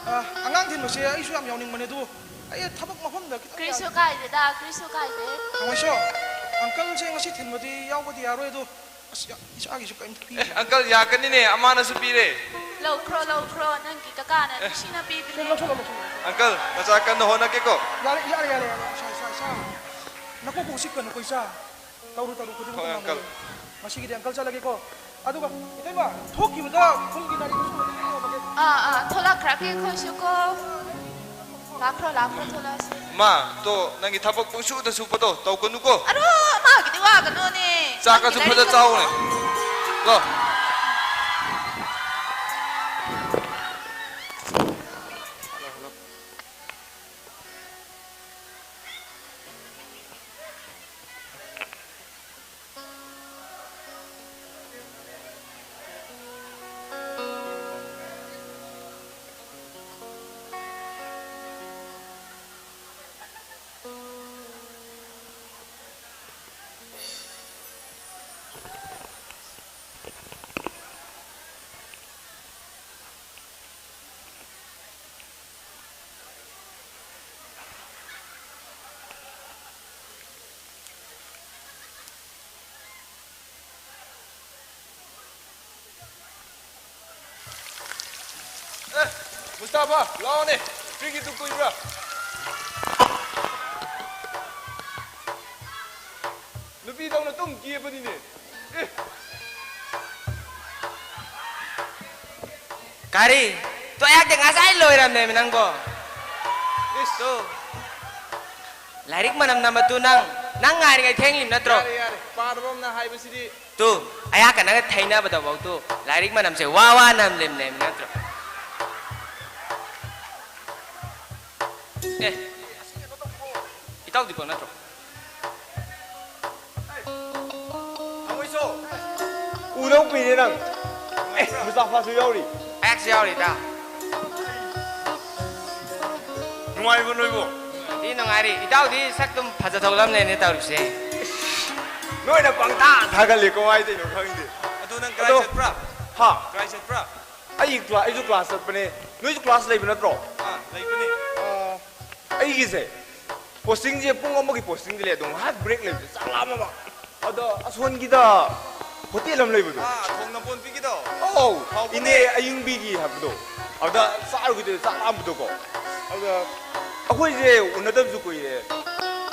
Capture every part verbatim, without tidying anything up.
ꯑ, ꯑꯉꯥꯡ ꯊꯤꯟꯕꯁꯦ ꯑꯩꯁꯨ ꯌꯥꯝ ꯌꯥꯎꯅꯤꯡꯕꯅꯦ, ꯑꯗꯨꯕꯨ ꯑꯩ ꯊꯕꯛ ꯃꯐꯝꯗ ꯈꯤꯇꯪ ꯀꯔꯤꯁꯨ ꯌꯥꯝ ꯀꯥꯏꯗꯦꯗ, ꯀꯔꯤꯁꯨ ꯀꯥꯏꯗꯦ꯫ ꯊꯥꯡꯃꯩꯁꯣ, ꯑꯪꯀꯜꯁꯦ ꯉꯁꯤ ꯊꯤꯟꯕꯗꯤ ꯌꯥꯎꯕꯗꯤ ꯌꯥꯔꯣꯏ, ꯑꯗꯣ ꯑꯁ, ꯌꯥ-, ꯏꯆꯥꯒꯤꯁꯨ ꯀꯔꯤꯝꯇ ꯄꯤꯗ꯭ꯔꯤ꯫ ꯑꯦ, ꯑꯪꯀꯜ, ꯌꯥꯀꯅꯤꯅꯦ, ꯑꯃꯥꯅꯁꯨ ꯄꯤꯔꯦ꯫ ꯂꯧꯈ꯭ꯔꯣ, ꯂꯧꯈ꯭ꯔꯣ, ꯅꯪꯒꯤ ꯀꯀꯥꯅ ꯑꯦ꯫ ꯅꯨꯡꯁꯤꯅ ꯄꯤꯕꯅꯦ꯫ ꯂꯧꯁꯜꯂꯣ, ꯂꯧꯁꯜꯂꯣ꯫ ꯑꯪꯀꯜ, ꯅꯆꯥ ꯀꯟꯅ ꯍꯣꯠꯅꯒꯦꯀꯣ꯫ ꯌꯥꯔꯦ, ꯌꯥꯔꯦ, ꯌꯥꯔꯦ, ꯌꯥꯔꯦ꯫ ꯏꯆꯥ, ꯏꯆꯥ, ꯏꯆꯥ꯫ ꯅꯀꯣꯛ ꯀꯣꯛ ꯆꯤꯛꯀꯅꯨꯀꯣ, ꯏꯆꯥ꯫ ꯇꯧꯔꯨ, ꯇꯧꯔꯨ ꯈꯨꯗꯤꯡꯃꯛꯇ ꯍꯣꯏ, ꯉꯝꯃꯣꯏ꯫ ꯑꯪꯀꯜ꯫ ꯉꯁꯤꯒꯤꯗꯤ ꯑꯪꯀꯜ ꯆꯠꯂꯒꯦꯀꯣ꯫ ꯑꯗꯨꯒ, ꯏꯇꯩꯃ, ꯊꯣꯛꯈꯤꯕꯗ ꯈꯨꯝꯒꯤ ꯒꯥꯔꯤꯗꯨꯁꯨ ꯑꯃꯨꯛꯇ ꯄꯤꯔꯝꯃꯒꯦ꯫ ꯑꯥ, ꯑꯥ, ꯊꯣꯛꯂꯛꯈ꯭ꯔꯒꯦ ꯑꯩꯈꯣꯏꯁꯨ ꯀꯣ꯫ ꯂꯥꯛꯈ꯭ꯔꯣ, ꯂꯥꯛꯈ꯭ꯔꯣ, ꯊꯣꯛꯂꯛꯑꯁꯤ꯫ ꯃꯥ, ꯇꯣ, ꯅꯪꯒꯤ ꯊꯕꯛ ꯄꯪꯁꯨꯗ ꯁꯨꯕꯗꯣ ꯇꯧꯒꯅꯨꯀꯣ꯫ ꯑꯔꯣ, ꯃꯥꯒꯤꯗꯤ ꯋꯥꯒꯅꯣꯅꯦ꯫ ꯆꯥꯛꯀꯁꯨ ꯅꯪꯒꯤ ꯐꯖ ꯂꯥꯏꯔꯤꯛ ꯆꯥꯎꯅꯦ꯫ ꯂꯥꯎ꯫ ꯑꯦ, ꯃꯨꯁꯇꯥꯐꯥ, ꯂꯥꯛꯑꯣꯅꯦ꯫ ꯐ꯭ꯔꯤꯒꯤ ꯗꯨꯛ ꯀꯨꯏꯕ꯭ꯔꯥ? ꯅꯨꯄꯤꯗꯧꯅ ꯑꯗꯨꯝ ꯀꯦꯕꯅꯤꯅꯦ꯫ ꯑꯦ꯫ ꯀꯔꯤ? ꯇꯣ ꯑꯩꯍꯥꯛꯇꯤ ꯉꯁꯥꯏ ꯂꯣꯏꯔꯝꯅꯦꯃꯤ ꯅꯪꯕꯣ꯫ ꯏꯁ꯫ ꯇꯨ꯫ ꯂꯥꯏꯔꯤꯛ ꯃꯅꯝ ꯅꯝꯕ ꯇꯨ ꯅꯪ, ꯅꯪ ꯉꯥꯏꯔꯤꯉꯩ ꯊꯦꯡꯂꯤꯕ ꯅꯠꯇ꯭ꯔꯣ? ꯌꯥꯔꯦ, ꯌꯥꯔꯦ꯫ ꯄꯥꯗꯕ ꯑꯃꯅ ꯍꯥꯏꯕꯁꯤꯗꯤ꯫ ꯇꯨ, ꯑꯩꯍꯥꯛꯀ ꯅꯪꯒ ꯊꯩꯅꯕꯗꯐꯥꯎ ꯇꯨ, ꯂꯥꯏꯔꯤꯛ ꯃꯅꯝꯁꯦ ꯋꯥ ꯋꯥ ꯅꯝꯂꯤꯕꯅꯦꯃꯤ ꯅꯠꯇ꯭ꯔꯣ? ꯑꯦ, ꯏꯇꯥꯎ ꯗꯤꯄꯛ ꯅꯠꯇ꯭ꯔꯣ? ꯊꯥꯡꯃꯩꯁꯣ! ꯎꯗꯕ ꯀꯨꯏꯔꯦ ꯅꯪ꯫ ꯑꯦ, ꯃꯨꯁꯇꯥꯐꯥꯁꯨ ꯌꯥꯎꯔꯤ꯫ ꯑꯩꯍꯥꯛꯁꯨ ꯌꯥꯎꯔꯤ, ꯏꯇꯥꯎ꯫ ꯅꯨꯡꯉꯥꯏꯔꯤꯕꯣ ꯅꯣꯏꯕꯣ? ꯊꯤ ꯅꯨꯡꯉꯥꯏꯔꯤ꯫ ꯏꯇꯥꯎꯗꯤ ꯁꯛꯇꯨꯝ ꯐꯖ ꯊꯣꯛꯂꯝꯂꯦꯅꯦ ꯇꯧꯔꯤꯁꯦ꯫ ꯅꯣꯏꯅ ꯄꯪꯊꯥ ꯊꯥꯒꯠꯂꯤ, ꯀꯃꯥꯏ ꯇꯧꯔꯤꯅꯣ ꯈꯪꯗꯦ꯫ ꯑꯗꯣ ꯅꯪ ꯀꯗꯥꯏ ꯑꯗꯣ, ꯆꯠꯄ꯭ꯔꯥ? ꯍꯥ? ꯀꯗꯥꯏ ꯆꯠꯄ꯭ꯔꯥ? ꯑꯩ ꯀ꯭ꯂꯥ-, ꯑꯩꯁꯨ ꯀ꯭ꯂꯥꯁ ꯆꯠꯄꯅꯦ꯫ ꯅꯣꯏꯁꯨ ꯀ꯭ꯂꯥꯁ ꯂꯩꯕ ꯅꯠꯇ꯭ꯔꯣ? ꯑꯥ, ꯂꯩꯕꯅꯦ꯫ ꯑꯥ, ꯑꯩꯒꯤꯁꯦ ꯄꯣꯁꯇꯤꯡꯁꯦ ꯄꯨꯡ ꯑꯃꯒꯤ ꯄꯣꯁꯇꯤꯡꯗꯤ ꯂꯩ, ꯑꯗꯣ ꯉꯥꯏꯍꯥꯛ ꯕ꯭ꯔꯦꯛ ꯂꯩꯕꯁꯦ ꯆꯥꯛ ꯂꯥꯝꯃꯕ꯫ ꯑꯗ ꯑꯁꯣꯟꯒꯤꯗ ꯍꯣꯇꯦꯜ ꯑꯃ ꯂꯩꯕꯗꯣ꯫ ꯑꯥ, ꯊꯣꯡ ꯅꯄꯣꯟꯕꯤꯒꯤꯗꯣ? ꯑꯧ, ꯍꯥꯎꯕꯅꯦ꯫ ꯏꯅꯦ ꯑꯌꯤꯡꯕꯤꯒꯤ ꯍꯥꯏꯕꯗꯣ꯫ ꯑꯗ ꯆꯥꯔꯨꯈꯤꯗꯣꯏ ꯆꯥꯛ ꯂꯥꯝꯕꯗꯣꯀꯣ꯫ ꯑꯗ ꯑꯩꯈꯣꯏꯁꯦ ꯎꯅꯗꯕꯁꯨ ꯀꯨꯏꯔꯦ꯫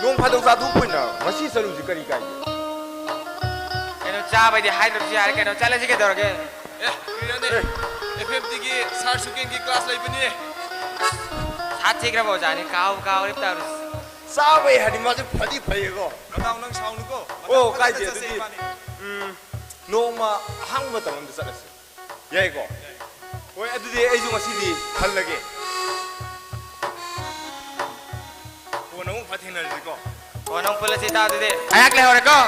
ꯅꯣꯡ ꯐꯥꯗꯣꯛ ꯆꯥꯊꯣꯛꯄ ꯑꯣꯏꯅ ꯉꯁꯤ ꯆꯠꯂꯨꯁꯤ, ꯀꯔꯤ ꯀꯥꯏꯒꯦ? ꯀꯩꯅꯣ, ꯆꯥꯕꯩꯗꯤ ꯍꯥꯏꯗ꯭ꯔꯁꯨ ꯌꯥꯔꯦ ꯀꯩꯅꯣ, ꯆꯠꯂꯁꯤ ꯀꯩꯗꯧꯔꯒꯦ? ꯑꯦ, ꯀꯨꯏꯔꯅꯤ꯫ ꯑꯦ꯫ ꯑꯦꯐ ꯑꯦꯝ ꯇꯤꯒꯤ ꯁꯥꯔ ꯁꯨꯀꯦꯟꯒꯤ ꯀ꯭ꯂꯥꯁ ꯂꯩꯕꯅꯤ꯫ ꯁꯥꯊꯤꯈ꯭ꯔꯕ ꯑꯣꯖꯥꯅꯤ, ꯀꯥꯎ ꯀꯥꯎꯔꯦ ꯇꯧꯔꯤꯁꯤ꯫ ꯆꯥꯕꯩ ꯍꯥꯏꯗꯤ ꯃꯥꯁꯦ ꯐꯗꯤ ꯐꯩꯌꯦꯀꯣ꯫ ꯃꯇꯥꯎ, ꯅꯪ ꯁꯥꯎꯅꯨꯀꯣ꯫ ꯑꯣ, ꯃꯇꯥꯎ ꯐꯖꯅ ꯀꯥꯏꯗꯦ, ꯆꯠꯁꯦ ꯑꯗꯨꯗꯤ꯫ ꯏꯕꯥꯅꯤ꯫ ꯎꯝ, ꯅꯣꯡꯃ ꯑꯍꯥꯡꯕ ꯃꯇꯝ ꯑꯃꯗ ꯆꯠꯂꯁꯤ꯫ ꯌꯥꯏꯀꯣ? ꯍꯣꯏ, ꯑꯗꯨꯗꯤ ꯑꯩꯁꯨ ꯉꯁꯤꯗꯤ ꯍꯜꯂꯒꯦ꯫ ꯀꯣꯟꯅ ꯑꯃꯨꯛ ꯐꯠ ꯊꯦꯡꯅꯔꯁꯤꯀꯣ꯫ ꯀꯣꯟꯅ ꯑꯃꯨꯛ ꯄꯨꯜꯂꯁꯤ ꯏꯇꯥꯎ, ꯑꯗꯨꯗꯤ꯫ ꯑꯌꯥꯛ ꯂꯩꯍꯧꯔꯦꯀꯣ?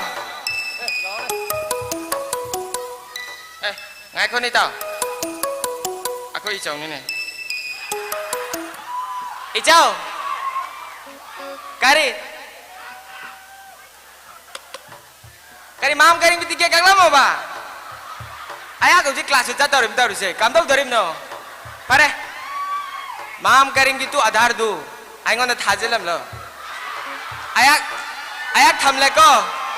ꯑꯦ, ꯂꯥꯛꯑꯣꯅꯦ꯫ ꯑꯦ, ꯉꯥꯏꯈꯣꯅꯦ ꯏꯇꯥꯎ꯫ ꯑꯩꯈꯣꯏ ꯏꯆꯧꯅꯤꯅꯦ꯫ ꯏꯆꯧ! ꯀꯔꯤ? ꯀꯔꯤ ꯃꯥꯝ ꯀꯔꯤꯝꯒꯤ ꯇꯤꯀꯦꯠ ꯀꯛꯂꯝꯃꯣꯕ? ꯑꯩꯍꯥꯛ ꯍꯧꯖꯤꯛ ꯀ꯭ꯂꯥꯁꯁꯨ ꯆꯠꯇꯧꯔꯤꯕꯅꯤ ꯇꯧꯔꯤꯁꯦ, ꯀꯝꯗꯧꯗꯧꯔꯤꯕꯅꯣ? ꯐꯔꯦ, ꯃꯥꯝ ꯀꯔꯤꯝꯒꯤ ꯇꯨ ꯑꯙꯥꯔꯗꯨ ꯑꯩꯉꯣꯟꯗ ꯊꯥꯖꯤꯜꯂꯝꯂꯣ꯫ ꯑꯩꯍꯥꯛ, ꯑꯩꯍꯥꯛ ꯊꯝꯂꯦꯀꯣ,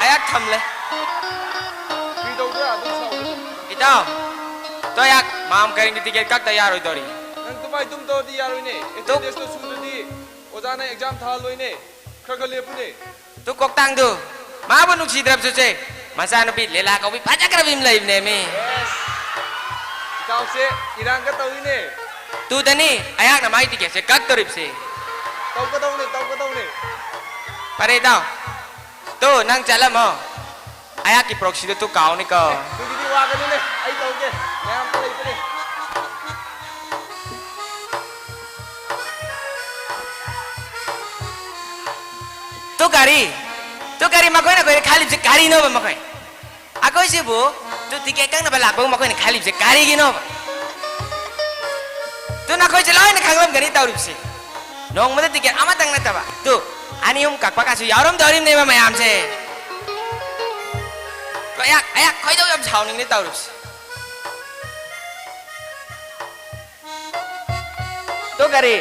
ꯑꯩꯍꯥꯛ ꯊꯝꯂꯦ꯫ ꯀꯔꯤ ꯇꯧꯕ꯭ꯔꯥ? ꯑꯗꯨꯝ ꯁꯥꯎꯕꯗꯣ꯫ ꯏꯇꯥꯎ, ꯇꯣ ꯑꯩꯍꯥꯛ ꯃꯥꯝ ꯀꯔꯤꯝꯒꯤ ꯇꯤꯀꯦꯠ ꯀꯛꯇ ꯌꯥꯔꯣꯏꯗꯧꯔꯤ꯫ ꯅꯪ ꯑꯗꯨꯃꯥꯏ ꯑꯗꯨꯝ ꯇꯧꯔꯗꯤ ꯌꯥꯔꯣꯏꯅꯦ꯫ ꯇꯨ- ꯑꯦꯇꯦꯟꯗꯦꯟꯁꯇꯣ ꯁꯨꯗ꯭ꯔꯗꯤ ꯑꯣꯖꯥꯅ ꯑꯦꯛꯖꯥꯝ ꯊꯥꯍꯜꯂꯣꯏꯅꯦ꯫ ꯈꯔ ꯈꯔ ꯂꯦꯞꯄꯨꯅꯦ꯫ ꯇꯨ ꯀꯣꯛꯇꯥꯡꯗꯨ, ꯃꯥꯕꯨ ꯅꯨꯡꯁꯤꯗ꯭ꯔꯕꯁꯨ ꯆꯦ, ꯃꯆꯥꯅꯨꯄꯤ ꯂꯤꯂꯥ ꯀꯧꯕꯤ ꯐꯖꯈ꯭ꯔꯕꯤ ꯑꯃ ꯂꯩꯕꯅꯦꯃꯤ꯫ ꯑꯦꯁ, ꯏꯇꯥꯎꯁꯦ ꯏꯔꯥꯡꯒ ꯇꯧꯏꯅꯦ꯫ ꯇꯨꯗꯅꯤ ꯑꯩꯍꯥꯛꯅ ꯃꯥꯒꯤ ꯇꯤꯀꯦꯠꯁꯦ ꯀꯛꯇꯣꯔꯤꯕꯁꯦ꯫ ꯇꯧꯒꯗꯧꯅꯦ, ꯇꯧꯒꯗꯧꯅꯦ꯫ ꯐꯔꯦ ꯏꯇꯥꯎ, ꯇꯨ ꯅꯪ ꯆꯠꯂꯝꯃꯣ꯫ ꯑꯩꯍꯥꯛꯀꯤ ꯄ꯭ꯔꯣꯛꯁꯤꯗꯣ ꯇꯨ ꯀꯥꯎꯅꯤꯀꯣ꯫ ꯑꯗꯨꯒꯤꯗꯤ ꯋꯥꯒꯅꯨꯅꯦ, ꯑꯩ ꯇꯧꯒꯦ꯫ ꯃꯌꯥꯝ ꯑꯝꯇ ꯂꯩꯇ꯭ꯔꯦ꯫ ꯇꯨ ꯀꯔꯤ? ꯇꯨ ꯀꯔꯤ ꯃꯈꯣꯏꯅ ꯑꯩꯈꯣꯏꯗ ꯈꯜꯂꯤꯕꯁꯦ ꯀꯔꯤꯅꯣꯕ ꯃꯈꯣꯏ? ꯑꯩꯈꯣꯏꯁꯤꯕꯨ ꯇꯨ ꯇꯤꯀꯦꯠ ꯀꯛꯅꯕ ꯂꯥꯛꯄꯕꯨ ꯃꯈꯣꯏꯅ ꯈꯜꯂꯤꯕꯁꯦ ꯀꯔꯤꯒꯤꯅꯣꯕ? ꯇꯨ ꯅꯈꯣꯏꯁꯦ ꯂꯣꯏꯅ ꯈꯪꯂꯝꯒꯅꯤ ꯇꯧꯔꯤꯕꯁꯦ꯫ ꯅꯣꯡꯃꯗ ꯇꯤꯀꯦꯠ ꯑꯃꯇꯪ ꯅꯠꯇꯕ, ꯇꯨ ꯑꯅꯤ ꯑꯍꯨꯝ ꯀꯛꯄ ꯀꯥꯁꯨ ꯌꯥꯎꯔꯝꯗꯧꯔꯤꯕꯅꯦꯕ ꯃꯌꯥꯝꯁꯦ꯫ ꯇꯨ ꯑꯩꯍꯥꯛ, ꯑꯩꯍꯥꯛ ꯈꯣꯏꯗꯧ ꯌꯥꯝ ꯁꯥꯎꯅꯤꯡꯉꯦ ꯇꯧꯔꯤꯕꯁꯦ꯫ ꯀꯔꯤ?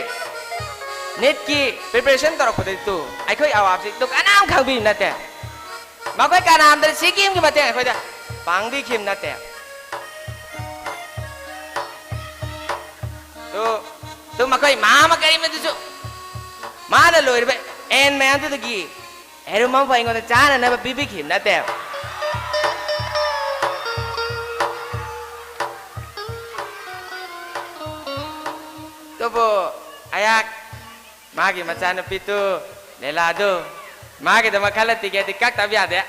ꯅꯤꯠꯀꯤ preparation ꯇꯧꯔꯛꯄꯗꯗꯤ ꯇꯨ, ꯑꯩꯈꯣꯏ ꯑꯋꯥꯕꯁꯤ ꯇꯨ ꯀꯅꯥꯝ ꯈꯪꯕꯤꯕ ꯅꯠꯇꯦ꯫ ꯃꯈꯣꯏ ꯀꯅꯥꯝꯇ ꯁꯤꯀꯤꯝꯒꯤ ꯃꯇꯦꯡ ꯑꯩꯈꯣꯏꯗ ꯄꯥꯡꯕꯤꯈꯤꯕ ꯅꯠꯇꯦ꯫ ꯇꯨ, ꯇꯨ ꯃꯈꯣꯏ ꯃꯥ ꯑꯃ ꯀꯔꯤꯃꯗꯨꯁꯨ ꯃꯥꯅ ꯂꯣꯏꯔꯤꯕ ꯑꯦꯟ ꯃꯌꯥꯝꯗꯨꯗꯒꯤ ꯌꯦꯔꯨꯝ ꯑꯃꯐꯥꯎ ꯑꯩꯉꯣꯟꯗ ꯆꯥꯅꯅꯕ ꯄꯤꯕꯤꯈꯤꯕ ꯅꯠꯇꯦ꯫ ꯑꯗꯨꯕꯨ ꯑꯩꯍꯥꯛ ꯃꯥꯒꯤ ꯃꯆꯥꯅꯨꯄꯤꯗꯨ, ꯂꯦꯂꯥꯗꯨ, ꯃꯥꯒꯤꯗꯃꯛ ꯈꯜꯂ ꯇꯤꯀꯦꯠꯇꯤ ꯀꯛꯇꯕ ꯌꯥꯗꯦ꯫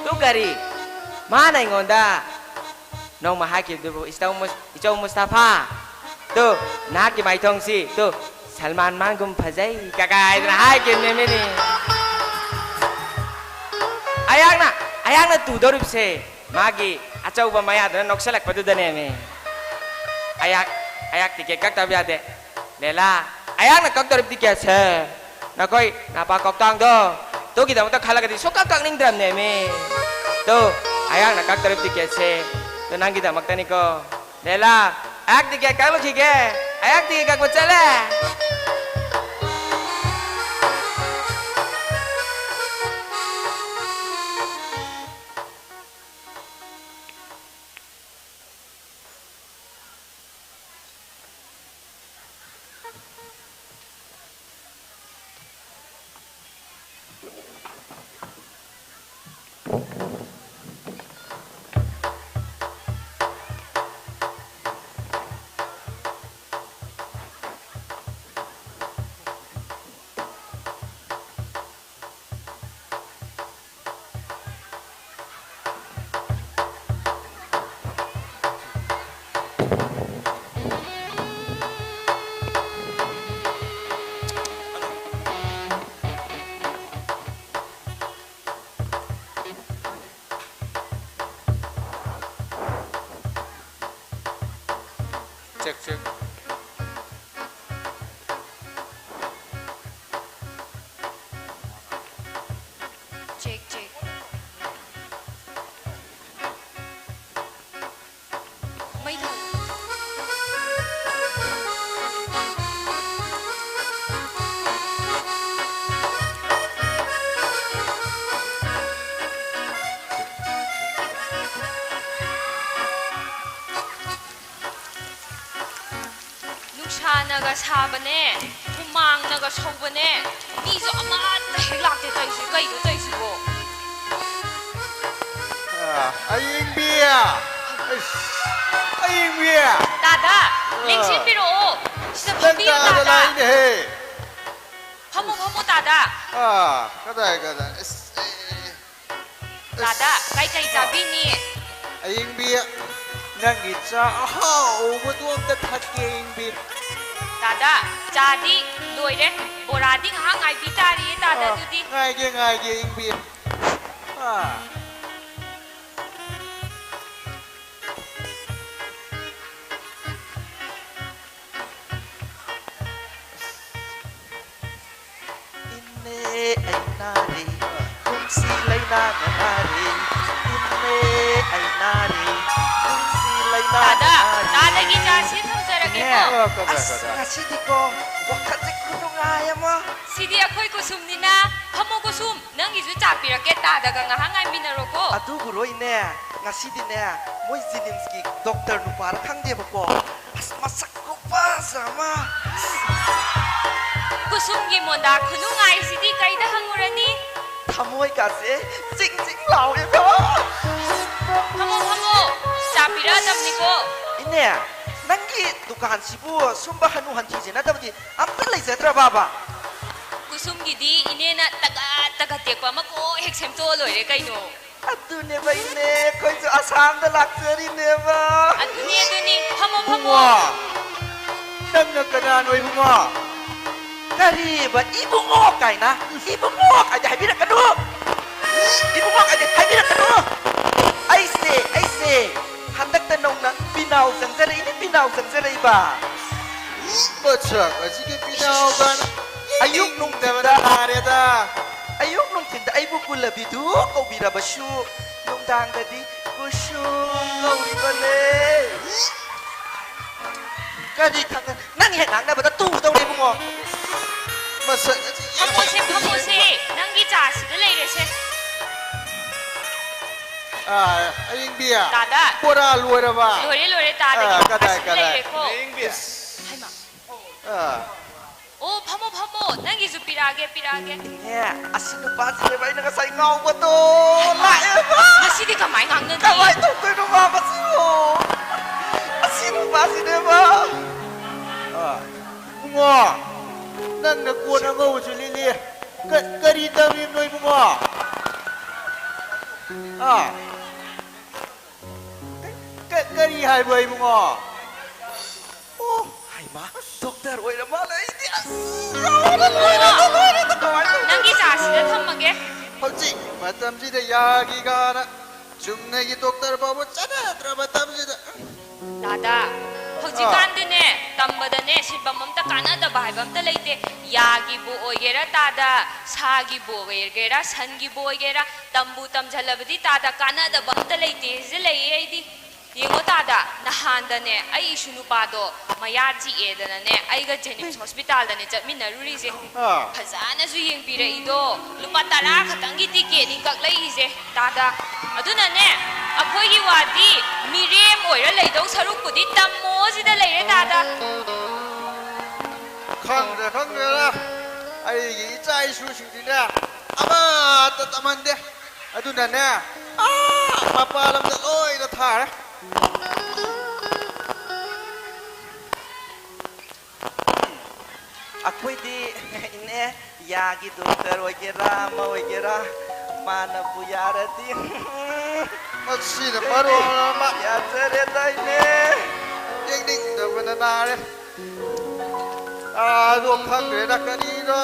ꯇꯨ ꯀꯔꯤ? ꯃꯥꯅ ꯑꯩꯉꯣꯟꯗ ꯅꯣꯡꯃ ꯍꯥꯏꯈꯤꯕꯗꯨꯕꯨ, "ꯏꯆꯧ ꯃꯨꯁ-, ꯏꯆꯧ ꯃꯨꯁꯇꯥꯐꯥ, ꯇꯨ, ꯅꯍꯥꯛꯀꯤ ꯃꯥꯏꯊꯣꯡꯁꯤ, ꯇꯨ, ꯁꯜꯃꯥꯟ ꯃꯥꯟꯒꯨꯝ ꯐꯖꯩ" ꯀꯀꯥ ꯍꯥꯏꯗꯅ ꯍꯥꯏꯈꯤꯕꯅꯦ ꯃꯤꯅꯤ꯫ ꯑꯩꯍꯥꯛꯅ, ꯑꯩꯍꯥꯛꯅ ꯇꯨꯗꯧꯔꯤꯕꯁꯦ ꯃꯥꯒꯤ ꯑꯆꯧꯕ ꯃꯌꯥꯗꯨꯅ ꯅꯣꯛꯁꯜꯂꯛꯄꯗꯨꯗꯅꯦꯃꯤ꯫ ꯑꯩꯍꯥꯛ, ꯑꯩꯍꯥꯛ ꯇꯤꯀꯦꯠ ꯀꯛꯇꯕ ꯌꯥꯗꯦ꯫ ꯂꯦꯂꯥ, ꯑꯩꯍꯥꯛꯅ ꯀꯛꯇꯧꯔꯤꯕ ꯇꯤꯀꯦꯠꯁꯦ ꯅꯈꯣꯏ ꯅꯄꯥ ꯀꯧꯇꯥꯡꯗꯣ, ꯑꯗꯨꯒꯤꯗꯃꯛꯇ ꯈꯜꯂꯒꯗꯤ ꯁꯨꯡꯀꯛ ꯀꯛꯅꯤꯡꯗ꯭ꯔꯕꯅꯦꯃꯤ꯫ ꯇꯨ, ꯑꯩꯍꯥꯛꯅ ꯀꯛꯇꯧꯔꯤꯕ ꯇꯤꯀꯦꯠꯁꯦ ꯇꯨ ꯅꯪꯒꯤꯗꯃꯛꯇꯅꯤꯀꯣ꯫ ꯂꯦꯂꯥ, ꯑꯩꯍꯥꯛ ꯇꯤꯀꯦꯠ ꯀꯛꯂꯨꯈꯤꯒꯦ꯫ ꯑꯩꯍꯥꯛ ꯇꯤꯀꯦꯠ ꯀꯛꯄ ꯆꯠꯂꯦ꯫ Check, check. Check, check. ꯃꯩ ꯊꯥ-, ꯅꯨꯡꯁꯥꯅꯒ ꯁꯥꯕꯅꯦ, ꯍꯨꯃꯥꯡꯅꯒ ꯁꯧꯕꯅꯦ, ꯃꯤꯁꯨ ꯑꯃꯠꯇ ꯍꯦꯛ ꯂꯥꯛꯇꯦ ꯇꯧꯔꯤꯁꯦ꯫ ꯀꯩꯅꯣ ꯇꯧꯔꯤꯁꯤꯕꯣ? ꯑ, ꯑꯌꯤꯡꯕꯤ! ꯑꯩꯁ, ꯑꯌꯤꯡꯕꯤ! ꯇꯥꯗ, ꯑ, ꯂꯦꯡꯁꯤꯟꯕꯤꯔꯛꯑꯣ꯫ ꯁꯤꯗ ꯅꯪ ꯐꯝꯕꯤꯌꯨ, ꯇꯥꯗ ꯇꯥꯗ꯫ ꯂꯥꯛꯏꯅꯦꯍꯦ꯫ ꯐꯝꯃꯣ, ꯐꯝꯃꯣ, ꯇꯥꯗ꯫ ꯑ, ꯀꯗꯥꯏ, ꯀꯗꯥꯏ? ꯑꯁ, ꯑꯦ꯫ ꯇꯥꯗ, ꯀꯩꯀꯩ ꯆꯥꯕꯤꯅꯤ? ꯑꯌꯤꯡꯕꯤ, ꯅꯪꯒꯤ ꯆꯥ ꯑꯍꯥꯎꯕꯗꯣ ꯑꯝꯇ ꯊꯛꯀꯦ, ꯑꯌꯤꯡꯕꯤ꯫ ꯇꯥꯗ, ꯆꯥꯗꯤ ꯂꯣꯏꯔꯦ, ꯕꯣꯔꯥꯗꯤ ꯉꯥꯏꯍꯥꯛ ꯉꯥꯏꯕꯤ ꯇꯥꯔꯤꯌꯦ, ꯇꯥꯗ, ꯑꯥ, ꯑꯗꯨꯗꯤ꯫ ꯉꯥꯏꯒꯦ, ꯉꯥꯏꯒꯦ, ꯑꯌꯤꯡꯕꯤ꯫ ꯑꯥ꯫ ꯏꯅꯦ, ꯑꯩ ꯅꯥꯔꯦ, ꯅꯨꯡꯁꯤ ꯂꯩꯅꯥꯅ ꯅꯥꯔꯦ꯫ ꯏꯅꯦ, ꯑꯩ ꯅꯥꯔꯦ, ꯅꯨꯡꯁꯤ ꯂꯩꯅꯥꯅ ꯇꯥꯗ, ꯅꯥꯔꯦ꯫ ꯇꯥꯗꯒꯤ ꯆꯥꯁꯤ ꯊꯝꯖꯔꯒꯦꯀꯣ꯫ ꯏꯅꯦ, ꯑꯣ, ꯀꯗꯥ, ꯑꯁ, ꯀꯗꯥ꯫ ꯉꯁꯤꯗꯤꯀꯣ, ꯋꯥꯈꯜꯁꯦ ꯈꯨꯅꯨꯡꯉꯥꯏ ꯑꯃ꯫ ꯁꯤꯗꯤ ꯑꯩꯈꯣꯏ ꯀꯨꯁꯨꯝꯅꯤꯅ꯫ ꯐꯝꯃꯣ ꯀꯨꯁꯨꯝ, ꯅꯪꯒꯤꯁꯨ ꯆꯥ ꯄꯤꯔꯛꯀꯦ, ꯇꯥꯗꯒ ꯉꯥꯏꯍꯥꯛ ꯉꯥꯏꯃꯤꯟꯅꯔꯣꯀꯣ꯫ ꯑꯗꯨꯕꯨꯔꯣ ꯏꯅꯦ, ꯉꯁꯤꯗꯤꯅꯦ, ꯃꯣꯏ ꯖꯦꯅꯤꯝꯁꯀꯤ ꯗꯣꯛꯇꯔ ꯅꯨꯄꯥꯔ ꯈꯪꯗꯦꯕꯀꯣ, ꯑꯁ, ꯃꯁꯛ ꯈꯨꯐꯖ ꯑꯃ꯫ ꯀꯨꯁꯨꯝꯒꯤ ꯃꯣꯟꯗꯥ ꯈꯨꯅꯨꯡꯉꯥꯏꯁꯤꯗꯤ ꯀꯩꯗ ꯍꯪꯉꯨꯔꯅꯤ? ꯊꯃꯣꯏꯒꯥꯁꯦ ꯆꯤꯡ ꯆꯤꯡ ꯂꯥꯎꯋꯦꯕ꯫ ꯐꯝꯃꯣ, ꯐꯝꯃꯣ, ꯆꯥ ꯄꯤꯔꯛꯑꯗꯕꯅꯤꯀꯣ꯫ ꯏꯅꯦ, ꯅꯪꯒꯤ ꯗꯨꯀꯥꯟꯁꯤꯕꯨ ꯁꯨꯝꯕ ꯍꯅꯨ ꯍꯟꯊꯤꯁꯦ ꯅꯠꯇꯕꯗꯤ ꯑꯝꯇ ꯂꯩꯖꯗ꯭ꯔꯕꯕ? ꯀꯨꯁꯨꯝꯒꯤꯗꯤ ꯏꯅꯦꯅ ꯇꯒꯠ ꯇꯒꯠ ꯇꯦꯛꯄ ꯑꯃ ꯀꯣꯛ ꯍꯦꯛ ꯁꯦꯝꯗꯣꯛꯑ ꯂꯣꯏꯔꯦ ꯀꯩꯅꯣ꯫ ꯑꯗꯨꯅꯦꯕ ꯏꯅꯦ, ꯑꯩꯈꯣꯏꯁꯨ ꯑꯁꯥꯝꯗ ꯂꯥꯛꯆꯔꯤꯅꯦꯕ꯫ ꯑꯗꯨꯅꯤ, ꯑꯗꯨꯅꯤ꯫ ꯐꯝꯃꯣ, ꯐꯝꯃꯣ꯫ ꯏꯕꯨꯡꯉꯣ, ꯅꯪꯅ ꯀꯅꯥꯅꯣ ꯏꯕꯨꯡꯉꯣ? ꯀꯔꯤꯕ ꯏꯕꯨꯡꯉꯣ ꯀꯥꯏꯅ? ꯏꯕꯨꯡꯉꯣ ꯀꯥꯏꯗꯤ ꯍꯥꯏꯕꯤꯔꯛꯀꯅꯨ꯫ ꯏꯕꯨꯡꯉꯣ ꯀꯥꯏꯗꯤ ꯍꯥꯏꯕꯤꯔꯛꯀꯅꯨ꯫ ꯑꯩꯁꯦ, ꯑꯩꯁꯦ ꯍꯟꯗꯛꯇ ꯅꯧꯅ ꯄꯤꯅꯥꯎ ꯆꯪꯖꯔꯛꯏꯅꯦ, ꯄꯤꯅꯥꯎ ꯆꯪꯖꯔꯛꯏꯕ꯫ ꯃꯁꯛ ꯑꯁꯤꯒꯤ ꯄꯤꯅꯥꯎꯒ ꯑꯌꯨꯛ ꯅꯨꯡꯊꯤꯟꯗ ꯌꯦꯡꯅꯤꯡꯗꯕꯅ ꯅꯥꯔꯦꯗ꯫ ꯑꯌꯨꯛ ꯅꯨꯡꯊꯤꯟꯗ ꯑꯩꯕꯨ ꯒꯨꯂꯕꯤꯗꯨ ꯀꯧꯕꯤꯔꯕꯁꯨ, ꯅꯨꯡꯗꯥꯡꯗꯗꯤ ꯀꯨꯁꯨꯝ ꯀꯧꯔꯤꯕꯅꯦ꯫ ꯀꯔꯤ ꯈꯪꯉꯦ? ꯅꯪ ꯍꯦꯛ ꯉꯥꯡꯅꯕꯗ ꯇꯨꯗꯧꯔꯦ ꯏꯕꯨꯡꯉꯣ꯫ ꯃꯁꯛ ꯑꯁꯤ ꯌꯥꯝ ꯐꯝꯃꯣꯁꯦ, ꯐꯝꯃꯣꯁꯦ꯫ ꯅꯪꯒꯤ ꯆꯥꯁꯤꯗ ꯂꯩꯔꯦꯁꯦ꯫ ꯑꯥ, ꯑꯌꯤꯡꯕꯤ꯫ ꯇꯥꯗ꯫ ꯕꯣꯔꯥ ꯂꯣꯏꯔꯕ? ꯂꯣꯏꯔꯦ, ꯂꯣꯏꯔꯦ, ꯇꯥꯗꯒꯤ ꯑꯥ, ꯀꯗꯥꯏ, ꯑꯁꯤꯗ ꯀꯗꯥꯏ? ꯂꯩꯔꯦꯀꯣ꯫ ꯑꯌꯤꯡꯕꯤ꯫ ꯍꯩꯃꯥ꯫ ꯑꯣ, ꯐꯝꯃꯣ, ꯐꯝꯃꯣ꯫ ꯅꯪꯒꯤꯁꯨ ꯄꯤꯔꯛꯑꯒꯦ, ꯄꯤꯔꯛꯑꯒꯦ꯫ ꯏꯅꯦ, ꯑꯁꯤ ꯅꯨꯄꯥꯁꯤꯅꯦꯕ ꯑꯩꯅ ꯉꯁꯥꯏ ꯉꯥꯎꯕꯗꯣ꯫ ꯂꯥꯛꯑꯦꯕ꯫ ꯉꯁꯤꯗꯤ ꯀꯃꯥꯏ ꯉꯥꯡꯅꯅꯤ? ꯀꯃꯥꯏ ꯇꯧꯗꯣꯏꯅꯣ ꯃꯥ ꯃꯁꯤꯕꯣ? ꯑꯁꯤ ꯅꯨꯄꯥꯁꯤꯅꯦꯕ꯫ ꯑ, ꯏꯕꯨꯡꯉꯣ, ꯅꯪꯅ ꯀꯣꯟ ꯑꯉꯧꯕꯁꯨ ꯂꯤꯠꯂꯤ꯫ ꯀ-, ꯀꯔꯤ ꯇꯝꯃꯤꯕꯅꯣ ꯏꯕꯨꯡꯉꯣ? ꯑ? ꯀ-, ꯀꯔꯤ ꯍꯥꯏꯕ ꯏꯕꯨꯡꯉꯣ? ꯑꯣ, ꯍꯩꯃꯥ, ꯗꯣꯛꯇꯔ ꯑꯣꯏꯔ ꯃꯥꯜꯂꯦ꯫ ꯑꯩꯗꯤ ꯑꯁ, ꯂꯣꯏꯔꯦ, ꯂꯣꯏꯔꯦ, ꯂꯣꯏꯔꯦ, ꯂꯣꯏꯔꯦ, ꯀꯃꯥꯏ ꯇꯧꯅꯤ? ꯅꯪꯒꯤ ꯆꯥꯁꯤꯗ ꯊꯝꯃꯒꯦ꯫ ꯍꯧꯖꯤꯛ ꯃꯇꯝꯁꯤꯗ ꯌꯥꯒꯤ ꯀꯥꯅ ꯆꯨꯝꯅꯒꯤ ꯗꯣꯛꯇꯔ ꯐꯥꯎꯕ ꯆꯠꯅꯗ꯭ꯔ ꯃꯇꯝꯁꯤꯗ꯫ ꯗꯥꯗꯥ, ꯑꯥ꯫ ꯍꯧꯖꯤꯛꯀꯥꯟꯗꯤꯅꯦ, ꯇꯝꯕꯗꯅꯦ, ꯁꯤꯟꯐꯝ ꯑꯝꯇ ꯀꯥꯟꯅꯗꯕ ꯍꯥꯏꯕ ꯑꯝꯇ ꯂꯩꯇꯦ꯫ ꯌꯥꯒꯤꯕꯨ ꯑꯣꯏꯒꯦꯔꯥ ꯇꯥꯗ, ꯁꯥꯒꯤꯕꯨ ꯑꯣꯏꯒꯦꯔꯥ, ꯁꯟꯒꯤꯕꯨ ꯑꯣꯏꯒꯦꯔꯥ, ꯇꯝꯕꯨ ꯇꯝꯁꯤꯜꯂꯕꯗꯤ ꯇꯥꯗ ꯀꯥꯟꯅꯗꯕ ꯑꯝꯇ ꯂꯩꯇꯦ ꯍꯥꯏꯖꯤꯜꯂꯛꯏ ꯑꯩꯗꯤ꯫ ꯌꯦꯡꯉꯣ ꯇꯥꯗ, ꯅꯍꯥꯟꯗꯅꯦ, ꯑꯩ ꯏꯁꯨ ꯅꯨꯄꯥꯗꯣ ꯃꯌꯥ ꯆꯤꯛꯑꯦꯗꯅꯅꯦ, ꯑꯩꯒ ꯖꯦꯅꯤꯝꯁ ꯍꯣꯁꯄꯤꯇꯥꯜꯗꯅꯦ ꯆꯠꯃꯤꯟꯅꯔꯨꯔꯤꯁꯦ꯫ ꯑꯥ꯫ ꯐꯖꯅꯁꯨ ꯌꯦꯡꯕꯤꯔꯛꯏꯗꯣ, ꯂꯨꯄꯥ ꯇꯔꯥ ꯈꯛꯇꯪꯒꯤ ꯇꯤꯀꯦꯠꯅꯤ ꯀꯛꯂꯛꯏꯁꯦ ꯇꯥꯗ꯫ ꯑꯗꯨꯅꯅꯦ, ꯑꯩꯈꯣꯏꯒꯤ ꯋꯥꯗꯤ ꯃꯤꯔꯦꯝ ꯑꯣꯏꯔ ꯂꯩꯗꯧ ꯁꯔꯨꯛꯄꯨꯗꯤ ꯇꯝꯃꯣ ꯁꯤꯗ ꯂꯩꯔꯦ ꯇꯥꯗ꯫ ꯈꯪꯗ꯭ꯔꯦ, ꯈꯪꯗ꯭ꯔꯦꯗ, ꯑꯩꯒꯤ ꯏꯆꯥ ꯏꯁꯨꯁꯤꯡꯗꯤꯅꯦ, ꯑꯃꯠꯇ ꯇꯝꯍꯟꯗꯦ꯫ ꯑꯗꯨꯅꯅꯦ, ꯑꯥ, ꯃꯄꯥꯟ ꯂꯝꯗ ꯂꯣꯏꯅ ꯊꯥꯔꯦ꯫ ꯑꯩꯈꯣꯏꯗꯤ, ꯏꯅꯦ, ꯌꯥꯒꯤ ꯗꯣꯛꯇꯔ ꯑꯣꯏꯒꯦꯔꯥ, ꯑꯃ ꯑꯣꯏꯒꯦꯔꯥ, ꯃꯥꯅꯕꯨ ꯌꯥꯔꯗꯤ꯫ ꯃꯁꯤꯅ ꯃꯔꯣꯜ ꯑꯃ꯫ ꯌꯥꯖꯔꯦꯗ, ꯏꯅꯦ꯫ ꯌꯦꯡꯅꯤꯡꯗꯕꯅ ꯅꯥꯔꯦ꯫ ꯑꯥ, ꯑꯗꯣ ꯈꯪꯗ꯭ꯔꯦꯗ, ꯀꯔꯤꯅꯣ?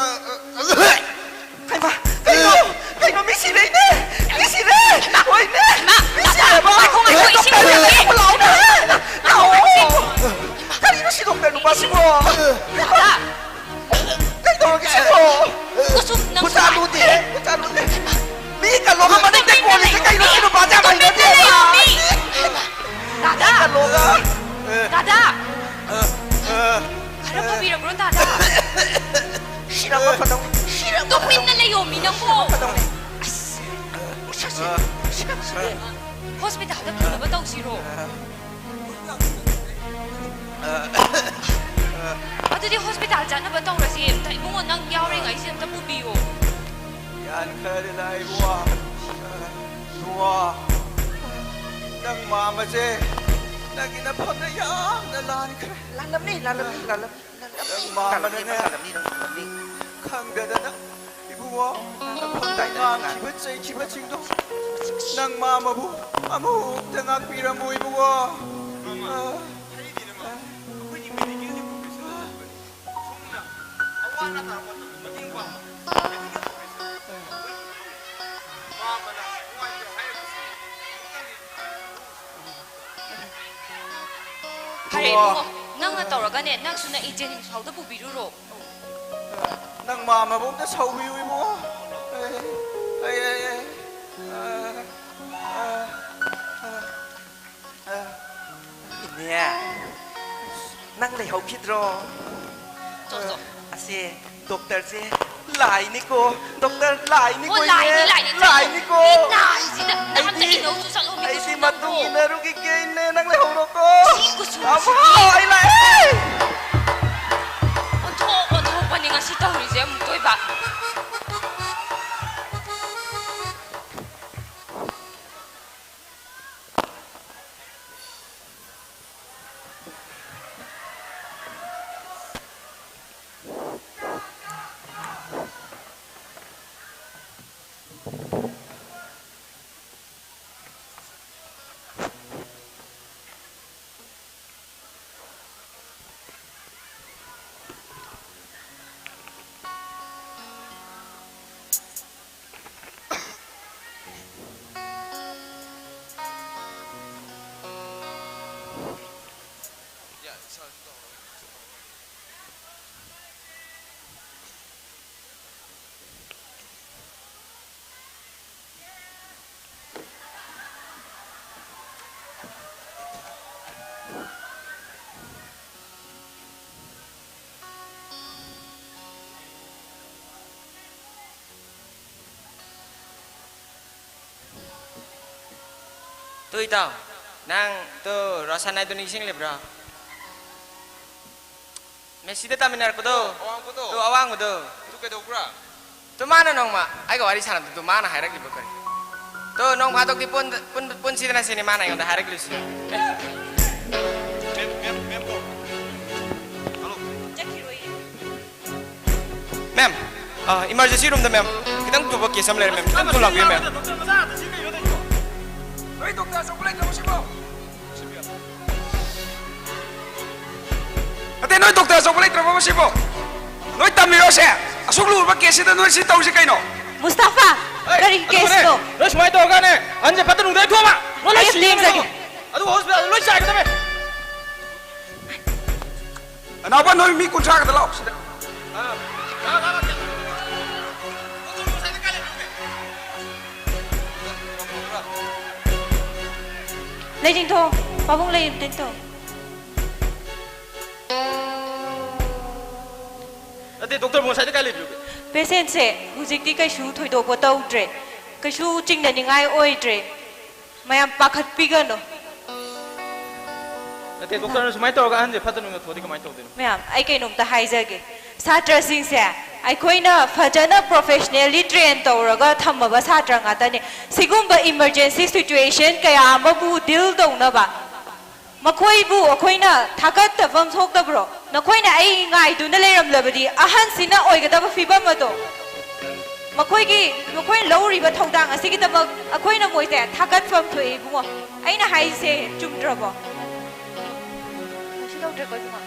ꯍꯩꯃꯥ, ꯀꯩꯅꯣ? ꯀꯩꯅꯣ, ꯃꯤ ꯁꯤꯔꯦ, ꯏꯅꯦ! ꯃꯤ ꯁꯤꯔꯦ! ꯍꯣꯏ, ꯏꯅꯦ! ꯃꯤ ꯁꯤꯔꯦꯕ! ꯉꯥꯏꯈꯣ, ꯉꯥꯏꯈꯣ, ꯏꯁꯤꯡ ꯗꯣꯛꯇꯔ ꯄꯨꯔꯛꯑꯣ꯫ ꯂꯥꯛꯑꯣꯅꯦ! ꯂꯥꯛꯑꯣ! ꯀꯔꯤꯅꯣ ꯁꯤ ꯗꯣꯛꯇꯔ ꯅꯨꯄꯥꯁꯤꯕꯣ? ꯗꯥꯗꯥ! ꯀꯩꯗꯧꯔꯒꯦ ꯁꯤꯕꯣ? ꯀꯨꯁꯨꯝ, ꯅꯪ ꯈꯨꯠꯁꯥ ꯂꯨꯗꯦ, ꯈꯨꯠꯁꯥ ꯂꯨꯗꯦ꯫ ꯃꯤ ꯀꯜꯂꯣꯒ ꯃꯅꯤꯡꯗ ꯀꯣꯜꯂꯤꯁꯦ ꯀꯩꯅꯣ ꯁꯤ ꯅꯨꯄꯥꯁꯦ? ꯌꯥꯝ ꯍꯩꯅꯗꯦ꯫ ꯇꯨꯃꯤꯟꯅ ꯂꯩꯌꯣ, ꯃꯤ! ꯗꯥꯗꯥ! ꯃꯤ ꯀꯜꯂꯣꯒ꯫ ꯗꯥꯗꯥ! ꯈꯔ ꯐꯕꯤꯔꯕ꯭ꯔꯣ, ꯗꯥꯗꯥ? ꯁꯤꯔꯝꯃ ꯐꯗꯧꯅꯤ꯫ ꯁꯤꯔꯝꯃ ꯇꯨꯃꯤꯟꯅ ꯐꯗꯧꯅꯤ꯫ ꯂꯩꯌꯣ, ꯃꯤ ꯅꯪꯕꯣ꯫ ꯁꯤꯔꯝꯃ ꯐꯗꯧꯅꯤ꯫ ꯑꯁ, ꯃꯁꯛꯁꯦ, ꯃꯁꯛꯁꯤꯗꯤ꯫ ꯍꯣꯁꯄꯤꯇꯥꯜꯗ ꯄꯨꯅꯕ ꯇꯧꯁꯤꯔꯣ? ꯑꯗꯨꯗꯤ ꯇꯥꯟ ꯆꯥꯅꯕ ꯇꯧꯔꯁꯤ꯫ ꯑꯝꯇ ꯏꯕꯨꯡꯉꯣ, ꯅꯪ ꯌꯥꯎꯔꯤꯉꯩꯁꯤꯗ ꯑꯝꯇ ꯄꯨꯕꯤꯌꯣ꯫ ꯌꯥꯟꯈ꯭ꯔꯦꯗꯅ ꯏꯕꯨꯡꯉꯣ꯫ ꯏꯕꯨꯡꯉꯣ, ꯅꯪ ꯃꯥꯝꯃꯁꯦ ꯅꯪꯒꯤ ꯅꯐꯝꯗ ꯌꯥꯝꯅ ꯂꯥꯟꯈ꯭ꯔꯦ꯫ ꯂꯥꯜꯂꯝꯅꯤ, ꯂꯥꯜꯂꯝꯅꯤ, ꯂꯥꯜꯂꯝꯅꯤ, ꯂꯥꯜꯂꯝꯅꯤ꯫ ꯅꯪ ꯃꯥꯝꯃꯅꯅꯦ꯫ ꯂꯥꯜꯂꯝꯅꯤ, ꯂꯥꯜꯂꯝꯅꯤ, ꯂꯥꯜꯂꯝꯅꯤ꯫ ꯈꯪꯗꯗꯅ ꯏꯕꯨꯡꯉꯣ, ꯅꯐꯝꯗ ꯉꯥꯡꯈꯤꯕ ꯆꯩꯈꯤꯕꯁꯤꯡꯗꯣ ꯅꯪ ꯃꯥꯝꯃꯕꯨ ꯑꯃꯨꯛꯇ ꯉꯥꯛꯄꯤꯔꯝꯃꯨ ꯏꯕꯨꯡꯉꯣ꯫ ꯑ, ꯑ, ꯐꯔꯦ, ꯏꯕꯨꯡꯉꯣ, ꯅꯪꯅ ꯇꯧꯔꯒꯅꯦ, ꯅꯪꯁꯨ ꯅꯪ ꯖꯦꯅꯤꯝꯁ ꯐꯥꯎꯗ ꯄꯨꯕꯤꯔꯨꯔꯣ꯫ ꯅꯪ ꯃꯥꯝꯃꯕꯨ ꯑꯝꯇ ꯁꯥꯎꯕꯤꯌꯨ, ꯏꯕꯨꯡꯉꯣ꯫ ꯑꯦ, ꯑꯦ, ꯑꯦ, ꯑꯦ, ꯑ, ꯑ, ꯑ, ꯑ꯫ ꯏꯅꯦ, ꯅꯪ ꯂꯩꯍꯧꯈꯤꯗ꯭ꯔꯣ? ꯆꯣ, ꯆꯣ꯫ ꯑꯁꯦ, ꯗꯣꯛꯇꯔꯁꯦ ꯂꯥꯏꯅꯤꯀꯣ, ꯗꯣꯛꯇꯔ ꯂꯥꯏꯅꯤꯀꯣ, ꯑꯣ, ꯂꯥꯏꯅꯤ, ꯏꯅꯦ꯫ ꯂꯥꯏꯅꯤ, ꯆꯠꯂꯣ꯫ ꯂꯥꯏꯅꯤꯀꯣ꯫ ꯃꯤ ꯅꯥꯔꯤꯁꯤꯗ ꯅꯍꯥꯟꯇ ꯑꯩꯗꯤ, ꯏꯅꯧꯁꯨ ꯆꯠꯂꯣ, ꯃꯤꯗꯨꯁꯨ ꯑꯩꯗꯤ ꯃꯇꯨ ꯅꯪꯕꯨ꯫ ꯏꯟꯅꯔꯨꯈꯤꯒꯦ, ꯏꯅꯦ, ꯅꯪ ꯂꯩꯍꯧꯔꯣꯀꯣ꯫ ꯁꯤ ꯀꯨꯆꯨꯁꯤꯗꯤ꯫ ꯑꯃ, ꯑꯩ ꯂꯥꯛꯑꯦ꯫ ꯑꯣꯟꯊꯣꯛ ꯑꯣꯟꯊꯣꯛꯄꯅꯤ ꯉꯁꯤ ꯇꯧꯔꯤꯁꯦ ꯑꯃꯨꯛꯇꯣꯏꯕ꯫ ꯇꯨ ꯏꯇꯥꯎ, ꯅꯪ ꯇꯨ ꯔꯣꯁꯟ ꯍꯥꯏꯗꯣ ꯅꯤꯡꯁꯤꯡꯂꯤꯕ꯭ꯔꯣ? ꯃꯦꯁꯤꯗ ꯇꯥꯃꯤꯟꯅꯔꯛꯄꯗꯣ꯫ ꯑꯋꯥꯡꯕꯗꯣ꯫ ꯑꯗꯣ ꯑꯋꯥꯡꯕꯗꯣ꯫ ꯑꯗꯨ ꯀꯩꯗꯧꯕ꯭ꯔꯥ? ꯑꯗꯣ ꯃꯥꯅ ꯅꯣꯡꯃ ꯑꯩꯒ ꯋꯥꯔꯤ ꯁꯥꯟꯅꯕꯗꯣ ꯃꯥꯅ ꯍꯥꯏꯔꯛꯂꯤꯕ ꯀꯔꯤ? ꯑꯗꯣ ꯅꯣꯡ ꯐꯥꯗꯣꯛꯇꯤ ꯄꯨꯟ-, ꯄꯨꯟ-, ꯄꯨꯟꯁꯤꯗꯅ ꯁꯤꯅꯤ ꯃꯥꯅ ꯑꯩꯉꯣꯟꯗ ꯍꯥꯏꯔꯛꯂꯤꯁꯤ꯫ ꯃꯦꯝ, ꯃꯦꯝ, ꯃꯦꯝ ꯀꯧ꯫ ꯍꯜꯂꯣ꯫ ꯆꯠꯈꯤꯔꯣꯏꯌꯦ꯫ ꯃꯦꯝ, ꯑ, emergency roomꯗ ꯃꯦꯝ꯫ ꯈꯤꯇꯪ ꯂꯨꯕ case ꯑꯃ ꯂꯩꯔꯦ ꯃꯦꯝ꯫ ꯈꯤꯇꯪ ꯊꯨꯅ ꯂꯥꯛꯄꯤꯌꯨ ꯃꯦꯝ꯫ ꯗꯣꯛꯇꯔ ꯃꯆꯥ ꯉꯥꯛꯇ ꯁꯤ ꯀꯩꯅꯣ ꯇꯧꯔꯤꯁꯤꯕꯣ? ꯅꯣꯏ ꯗꯣꯛꯇꯔ ꯑꯆꯧꯕ ꯂꯩꯇ꯭ꯔꯕꯣ ꯁꯤꯕꯣ? ꯅꯠꯇꯦ, ꯅꯣꯏ ꯗꯣꯛꯇꯔ ꯑꯆꯧꯕ ꯂꯩꯇ꯭ꯔꯕꯣ ꯁꯤꯕꯣ? ꯅꯣꯏ ꯇꯝꯃꯤꯔꯣ ꯁꯦ? ꯑꯁꯨꯛ ꯂꯨꯔꯕ case ꯁꯤꯗ ꯅꯣꯏ ꯁꯤ ꯇꯧꯔꯤꯁꯤ ꯀꯩꯅꯣ? ꯃꯨꯁꯇꯥꯐꯥ, ꯑꯦ, ꯀꯔꯤ ꯑꯗꯨꯒꯅꯦ, case ꯅꯣ? ꯅꯣꯏ ꯁꯨꯃꯥꯏꯅ ꯇꯧꯔꯒꯅꯦ, ꯑꯍꯟꯁꯦ ꯐꯠꯇ ꯅꯨꯡꯗ ꯊꯣꯛꯑꯕ? ꯂꯣꯏ ꯑꯩ ꯂꯣꯏ ꯑꯝꯇ ꯁꯤꯔꯦ꯫ ꯌꯦꯡꯖꯒꯦ꯫ ꯑꯗꯨꯒ hospital ꯗ ꯂꯣꯏ ꯆꯥꯏꯒꯗꯕꯅꯦ꯫ ꯑꯅꯥꯎꯕ, ꯅꯣꯏ ꯃꯤ ꯀꯨꯟꯊ꯭ꯔꯥ ꯈꯛꯇ ꯂꯥꯛꯑꯣ ꯁꯤꯗ꯫ ꯂꯩꯆꯤꯡꯊꯣ, ꯄꯥꯕꯨꯡ ꯂꯩꯔꯤꯝꯇꯦꯟꯇꯣ꯫ ꯅꯠꯇꯦ, ꯗꯣꯛꯇꯔꯕꯨ ꯉꯁꯥꯏꯗ ꯀꯥꯏ ꯂꯩꯕꯤꯔꯨꯒꯦ? Patient ꯁꯦ ꯍꯧꯖꯤꯛꯇꯤ ꯀꯩꯁꯨ ꯊꯣꯏꯗꯣꯛꯄ ꯇꯧꯗ꯭ꯔꯦ, ꯀꯩꯁꯨ ꯆꯤꯡꯅꯅꯤꯡꯉꯥꯏ ꯑꯣꯏꯗ꯭ꯔꯦ꯫ ꯃꯌꯥꯝ ꯄꯥꯈꯠꯄꯤꯒꯅꯨ꯫ ꯅꯠꯇꯦ, ꯗꯣꯛꯇꯔꯅ ꯁꯨꯃꯥꯏꯅ ꯇꯧꯔꯒ ꯑꯍꯟꯁꯦ ꯐꯠꯇ ꯅꯨꯡꯗ ꯊꯣꯛꯑꯗꯤ ꯀꯃꯥꯏꯅ ꯇꯧꯗꯣꯏꯅꯣ? ꯃꯌꯥꯝ, ꯑꯩ ꯀꯩꯅꯣꯝꯇ ꯍꯥꯏꯖꯒꯦ꯫ ꯁꯥꯇ꯭ꯔꯁꯤꯡꯁꯦ ꯑꯩꯈꯣꯏꯅ ꯐꯖꯅ professionally train ꯇꯧꯔꯒ ꯊꯝꯃꯕ ꯁꯥꯇ꯭ꯔ ꯉꯥꯛꯇꯅꯦ꯫ ꯁꯤꯒꯨꯝꯕ emergency situation ꯀꯌꯥ ꯑꯃꯕꯨ deal ꯇꯧꯅꯕ ꯃꯈꯣꯏꯕꯨ ꯑꯩꯈꯣꯏꯅ ꯊꯥꯒꯠꯇꯐꯝ ꯊꯣꯛꯇꯕ꯭ꯔꯣ? ꯅꯈꯣꯏꯅ ꯑꯩ ꯉꯥꯏꯗꯨꯅ ꯂꯩꯔꯝꯂꯕꯗꯤ ꯑꯍꯟꯁꯤꯅ ꯑꯣꯏꯒꯗꯕ ꯐꯤꯕꯝ ꯑꯗꯣ ꯃꯈꯣꯏꯒꯤ, ꯃꯈꯣꯏꯅ ꯂꯧꯔꯤꯕ ꯊꯧꯗꯥꯡ ꯑꯁꯤꯒꯤꯗꯃꯛ ꯑꯩꯈꯣꯏꯅ ꯃꯣꯏꯁꯦ ꯊꯥꯒꯠꯐꯝ ꯊꯣꯛꯑꯦ ꯏꯕꯨꯡꯉꯣ꯫ ꯑꯩꯅ ꯍꯥꯏꯁꯦ ꯆꯨꯝꯗ꯭ꯔꯕꯣ? ꯀꯩꯁꯨ ꯇꯧꯗ꯭ꯔꯦꯀꯣ ꯏꯕꯨꯡꯉꯣ?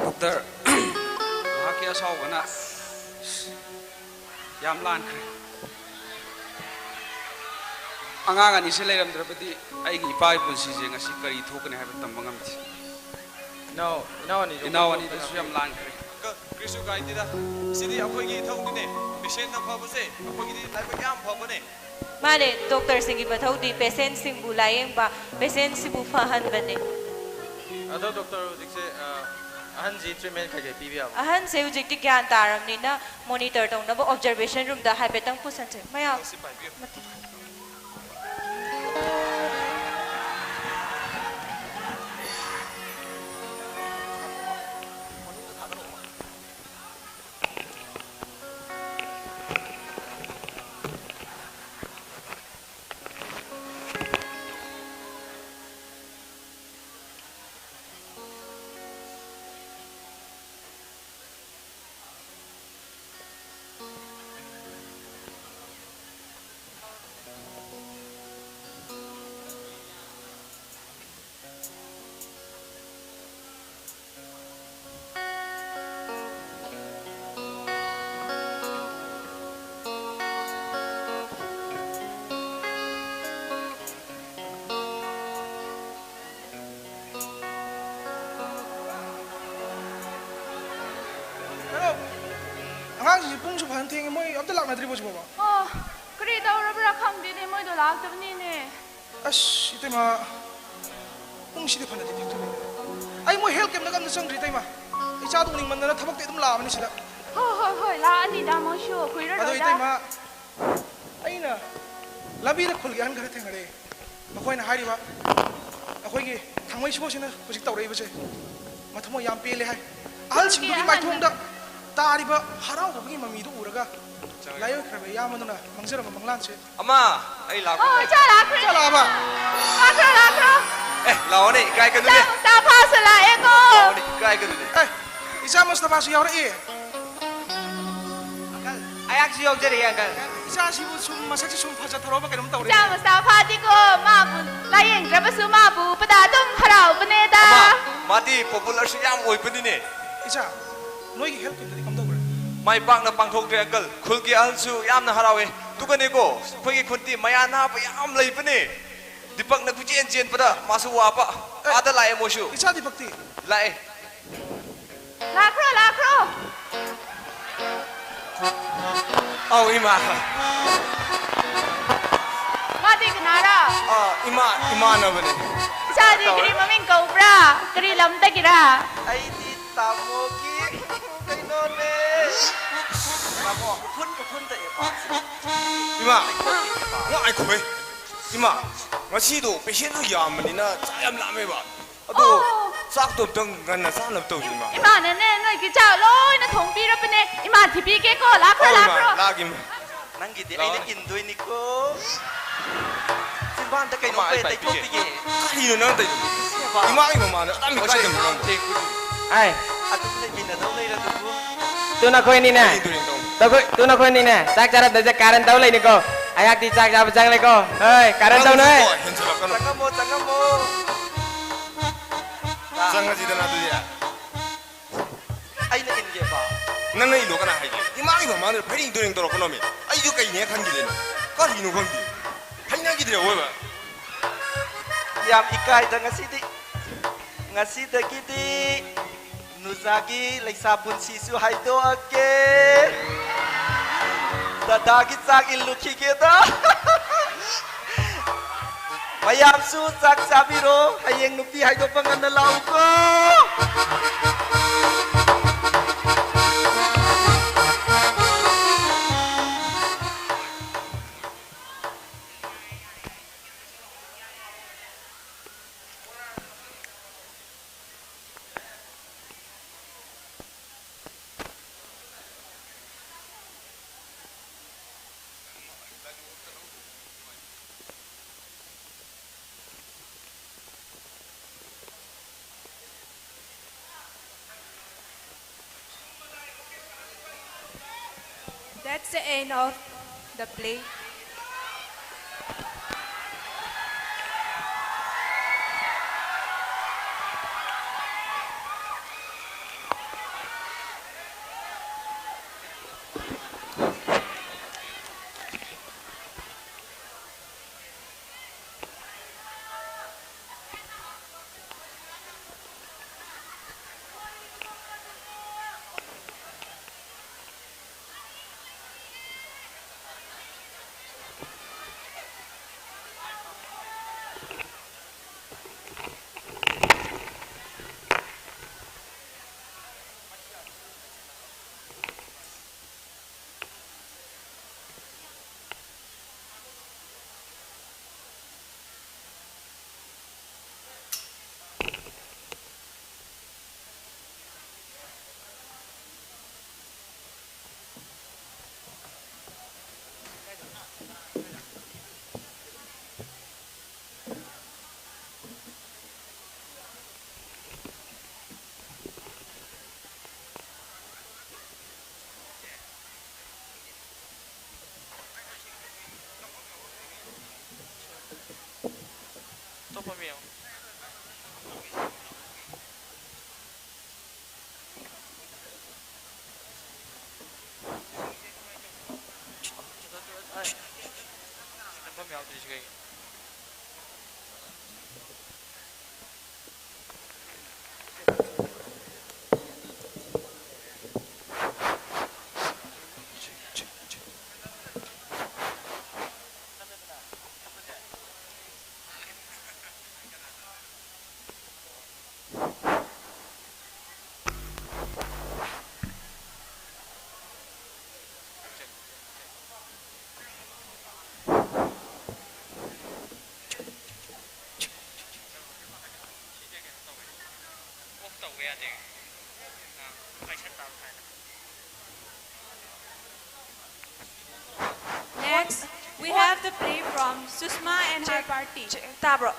ꯗꯣꯛꯇꯔ, ꯃꯍꯥꯛꯀꯤ ꯑꯁꯥꯎꯕꯅ ꯌꯥꯝ ꯂꯥꯟꯈ꯭ꯔꯦ꯫ ꯑꯉꯥꯡ ꯑꯅꯤꯁꯦ ꯂꯩꯔꯝꯗ꯭ꯔꯕꯗꯤ ꯑꯩꯒꯤ ꯏꯄꯥꯒꯤ ꯄꯨꯟꯁꯤꯁꯦ ꯉꯁꯤ ꯀꯔꯤ ꯊꯣꯛꯀꯅꯤ ꯍꯥꯏꯕ ꯇꯝꯕ ꯉꯝꯗꯦ꯫ ꯏꯅꯥꯎ, ꯏꯅꯥꯎ ꯑꯅꯤꯁꯨ ꯏꯅꯥꯎ ꯑꯅꯤꯗꯨꯁꯨ ꯌꯥꯝ ꯂꯥꯟꯈ꯭ꯔꯦ꯫ ꯀ-, ꯀꯔꯤꯁꯨ ꯀꯥꯏꯗꯦꯗ꯫ ꯁꯤꯗꯤ ꯑꯩꯈꯣꯏꯒꯤ ꯏꯊꯧꯅꯤꯅꯦ꯫ Patient ꯅ ꯐꯕꯁꯦ ꯑꯩꯈꯣꯏꯒꯤꯗꯤ ꯂꯥꯏꯕꯛ ꯌꯥꯝ ꯐꯕꯅꯦ꯫ ꯃꯥꯅꯦ, ꯗꯣꯛꯇꯔꯁꯤꯡꯒꯤ ꯃꯊꯧꯗꯤ patient ꯁꯤꯡꯕꯨ ꯂꯥꯌꯦꯡꯕ, patient ꯁꯤꯕꯨ ꯐꯍꯟꯕꯅꯦ꯫ ꯑꯗꯣ ꯗꯣꯛꯇꯔ, ꯍꯧꯖꯤꯛꯁꯦ, ꯑ, ꯑꯍꯟꯁꯤ treatment ꯀꯩꯀꯩ ꯄꯤꯕ ꯌꯥꯕ? ꯑꯍꯟꯁꯦ ꯍꯧꯖꯤꯛꯇꯤ ꯒ꯭ꯌꯥꯟ ꯇꯥꯔꯕꯅꯤꯅ monitor ꯇꯧꯅꯕ observation room ꯗ ꯍꯥꯏꯐꯦꯠꯇꯪ ꯄꯨꯁꯟꯁꯦ꯫ ꯃꯌꯥꯝ ꯁꯤ ꯄꯥꯏꯕꯤꯌꯨ꯫ ꯃꯊꯛ ꯄꯨꯡꯁꯨ ꯐꯖꯅ ꯊꯦꯡꯉꯦ, ꯃꯣꯏ ꯑꯝꯇ ꯂꯥꯛꯅꯗ꯭ꯔꯤꯕꯣ ꯍꯧꯖꯤꯛꯐꯥꯎꯕ? ꯑꯣ, ꯀꯔꯤ ꯇꯧꯔꯕ꯭ꯔꯥ ꯈꯪꯗꯦꯅꯦ, ꯃꯣꯏꯗꯣ ꯂꯥꯛꯇꯕꯅꯤꯅꯦ꯫ ꯑꯁ, ꯏꯇꯩꯃ, ꯄꯨꯡꯁꯤꯗꯤ ꯐꯅꯗꯤ ꯊꯦꯡꯖꯜꯂꯛꯑꯦ꯫ ꯑꯩ ꯃꯣꯏ ꯍꯦꯜꯊ ꯀꯦꯝꯞꯇꯒ ꯑꯝꯇ ꯆꯪꯗ꯭ꯔꯤ, ꯏꯇꯩꯃ꯫ ꯏꯆꯥꯗꯣ ꯎꯅꯤꯡꯃꯟꯗꯅ ꯊꯕꯛꯇꯤ ꯑꯗꯨꯝ ꯂꯥꯛꯑꯕꯅꯤ ꯁꯤꯗ꯫ ꯍꯣꯏ, ꯍꯣꯏ, ꯍꯣꯏ, ꯂꯥꯛꯑꯅꯤꯗ ꯃꯣꯏꯁꯨ ꯑꯗꯣ, ꯀꯨꯏꯔꯔꯣꯏꯗ꯫ ꯏꯇꯩꯃ, ꯑꯩꯅ ꯂꯝꯕꯤꯗ ꯈꯨꯜꯒꯤ ꯑꯍꯟ ꯈꯔ ꯊꯦꯡꯅꯔꯛꯑꯦ꯫ ꯃꯈꯣꯏꯅ ꯍꯥꯏꯔꯤꯕ ꯑꯩꯈꯣꯏꯒꯤ ꯊꯥꯡꯃꯩ ꯁꯣꯁꯤꯅ ꯍꯧꯖꯤꯛ ꯇꯧꯔꯛꯏꯕꯁꯦ ꯃꯊꯃꯣꯏ ꯌꯥꯝ ꯄꯦꯜꯂꯦ ꯍꯥꯏ꯫ ꯑꯍꯜꯁꯤꯡꯗꯨꯒꯤ ꯃꯥꯏꯊꯣꯡꯗ ꯇꯥꯔꯤꯕ ꯍꯔꯥꯎꯕꯒꯤ ꯃꯃꯤꯗꯨ ꯎꯔꯒ ꯂꯥꯏꯑꯣꯏꯈ꯭ꯔꯕ ꯏꯌꯥꯝꯕꯗꯨꯅ ꯃꯪꯖꯔꯝꯕ ꯃꯪꯂꯥꯟꯁꯦ꯫ ꯑꯃ, ꯑꯩ ꯂꯥꯛꯄ ꯑꯣ, ꯉꯥꯏ- ꯏꯆꯥ ꯂꯥꯛꯈ꯭ꯔꯦ꯫ ꯏꯆꯥ ꯂꯥꯛꯑꯕ? ꯂꯥꯛꯈ꯭ꯔꯣ, ꯂꯥꯛꯈ꯭ꯔꯣ꯫ ꯑꯦ, ꯂꯥꯛꯑꯣꯅꯦ, ꯏꯀꯥꯏꯒꯅꯨꯅꯦ꯫ ꯏꯆꯥ ꯃꯨꯁꯇꯥꯐꯥꯁꯨ ꯂꯥꯛꯑꯦꯀꯣ꯫ ꯂꯥꯛꯑꯣꯅꯦ, ꯏꯀꯥꯏꯒꯅꯨꯅꯦ꯫ ꯑꯦ, ꯏꯆꯥ ꯃꯨꯁꯇꯥꯐꯥꯁꯨ ꯌꯥꯎꯔꯛꯑꯦ꯫ ꯑꯪꯀꯜ, ꯑꯩꯍꯥꯛꯁꯨ ꯌꯥꯎꯖꯔꯛꯑꯦ, ꯑꯪꯀꯜ꯫ ꯏꯆꯥꯁꯤꯕꯨ ꯁꯨꯝ ꯃꯁꯛꯁꯤ ꯁꯨꯝ ꯐꯖꯊꯣꯔꯛꯑꯕ ꯀꯩꯅꯣꯝ ꯇꯧꯔꯦ꯫ ꯏꯆꯥ ꯃꯨꯁꯇꯥꯐꯥꯗꯤꯀꯣ, ꯃꯥꯕꯨ ꯂꯥꯌꯦꯡꯗ꯭ꯔꯕꯁꯨ ꯃꯥꯕꯨ ꯎꯕꯗ ꯑꯗꯨꯝ ꯍꯔꯥꯎꯕꯅꯦꯗ꯫ ꯑꯃ, ꯃꯥꯗꯤ ꯄꯣꯄꯨꯂꯔꯁꯨ ꯌꯥꯝ ꯑꯣꯏꯕꯅꯤꯅꯦ꯫ ꯏꯆꯥ, ꯅꯣꯏꯒꯤ ꯍꯦꯜꯊ ꯀꯦꯝꯞꯇꯗꯤ ꯀꯝꯗꯧꯈ꯭ꯔꯦ? ꯃꯥꯏ ꯄꯥꯛꯅ ꯄꯥꯡꯊꯣꯛꯇ꯭ꯔꯦ, ꯑꯪꯀꯜ꯫ ꯈꯨꯜꯒꯤ ꯑꯍꯜꯁꯨ ꯌꯥꯝꯅ ꯍꯔꯥꯎꯋꯦ꯫ ꯑꯗꯨꯒꯅꯦꯀꯣ, ꯑꯩꯈꯣꯏꯒꯤ ꯈꯨꯟꯗꯤ ꯃꯌꯥ ꯅꯥꯕ ꯌꯥꯝ ꯂꯩꯕꯅꯦ꯫ ꯗꯤꯄꯛꯅ ꯀꯣꯏꯆꯦꯟ ꯆꯦꯟꯕꯗ ꯃꯥꯁꯨ ꯋꯥꯕ꯫ ꯑꯦ, ꯑꯥꯗ ꯂꯥꯛꯑꯦ ꯃꯣꯏꯁꯨ꯫ ꯏꯆꯥ ꯗꯤꯄꯛꯇꯤ? ꯂꯥꯛꯑꯦ꯫ ꯂꯥꯛꯈ꯭ꯔꯣ, ꯂꯥꯛꯈ꯭ꯔꯣ꯫ ꯑꯧ, ꯏꯃꯥ꯫ ꯃꯥꯗꯤ ꯀꯅꯥꯔꯥ? ꯑꯥ, ꯏꯃꯥ, ꯏꯃꯥꯟꯅꯕꯅꯦ꯫ ꯏꯆꯥꯗꯤ ꯀꯔꯤ ꯃꯃꯤꯡ ꯀꯧꯕ꯭ꯔꯥ? ꯀꯔꯤ ꯂꯝꯗꯒꯤꯔꯥ? ꯑꯩꯗꯤ ꯇꯥꯃꯣꯒꯤ ꯀꯩꯅꯣꯅꯦ꯫ ꯇꯥꯃꯣ, ꯎꯐꯨꯟ, ꯎꯐꯨꯟ ꯇꯛꯑꯦ, ꯄꯥꯎꯁꯦ꯫ ꯏꯃꯥ, ꯉꯥꯏꯈꯣꯍꯦ꯫ ꯏꯃꯥ, ꯉꯁꯤꯗꯣ ꯄꯦꯁꯦꯟꯗꯣ ꯌꯥꯝꯕꯅꯤꯅ ꯆꯥꯛ ꯌꯥꯝ ꯂꯥꯝꯃꯦꯕ꯫ ꯑꯗꯣ ꯑꯣ꯫ ꯆꯥꯛꯇꯣ ꯑꯝꯇꯪ ꯉꯟꯅ ꯆꯥꯅꯕ ꯇꯧꯁꯤ, ꯏꯃꯥ꯫ ꯏꯃꯥꯅꯅꯦ, ꯅꯣꯏꯒꯤ ꯆꯥꯛ ꯂꯣꯏꯅ ꯊꯣꯡꯕꯤꯔꯕꯅꯦ꯫ ꯏꯃꯥ ꯊꯤꯕꯤꯒꯦꯀꯣ, ꯂꯥꯛꯈ꯭ꯔꯣ, ꯑꯧ, ꯏꯃꯥ, ꯂꯥꯛꯈ꯭ꯔꯣ꯫ ꯂꯥꯛꯑꯒꯦ, ꯏꯃꯥ꯫ ꯅꯪꯒꯤꯗꯤ ꯑꯩꯅ ꯂꯥꯛꯑꯣꯅꯦ꯫ ꯏꯟꯗꯣꯏꯅꯤꯀꯣ꯫ ꯆꯤꯟꯕꯥꯟꯗ ꯀꯩꯅꯣꯝ ꯏꯃꯥ, ꯑꯩ ꯀꯩ ꯄꯥꯏꯕꯤꯒꯦ꯫ ꯇꯩꯊꯣꯛꯄꯤꯒꯦ꯫ ꯀꯔꯤꯅꯣ ꯅꯪ ꯇꯧꯔꯤꯗꯣ? ꯁꯦꯕꯥ꯫ ꯏꯃꯥꯒꯤ ꯃꯃꯥꯡꯗ ꯑꯗꯥꯝ ꯏꯀꯥꯏꯒꯅꯨ ꯅꯪꯕꯨ꯫ ꯍꯥꯏ꯫ ꯑꯗꯨꯝ ꯂꯩꯃꯤꯟꯅꯗꯧ ꯂꯩꯔꯗꯨꯕꯨ꯫ ꯇꯨ ꯅꯈꯣꯏꯅꯤꯅꯦ꯫ ꯀꯔꯤ ꯇꯧꯔꯤꯅꯣ ꯇꯧꯔꯤꯗꯣ? ꯇꯈꯣꯏ-, ꯇꯨ ꯅꯈꯣꯏꯅꯤꯅꯦ꯫ ꯆꯥꯛ ꯆꯥꯔꯝꯗꯥꯏꯗ ꯀꯥꯔꯟ ꯇꯧ ꯂꯩꯅꯤꯀꯣ꯫ ꯑꯩꯍꯥꯛꯇꯤ ꯆꯥꯛ ꯆꯥꯕ ꯆꯪꯂꯦꯀꯣ꯫ ꯍꯣꯏ, ꯀꯥꯔꯟ ꯇꯧꯅꯨꯍꯦ꯫ ꯅꯪꯁꯨꯀꯣ, ꯍꯦꯟꯖꯜꯂꯛꯀꯅꯨ꯫ ꯆꯪꯉꯝꯃꯣ, ꯆꯪꯉꯝꯃꯣ꯫ ꯆꯪꯉꯁꯤꯗꯅ ꯑꯗꯨꯗꯤ꯫ ꯑꯩꯅ ꯏꯟꯒꯦꯕ꯫ ꯅꯪꯅ ꯏꯜꯂꯣ ꯀꯅꯥ ꯍꯥꯏꯒꯦ? ꯏꯃꯥꯒꯤ ꯃꯃꯥꯡꯗ ꯐꯩꯔꯦꯡ ꯇꯨꯔꯦꯡ ꯇꯧꯔꯛꯀꯅꯣꯃꯤ꯫ ꯑꯩꯁꯨ ꯀꯩꯅꯦ ꯈꯟꯈꯤꯗꯣꯏꯅꯣ? ꯀꯔꯤꯅꯣ ꯈꯪꯗꯦ꯫ ꯍꯩꯅꯈꯤꯗ꯭ꯔꯦ ꯑꯋꯣꯏꯕ꯫ ꯌꯥꯝ ꯏꯀꯥꯏꯗ ꯉꯁꯤꯗꯤ꯫ ꯉꯁꯤꯗꯒꯤꯗꯤ ꯅꯨꯖꯥꯒꯤ ꯂꯩꯁꯥ ꯄꯨꯟꯁꯤꯁꯨ ꯍꯥꯏꯗꯣꯛꯑꯒꯦ꯫ ꯗꯗꯥꯒꯤ ꯆꯥꯛ ꯏꯜꯂꯨꯈꯤꯒꯦꯗ꯫ ꯃꯌꯥꯝꯁꯨ ꯆꯥꯛ ꯆꯥꯕꯤꯔꯣ꯫ ꯍꯌꯦꯡ ꯅꯨꯄꯤ ꯍꯥꯏꯗꯣꯛꯄ ꯉꯟꯅ ꯂꯥꯛꯎꯀꯣ꯫ That's the end of the play. ꯑꯇꯣꯞꯄ ꯃꯤ ꯌꯦꯡꯉꯣ꯫ ꯅꯝꯐꯝ ꯌꯥꯎꯗ꯭ꯔꯤꯁꯤ ꯀꯩꯒꯤꯅꯣ? Next, we have the play from Susma and her party. ꯇꯥꯕ꯭ꯔꯣ?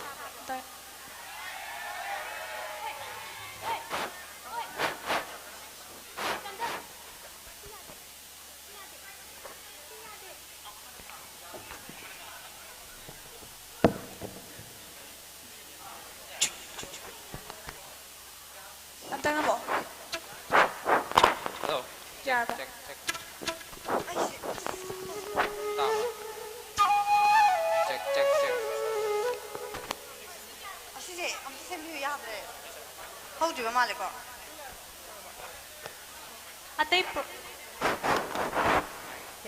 ꯑꯝꯇ ꯉꯝꯃꯛꯑꯣ꯫ Hello. ꯌꯥꯔꯕ? Check, check. ꯑꯩꯁꯦ ꯇꯥꯕ꯭ꯔꯣ? Check, check, check. ꯑꯁꯤꯁꯦ ꯑꯝꯇ ꯁꯦꯝꯕꯤꯌꯨ ꯌꯥꯗ꯭ꯔꯦ꯫ ꯍꯧꯗ꯭ꯔꯤꯕ ꯃꯥꯜꯂꯦꯀꯣ? ꯑꯇꯩ ꯄ꯭ꯔꯣ-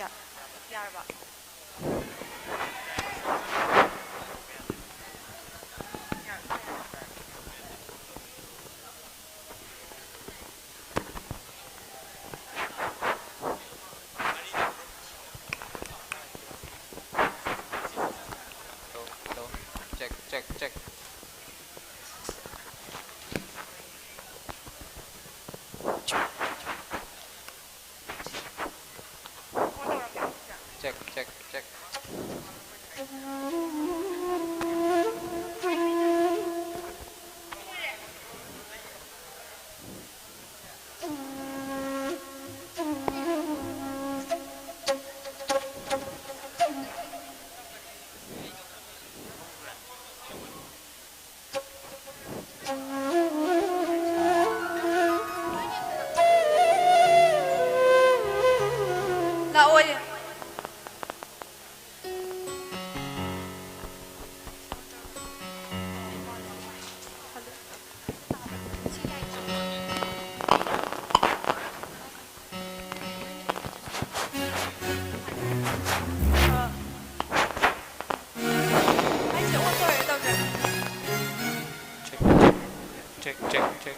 ꯌꯥ-, ꯌꯥꯔꯕ? Hello, hello. Check, check, check. Check, check, check. ꯂꯥꯛꯑꯣꯌꯦ꯫ ꯑꯩꯁꯦ ꯑꯣꯟ ꯇꯧꯔꯦ ꯇꯧꯗ꯭ꯔꯦ꯫ Check, check, check, check.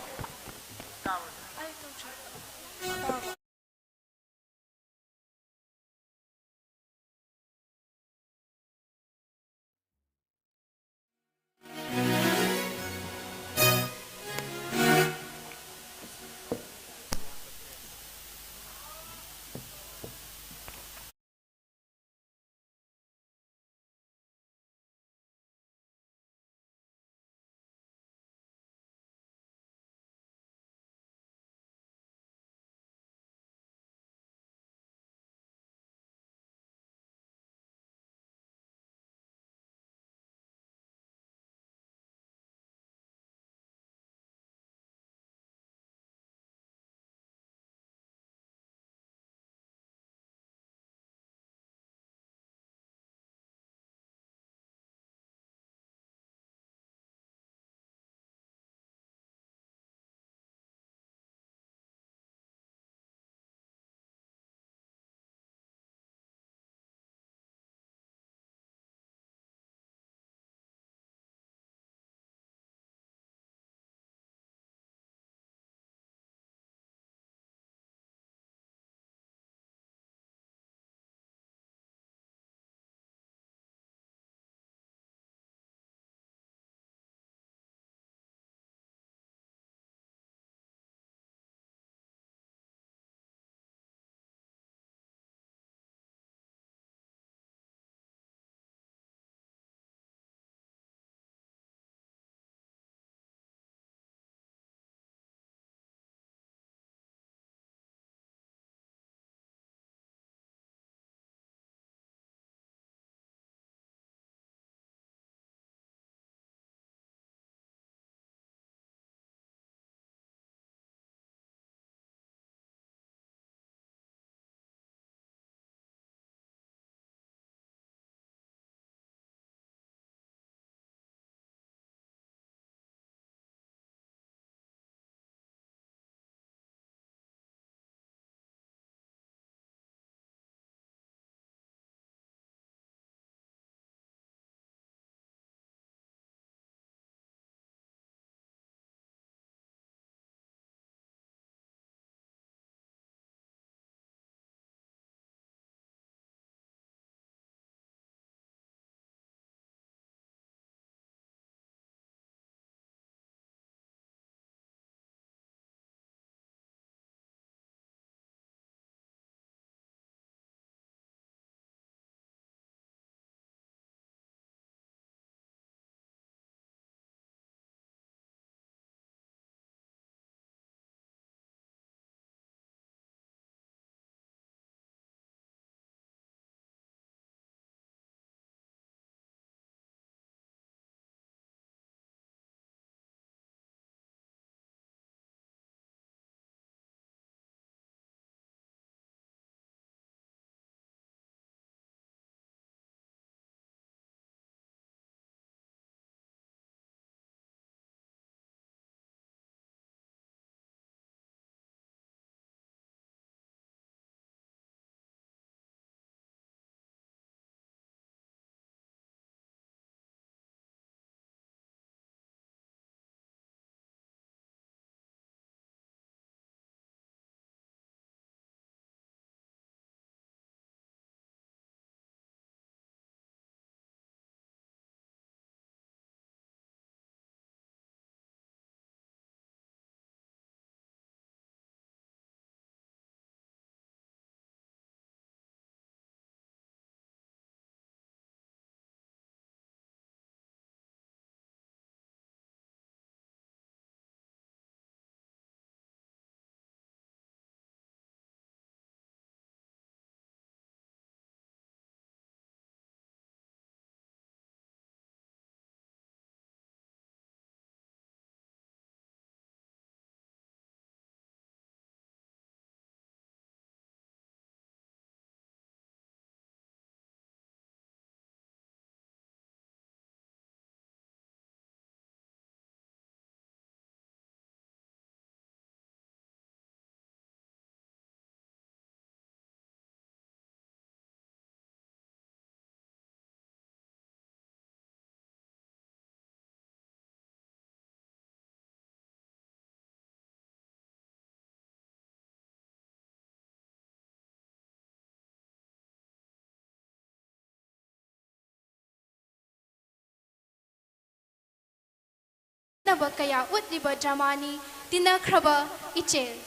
ꯈꯦꯠꯅꯕ ꯀꯌꯥ ꯎꯠꯂꯤꯕ ꯗ꯭ꯔꯃꯥꯅꯤ ꯇꯤꯟꯅꯈ꯭ꯔꯕ ꯏꯆꯦꯜ꯫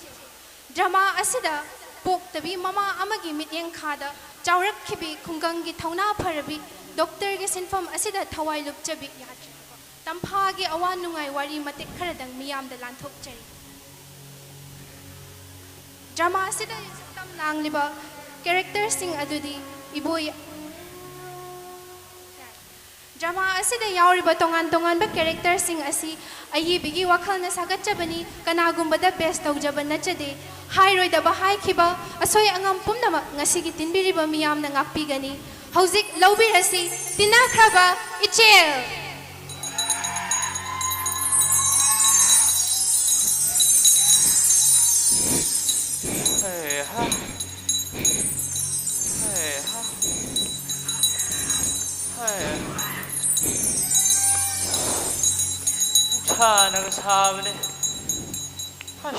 ꯗ꯭ꯔꯃꯥ ꯑꯁꯤꯗ ꯄꯣꯛꯇꯕꯤ ꯃꯃꯥ ꯑꯃꯒꯤ ꯃꯤꯠꯌꯦꯡ ꯈꯥꯗ ꯆꯥꯎꯔꯛꯈꯤꯕꯤ ꯈꯨꯡꯒꯪꯒꯤ ꯊꯧꯅꯥ ꯐꯔꯕꯤ ꯗꯣꯛꯇꯔꯒꯤ ꯁꯤꯟꯐꯝ ꯑꯁꯤꯗ ꯊꯋꯥꯏ ꯂꯨꯞꯆꯕꯤ ꯌꯥꯗ꯭ꯔꯦ꯫ ꯇꯝꯐꯥꯒꯤ ꯑꯋꯥ ꯅꯨꯡꯉꯥꯏ ꯋꯥꯔꯤ ꯃꯇꯦꯛ ꯈꯔꯗꯪ ꯃꯤꯌꯥꯝꯗ ꯂꯥꯟꯊꯣꯛꯆꯔꯤ꯫ ꯗ꯭ꯔꯃꯥ ꯑꯁꯤꯗ ꯁꯛꯇꯝ ꯂꯥꯡꯂꯤꯕ ꯀꯦꯔꯦꯛꯇꯔꯁꯤꯡ ꯑꯗꯨꯗꯤ ꯏꯕꯣ ꯗ꯭ꯔꯃꯥ ꯑꯁꯤꯗ ꯌꯥꯎꯔꯤꯕ ꯇꯣꯉꯥꯟ ꯇꯣꯉꯥꯟꯕ ꯀꯦꯔꯦꯛꯇꯔꯁꯤꯡ ꯑꯁꯤ ꯑꯏꯕꯤꯒꯤ ꯋꯥꯈꯜꯅ ꯁꯥꯒꯠꯆꯕꯅꯤ, ꯀꯅꯥꯒꯨꯝꯕꯗ ꯕꯦꯁ ꯇꯧꯖꯕ ꯅꯠꯆꯗꯦ꯫ ꯍꯥꯏꯔꯣꯏꯗꯕ ꯍꯥꯏꯈꯤꯕ ꯑꯁꯣꯏ ꯑꯉꯥꯝ ꯄꯨꯝꯅꯃꯛ ꯉꯁꯤꯒꯤ ꯇꯤꯟꯕꯤꯔꯤꯕ ꯃꯤꯌꯥꯝꯅ ꯉꯥꯛꯄꯤꯒꯅꯤ꯫ ꯍꯧꯖꯤꯛ ꯂꯧꯕꯤꯔꯁꯤ ꯇꯤꯟꯅꯈ꯭ꯔꯕ ꯏꯆꯦꯜ꯫ ꯍꯩꯍꯥ꯫ ꯍꯩꯍꯥ꯫ ꯍꯩ꯫ ꯅꯨꯡꯁꯥꯅꯒ ꯁꯥꯕꯅꯦ꯫ ꯑꯁ꯫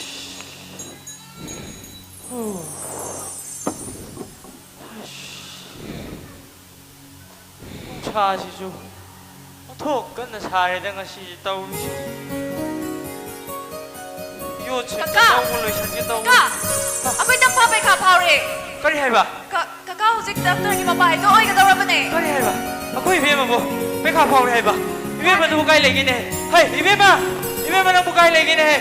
ꯍꯨ꯫ ꯑꯁ꯫ ꯅꯨꯡꯁꯥꯁꯤꯁꯨ ꯑꯣꯟꯊꯣꯛ ꯀꯟꯅ ꯁꯥꯔꯦꯗ ꯉꯁꯤꯁꯦ ꯇꯧꯔꯤꯁꯦ꯫ ꯌꯣꯠꯁꯦ ꯀꯀꯥ! ꯀꯩꯗꯧꯕ ꯂꯣꯏꯁꯟꯒꯦ ꯇꯧꯕ꯫ ꯀꯀꯥ! ꯑ꯫ ꯑꯩꯈꯣꯏ ꯇꯝꯐꯥ ꯄꯩꯈꯥ ꯐꯥꯎꯔꯦ꯫ ꯀꯔꯤ ꯍꯥꯏꯕ? ꯀ-, ꯀꯀꯥ ꯍꯧꯖꯤꯛ ꯗꯥꯛꯇꯔꯒꯤ ꯃꯄꯥ ꯍꯥꯏꯗꯣ ꯑꯣꯏꯒꯗꯧꯔꯕꯅꯦ꯫ ꯀꯔꯤ ꯍꯥꯏꯕ? ꯑꯩꯈꯣꯏ ꯏꯕꯦꯝꯃꯕꯨ ꯄꯩꯈꯥ ꯐꯥꯎꯔꯦ ꯍꯥꯏꯕ? ꯏꯕꯦꯝꯃꯗꯨꯕꯨ ꯀꯥꯏ ꯂꯩꯒꯦꯅꯦ? ꯍꯩ, ꯏꯕꯦꯝꯃ! ꯏꯕꯦꯝꯃ, ꯅꯪꯕꯨ ꯀꯥꯏ ꯂꯩꯒꯦꯅꯦ? ꯍꯦ,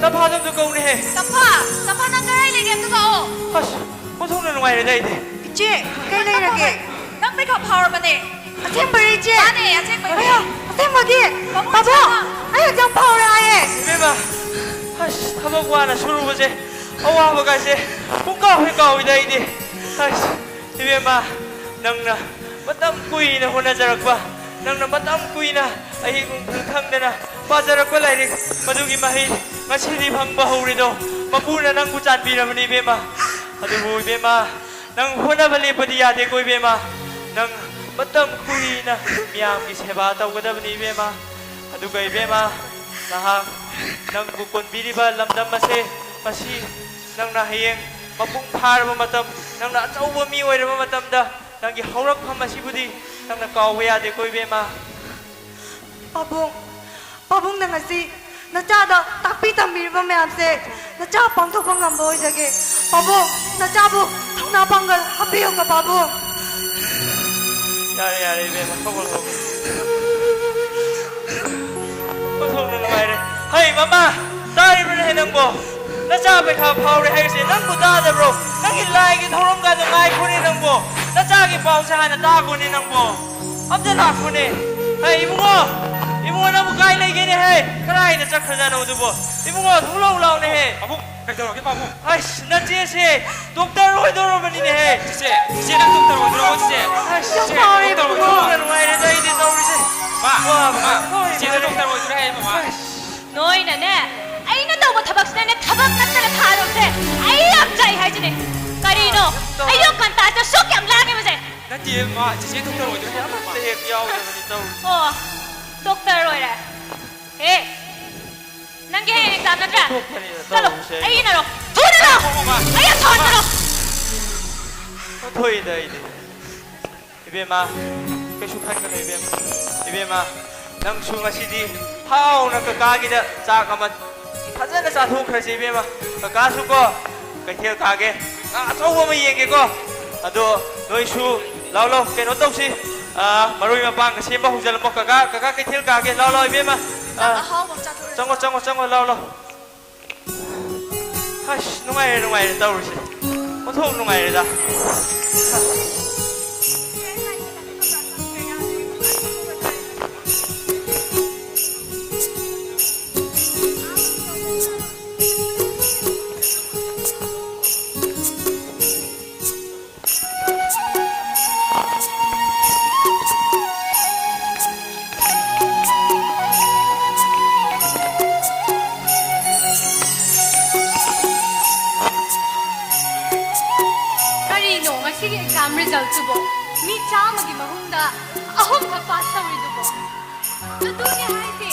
ꯇꯝꯐꯥꯗꯣ ꯑꯝꯇ ꯀꯧꯅꯦ, ꯍꯦ꯫ ꯇꯝꯐꯥ! ꯇꯝꯐꯥ, ꯅꯪ ꯀꯗꯥꯏ ꯂꯩꯒꯦ? ꯑꯝꯇ ꯂꯥꯛꯑꯣ꯫ ꯑꯁ, ꯑꯣꯟꯊꯣꯛꯅ ꯅꯨꯡꯉꯥꯏꯔꯦꯗ ꯑꯩꯗꯤ꯫ ꯏꯆꯦ, ꯀꯩ ꯂꯩꯔꯒꯦ? ꯅꯪ ꯄꯩꯈꯥ ꯐꯥꯎꯔꯕꯅꯦ꯫ ꯑꯁꯦꯡꯕꯩꯔꯣ, ꯏꯆꯦ? ꯃꯥꯅꯦ, ꯑꯁꯦꯡꯕꯩꯅꯦ꯫ ꯑꯌꯥ, ꯑꯁꯦꯡꯕꯒꯤ? ꯄꯥꯕꯨꯡ, ꯄꯥꯕꯨꯡ, ꯆꯪꯉꯣ꯫ ꯑꯩ ꯑꯦꯛꯖꯥꯝ ꯐꯥꯎꯔꯦ ꯍꯥꯏꯌꯦ꯫ ꯏꯕꯦꯝꯃ, ꯑꯁ, ꯊꯕꯛ ꯋꯥꯅ ꯁꯨꯔꯨꯕꯁꯦ, ꯑꯋꯥꯕꯒꯥꯏꯁꯦ ꯄꯨꯡꯀꯥꯎ ꯍꯦꯛ ꯀꯥꯎꯏꯗ ꯑꯩꯗꯤ꯫ ꯑꯁ, ꯏꯕꯦꯝꯃ, ꯅꯪꯅ ꯃꯇꯝ ꯀꯨꯏꯅ ꯍꯣꯠꯅꯖꯔꯛꯄ, ꯅꯪꯅ ꯃꯇꯝ ꯀꯨꯏꯅ ꯑꯍꯤꯡ ꯅꯨꯡꯊꯤꯜ ꯈꯪꯗꯅ ꯄꯥꯖꯔꯛꯄ ꯂꯥꯏꯔꯤꯛ, ꯃꯗꯨꯒꯤ ꯃꯍꯩ ꯉꯁꯤꯗꯤ ꯐꯪꯕ ꯍꯧꯔꯦꯗꯣ, ꯃꯄꯨꯅ ꯅꯪꯕꯨ ꯆꯥꯟꯕꯤꯔꯕꯅꯤ ꯏꯕꯦꯝꯃ꯫ ꯑꯗꯨꯕꯨ ꯏꯕꯦꯝꯃ, ꯅꯪ ꯍꯣꯠꯅꯕ ꯂꯦꯞꯄꯗꯤ ꯌꯥꯗꯦꯀꯣ ꯏꯕꯦꯝꯃ꯫ ꯅꯪ ꯃꯇꯝ ꯀꯨꯏꯅ ꯃꯤꯌꯥꯝꯒꯤ ꯁꯦꯕꯥ ꯇꯧꯒꯗꯕꯅꯤ ꯏꯕꯦꯝꯃ꯫ ꯑꯗꯨꯒ ꯏꯕꯦꯝꯃ, ꯅꯍꯥꯛ ꯅꯪꯕꯨ ꯀꯣꯟꯕꯤꯔꯤꯕ ꯂꯝꯗꯝ ꯑꯁꯦ, ꯃꯁꯤ ꯅꯪꯅ ꯍꯌꯦꯡ ꯃꯄꯨꯡ ꯐꯥꯔꯕ ꯃꯇꯝ, ꯅꯪꯅ ꯑꯆꯧꯕ ꯃꯤ ꯑꯣꯏꯔꯕ ꯃꯇꯝꯗ, ꯅꯪꯒꯤ ꯍꯧꯔꯛꯐꯝ ꯑꯁꯤꯕꯨꯗꯤ ꯅꯪꯅ ꯀꯥꯎꯕ ꯌꯥꯗꯦꯀꯣ ꯏꯕꯦꯝꯃ꯫ ꯄꯥꯕꯨꯡ, ꯄꯥꯕꯨꯡꯅ ꯉꯁꯤ ꯅꯆꯥꯗ ꯇꯥꯛꯄꯤ ꯇꯝꯕꯤꯔꯤꯕ ꯃꯌꯥꯝꯁꯦ ꯅꯆꯥ ꯄꯥꯡꯊꯣꯛꯄ ꯉꯝꯕ ꯑꯣꯏꯖꯒꯦ꯫ ꯄꯥꯕꯨꯡ, ꯅꯆꯥꯕꯨ ꯊꯧꯅꯥ ꯄꯥꯡꯒꯜ ꯍꯥꯞꯄꯤꯌꯨꯀꯣ, ꯄꯥꯕꯨꯡ꯫ ꯌꯥꯔꯦ, ꯌꯥꯔꯦ, ꯏꯕꯦꯝꯃ, ꯊꯣꯛꯈ꯭ꯔꯣ, ꯊꯣꯛꯈ꯭ꯔꯣ꯫ ꯑꯣꯟꯊꯣꯛꯅ ꯅꯨꯡꯉꯥꯏꯔꯦ꯫ ꯍꯩ, ꯃꯃꯥ, ꯇꯥꯔꯤꯕꯅꯦ ꯅꯪꯕꯣ? ꯅꯆꯥ ꯄꯩꯈꯥ ꯐꯥꯎꯔꯦ ꯍꯥꯏꯔꯤꯁꯦ ꯅꯪꯕꯨ ꯇꯥꯗꯕ꯭ꯔꯣ? ꯅꯪꯒꯤ ꯂꯥꯏꯒꯤ ꯊꯧꯔꯝꯒꯗꯣ ꯉꯥꯏꯈꯣꯅꯦ ꯅꯪꯕꯣ꯫ ꯅꯆꯥꯒꯤ ꯄꯥꯎꯁꯦ ꯍꯥꯟꯅ ꯇꯥꯈꯣꯅꯦ ꯅꯪꯕꯣ꯫ ꯑꯝꯇ ꯂꯥꯛꯈꯣꯅꯦ꯫ ꯍꯩ, ꯏꯕꯨꯡꯉꯣ, ꯏꯕꯨꯡꯉꯣ, ꯅꯪꯕꯨ ꯀꯥꯏ ꯂꯩꯒꯦꯅꯦ ꯍꯩ? ꯀꯗꯥꯏꯗ ꯆꯠꯈ꯭ꯔꯖꯥꯠꯅꯣ ꯑꯗꯨꯕꯣ? ꯏꯕꯨꯡꯉꯣ, ꯊꯣꯛꯂꯛꯎ ꯂꯥꯎꯅꯦ ꯍꯩ꯫ ꯄꯥꯕꯨꯡ, ꯀꯩꯗꯧꯔꯒꯦ, ꯄꯥꯕꯨꯡ? ꯑꯁ, ꯅꯆꯦꯁꯦ ꯗꯣꯛꯇꯔ ꯑꯣꯏꯗꯧꯔꯕꯅꯤꯅꯦꯍꯦ꯫ ꯆꯦꯆꯦ, ꯆꯦꯆꯦ, ꯅꯪ ꯗꯣꯛꯇꯔ ꯑꯣꯏꯗꯧꯔꯕꯣ, ꯆꯦꯆꯦ? ꯑꯁ, ꯆꯦꯆꯦ, ꯌꯥꯝ ꯐꯔꯦ, ꯗꯣꯛꯇꯔ ꯏꯕꯨꯡꯉꯣ꯫ ꯑꯣꯏꯗꯧꯔꯕꯣ? ꯅꯨꯡꯉꯥꯏꯔꯦꯗ, ꯑꯩꯗꯤ ꯇꯧꯔꯤꯁꯦ꯫ ꯃꯥ, ꯋꯥꯕꯅ ꯃꯥ, ꯂꯣꯏꯔꯦ꯫ ꯆꯦꯆꯦꯁꯦ ꯗꯣꯛꯇꯔ ꯑꯣꯏꯗꯧꯔꯦ ꯍꯥꯏꯌꯦ, ꯃꯃꯥ꯫ ꯑꯁ꯫ ꯅꯣꯏꯅꯅꯦ, ꯑꯩꯅ ꯇꯧꯕ ꯊꯕꯛꯁꯤꯅꯅꯦ, ꯊꯕꯛ ꯅꯠꯇꯅ ꯊꯥꯗꯧꯁꯦ꯫ ꯑꯩ ꯌꯥꯝ ꯆꯥꯛꯏ ꯍꯥꯏꯁꯤꯅꯦ꯫ ꯀꯔꯤꯅꯣ? ꯑꯌꯨꯛ ꯉꯟꯇꯥꯁꯦ ꯁꯨꯛ ꯌꯥꯝ ꯂꯥꯡꯉꯦꯕꯁꯦ꯫ ꯅꯠꯇꯦ, ꯃꯥ, ꯆꯦꯆꯦ ꯗꯣꯛꯇꯔ ꯑꯣꯏꯗꯧꯔꯦ ꯍꯥꯏꯌꯦ, ꯃꯃꯥ꯫ ꯑꯃꯠꯇ ꯍꯦꯛ ꯌꯥꯎꯗꯕꯅꯤ ꯇꯧꯔꯤꯁꯦ꯫ ꯑꯣ, ꯗꯣꯛꯇꯔ ꯑꯣꯏꯔꯦ꯫ ꯍꯦ, ꯅꯪꯒꯤ ꯍꯌꯦꯡ ꯑꯦꯛꯖꯥꯝ ꯅꯠꯇ꯭ꯔꯥ? ꯆꯠꯊꯣꯛꯄꯅꯤꯅ ꯆꯠꯂꯣ, ꯇꯧꯔꯤꯁꯦ ꯑꯩ ꯑꯩꯅ꯫ ꯏꯟꯅꯔꯣ꯫ ꯊꯨꯅ ꯂꯥꯛꯑꯣ꯫ ꯉꯥꯏꯈꯣ, ꯃꯃꯥ꯫ ꯑꯩ ꯌꯥꯝ ꯁꯥꯎꯍꯟꯒꯅꯨ꯫ ꯊꯣꯛꯏꯗ ꯑꯩꯗꯤ꯫ ꯏꯕꯦꯝꯃ, ꯀꯩꯁꯨ ꯈꯟꯒꯅꯨ ꯏꯕꯦꯝꯃ꯫ ꯏꯕꯦꯝꯃ, ꯅꯪꯁꯨ ꯉꯁꯤꯗꯤ ꯍꯥꯎꯅ ꯀꯀꯥꯒꯤꯗ ꯆꯥꯛ ꯑꯃ ꯐꯖꯅ ꯆꯥꯊꯣꯛꯈ꯭ꯔꯁꯤ ꯏꯕꯦꯝꯃ꯫ ꯀꯀꯥꯁꯨ ꯀꯣ, ꯀꯩꯊꯦꯜ ꯀꯥꯒꯦ, ꯉꯥ ꯑꯆꯧꯕ ꯑꯃ ꯌꯦꯡꯒꯦꯀꯣ꯫ ꯑꯗꯣ ꯅꯣꯏꯁꯨ ꯂꯥꯎ ꯂꯥꯎ, ꯀꯩꯅꯣ ꯇꯧꯁꯤ꯫ ꯑꯥ, ꯃꯔꯣꯏ ꯃꯄꯥꯡꯒ ꯁꯦꯝꯕ ꯍꯧꯖꯤꯜꯂꯝꯃꯣ꯫ ꯀꯀꯥ, ꯀꯀꯥ ꯀꯩꯊꯦꯜ ꯀꯥꯒꯦ꯫ ꯂꯥꯎ ꯂꯥꯎ ꯏꯕꯦꯝꯃ꯫ ꯑꯥ, ꯑꯍꯥꯎꯕ ꯑꯃ ꯆꯥꯊꯣꯛꯑꯁꯤ꯫ ꯆꯪꯉꯣ, ꯆꯪꯉꯣ, ꯆꯪꯉꯣ, ꯂꯥꯎ ꯂꯥꯎ꯫ ꯑꯁ, ꯅꯨꯡꯉꯥꯏꯔꯦ, ꯅꯨꯡꯉꯥꯏꯔꯦ ꯇꯧꯔꯤꯁꯦ꯫ ꯑꯣꯟꯊꯣꯛ ꯅꯨꯡꯉꯥꯏꯔꯦꯗ꯫ ꯀꯔꯤꯅꯣ ꯉꯁꯤꯒꯤ ꯑꯦꯛꯖꯥꯝ ꯔꯤꯖꯜꯠꯁꯤꯕꯣ? ꯃꯤ ꯆꯥꯝꯃꯒꯤ ꯃꯅꯨꯡꯗ ꯑꯍꯨꯝꯈꯛ ꯄꯥꯁ ꯇꯧꯔꯤꯗꯨꯕꯣ? ꯑꯗꯨꯅꯦ ꯍꯥꯏꯁꯦ꯫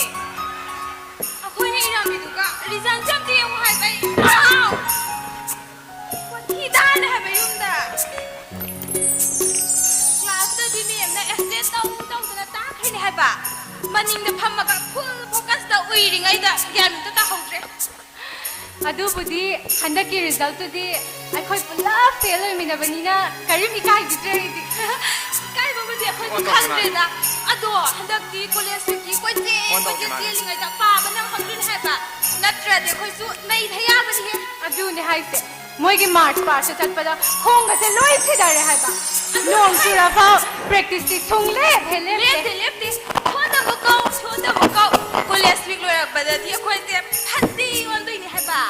ꯑꯩꯈꯣꯏꯅ ꯏꯔꯝꯃꯤꯗꯨꯒ ꯔꯤꯖꯜꯁꯦ ꯑꯝꯇ ꯌꯦꯡꯉꯨ ꯍꯥꯏꯕ ꯑꯩ꯫ ꯑꯥꯎ! ꯋꯥꯊꯤ ꯇꯥꯔꯅꯤ ꯍꯥꯏꯕ ꯌꯨꯝꯗ꯫ ꯀ꯭ꯂꯥꯁꯇꯗꯤ ꯃꯦꯝꯅ ꯑꯦꯕꯁꯦꯟ ꯇꯧ ꯇꯧꯗꯅ ꯇꯥꯛꯈ꯭ꯔꯤꯅꯦ ꯍꯥꯏꯕ꯫ ꯃꯅꯤꯡꯗ ꯐꯝꯃꯒ ꯐꯨꯜ ꯐꯣꯀꯁ ꯏꯔꯤꯉꯩꯗ ꯒ꯭ꯌꯥꯟ ꯑꯝꯇ ꯇꯥꯍꯧꯗ꯭ꯔꯦ꯫ ꯑꯗꯨꯕꯨꯗꯤ ꯍꯟꯗꯛꯀꯤ resultꯇꯨꯗꯤ ꯑꯩꯈꯣꯏ ꯄꯨꯂꯞ fail ꯑꯣꯏꯃꯤꯟꯅꯕꯅꯤꯅ ꯀꯔꯤꯝ ꯏꯀꯥꯏꯕꯤꯗ꯭ꯔꯦ ꯑꯩꯗꯤ꯫ ꯏꯀꯥꯏꯕꯕꯨꯗꯤ ꯑꯩꯈꯣꯏꯁꯨ ꯈꯪꯗ꯭ꯔꯦꯗ꯫ ꯑꯗꯣ ꯍꯟꯗꯛꯇꯤ college weekꯀꯤ ꯀꯣꯏꯆꯦꯟ ꯀꯣꯏꯆꯦꯟ ꯆꯦꯜꯂꯤꯉꯩꯗ ꯄꯥꯕ ꯅꯪꯍꯧꯗꯣꯏꯅꯦ ꯍꯥꯏꯕ꯫ ꯅꯠꯇ꯭ꯔꯗꯤ ꯑꯩꯈꯣꯏꯁꯨ ꯅꯩꯊ ꯌꯥꯕꯅꯤꯍꯦ꯫ ꯑꯗꯨꯅꯦ ꯍꯥꯏꯁꯦ꯫ ꯃꯣꯏꯒꯤ march past ꯆꯠꯄꯗ ꯈꯣꯡꯒꯁꯦ ꯂꯣꯏ ꯁꯤꯊꯔꯦ ꯍꯥꯏꯕ꯫ ꯅꯣꯡ ꯆꯨꯔꯐꯥꯎ practiceꯇꯤ ꯁꯨꯡꯂꯦꯞ ꯍꯦꯛ ꯂꯦꯞꯇꯦ꯫ ꯂꯦꯞꯇꯦ, ꯂꯦꯞꯇꯦ꯫ ꯁꯣꯟꯗꯕ ꯀꯧ, ꯁꯣꯟꯗꯕ ꯀꯧ꯫ College week ꯂꯣꯏꯔꯛꯄꯗꯗꯤ ꯑꯩꯈꯣꯏꯁꯦ ꯐꯟꯗꯤ ꯑꯣꯟꯗꯣꯏꯅꯦ ꯍꯥꯏꯕ꯫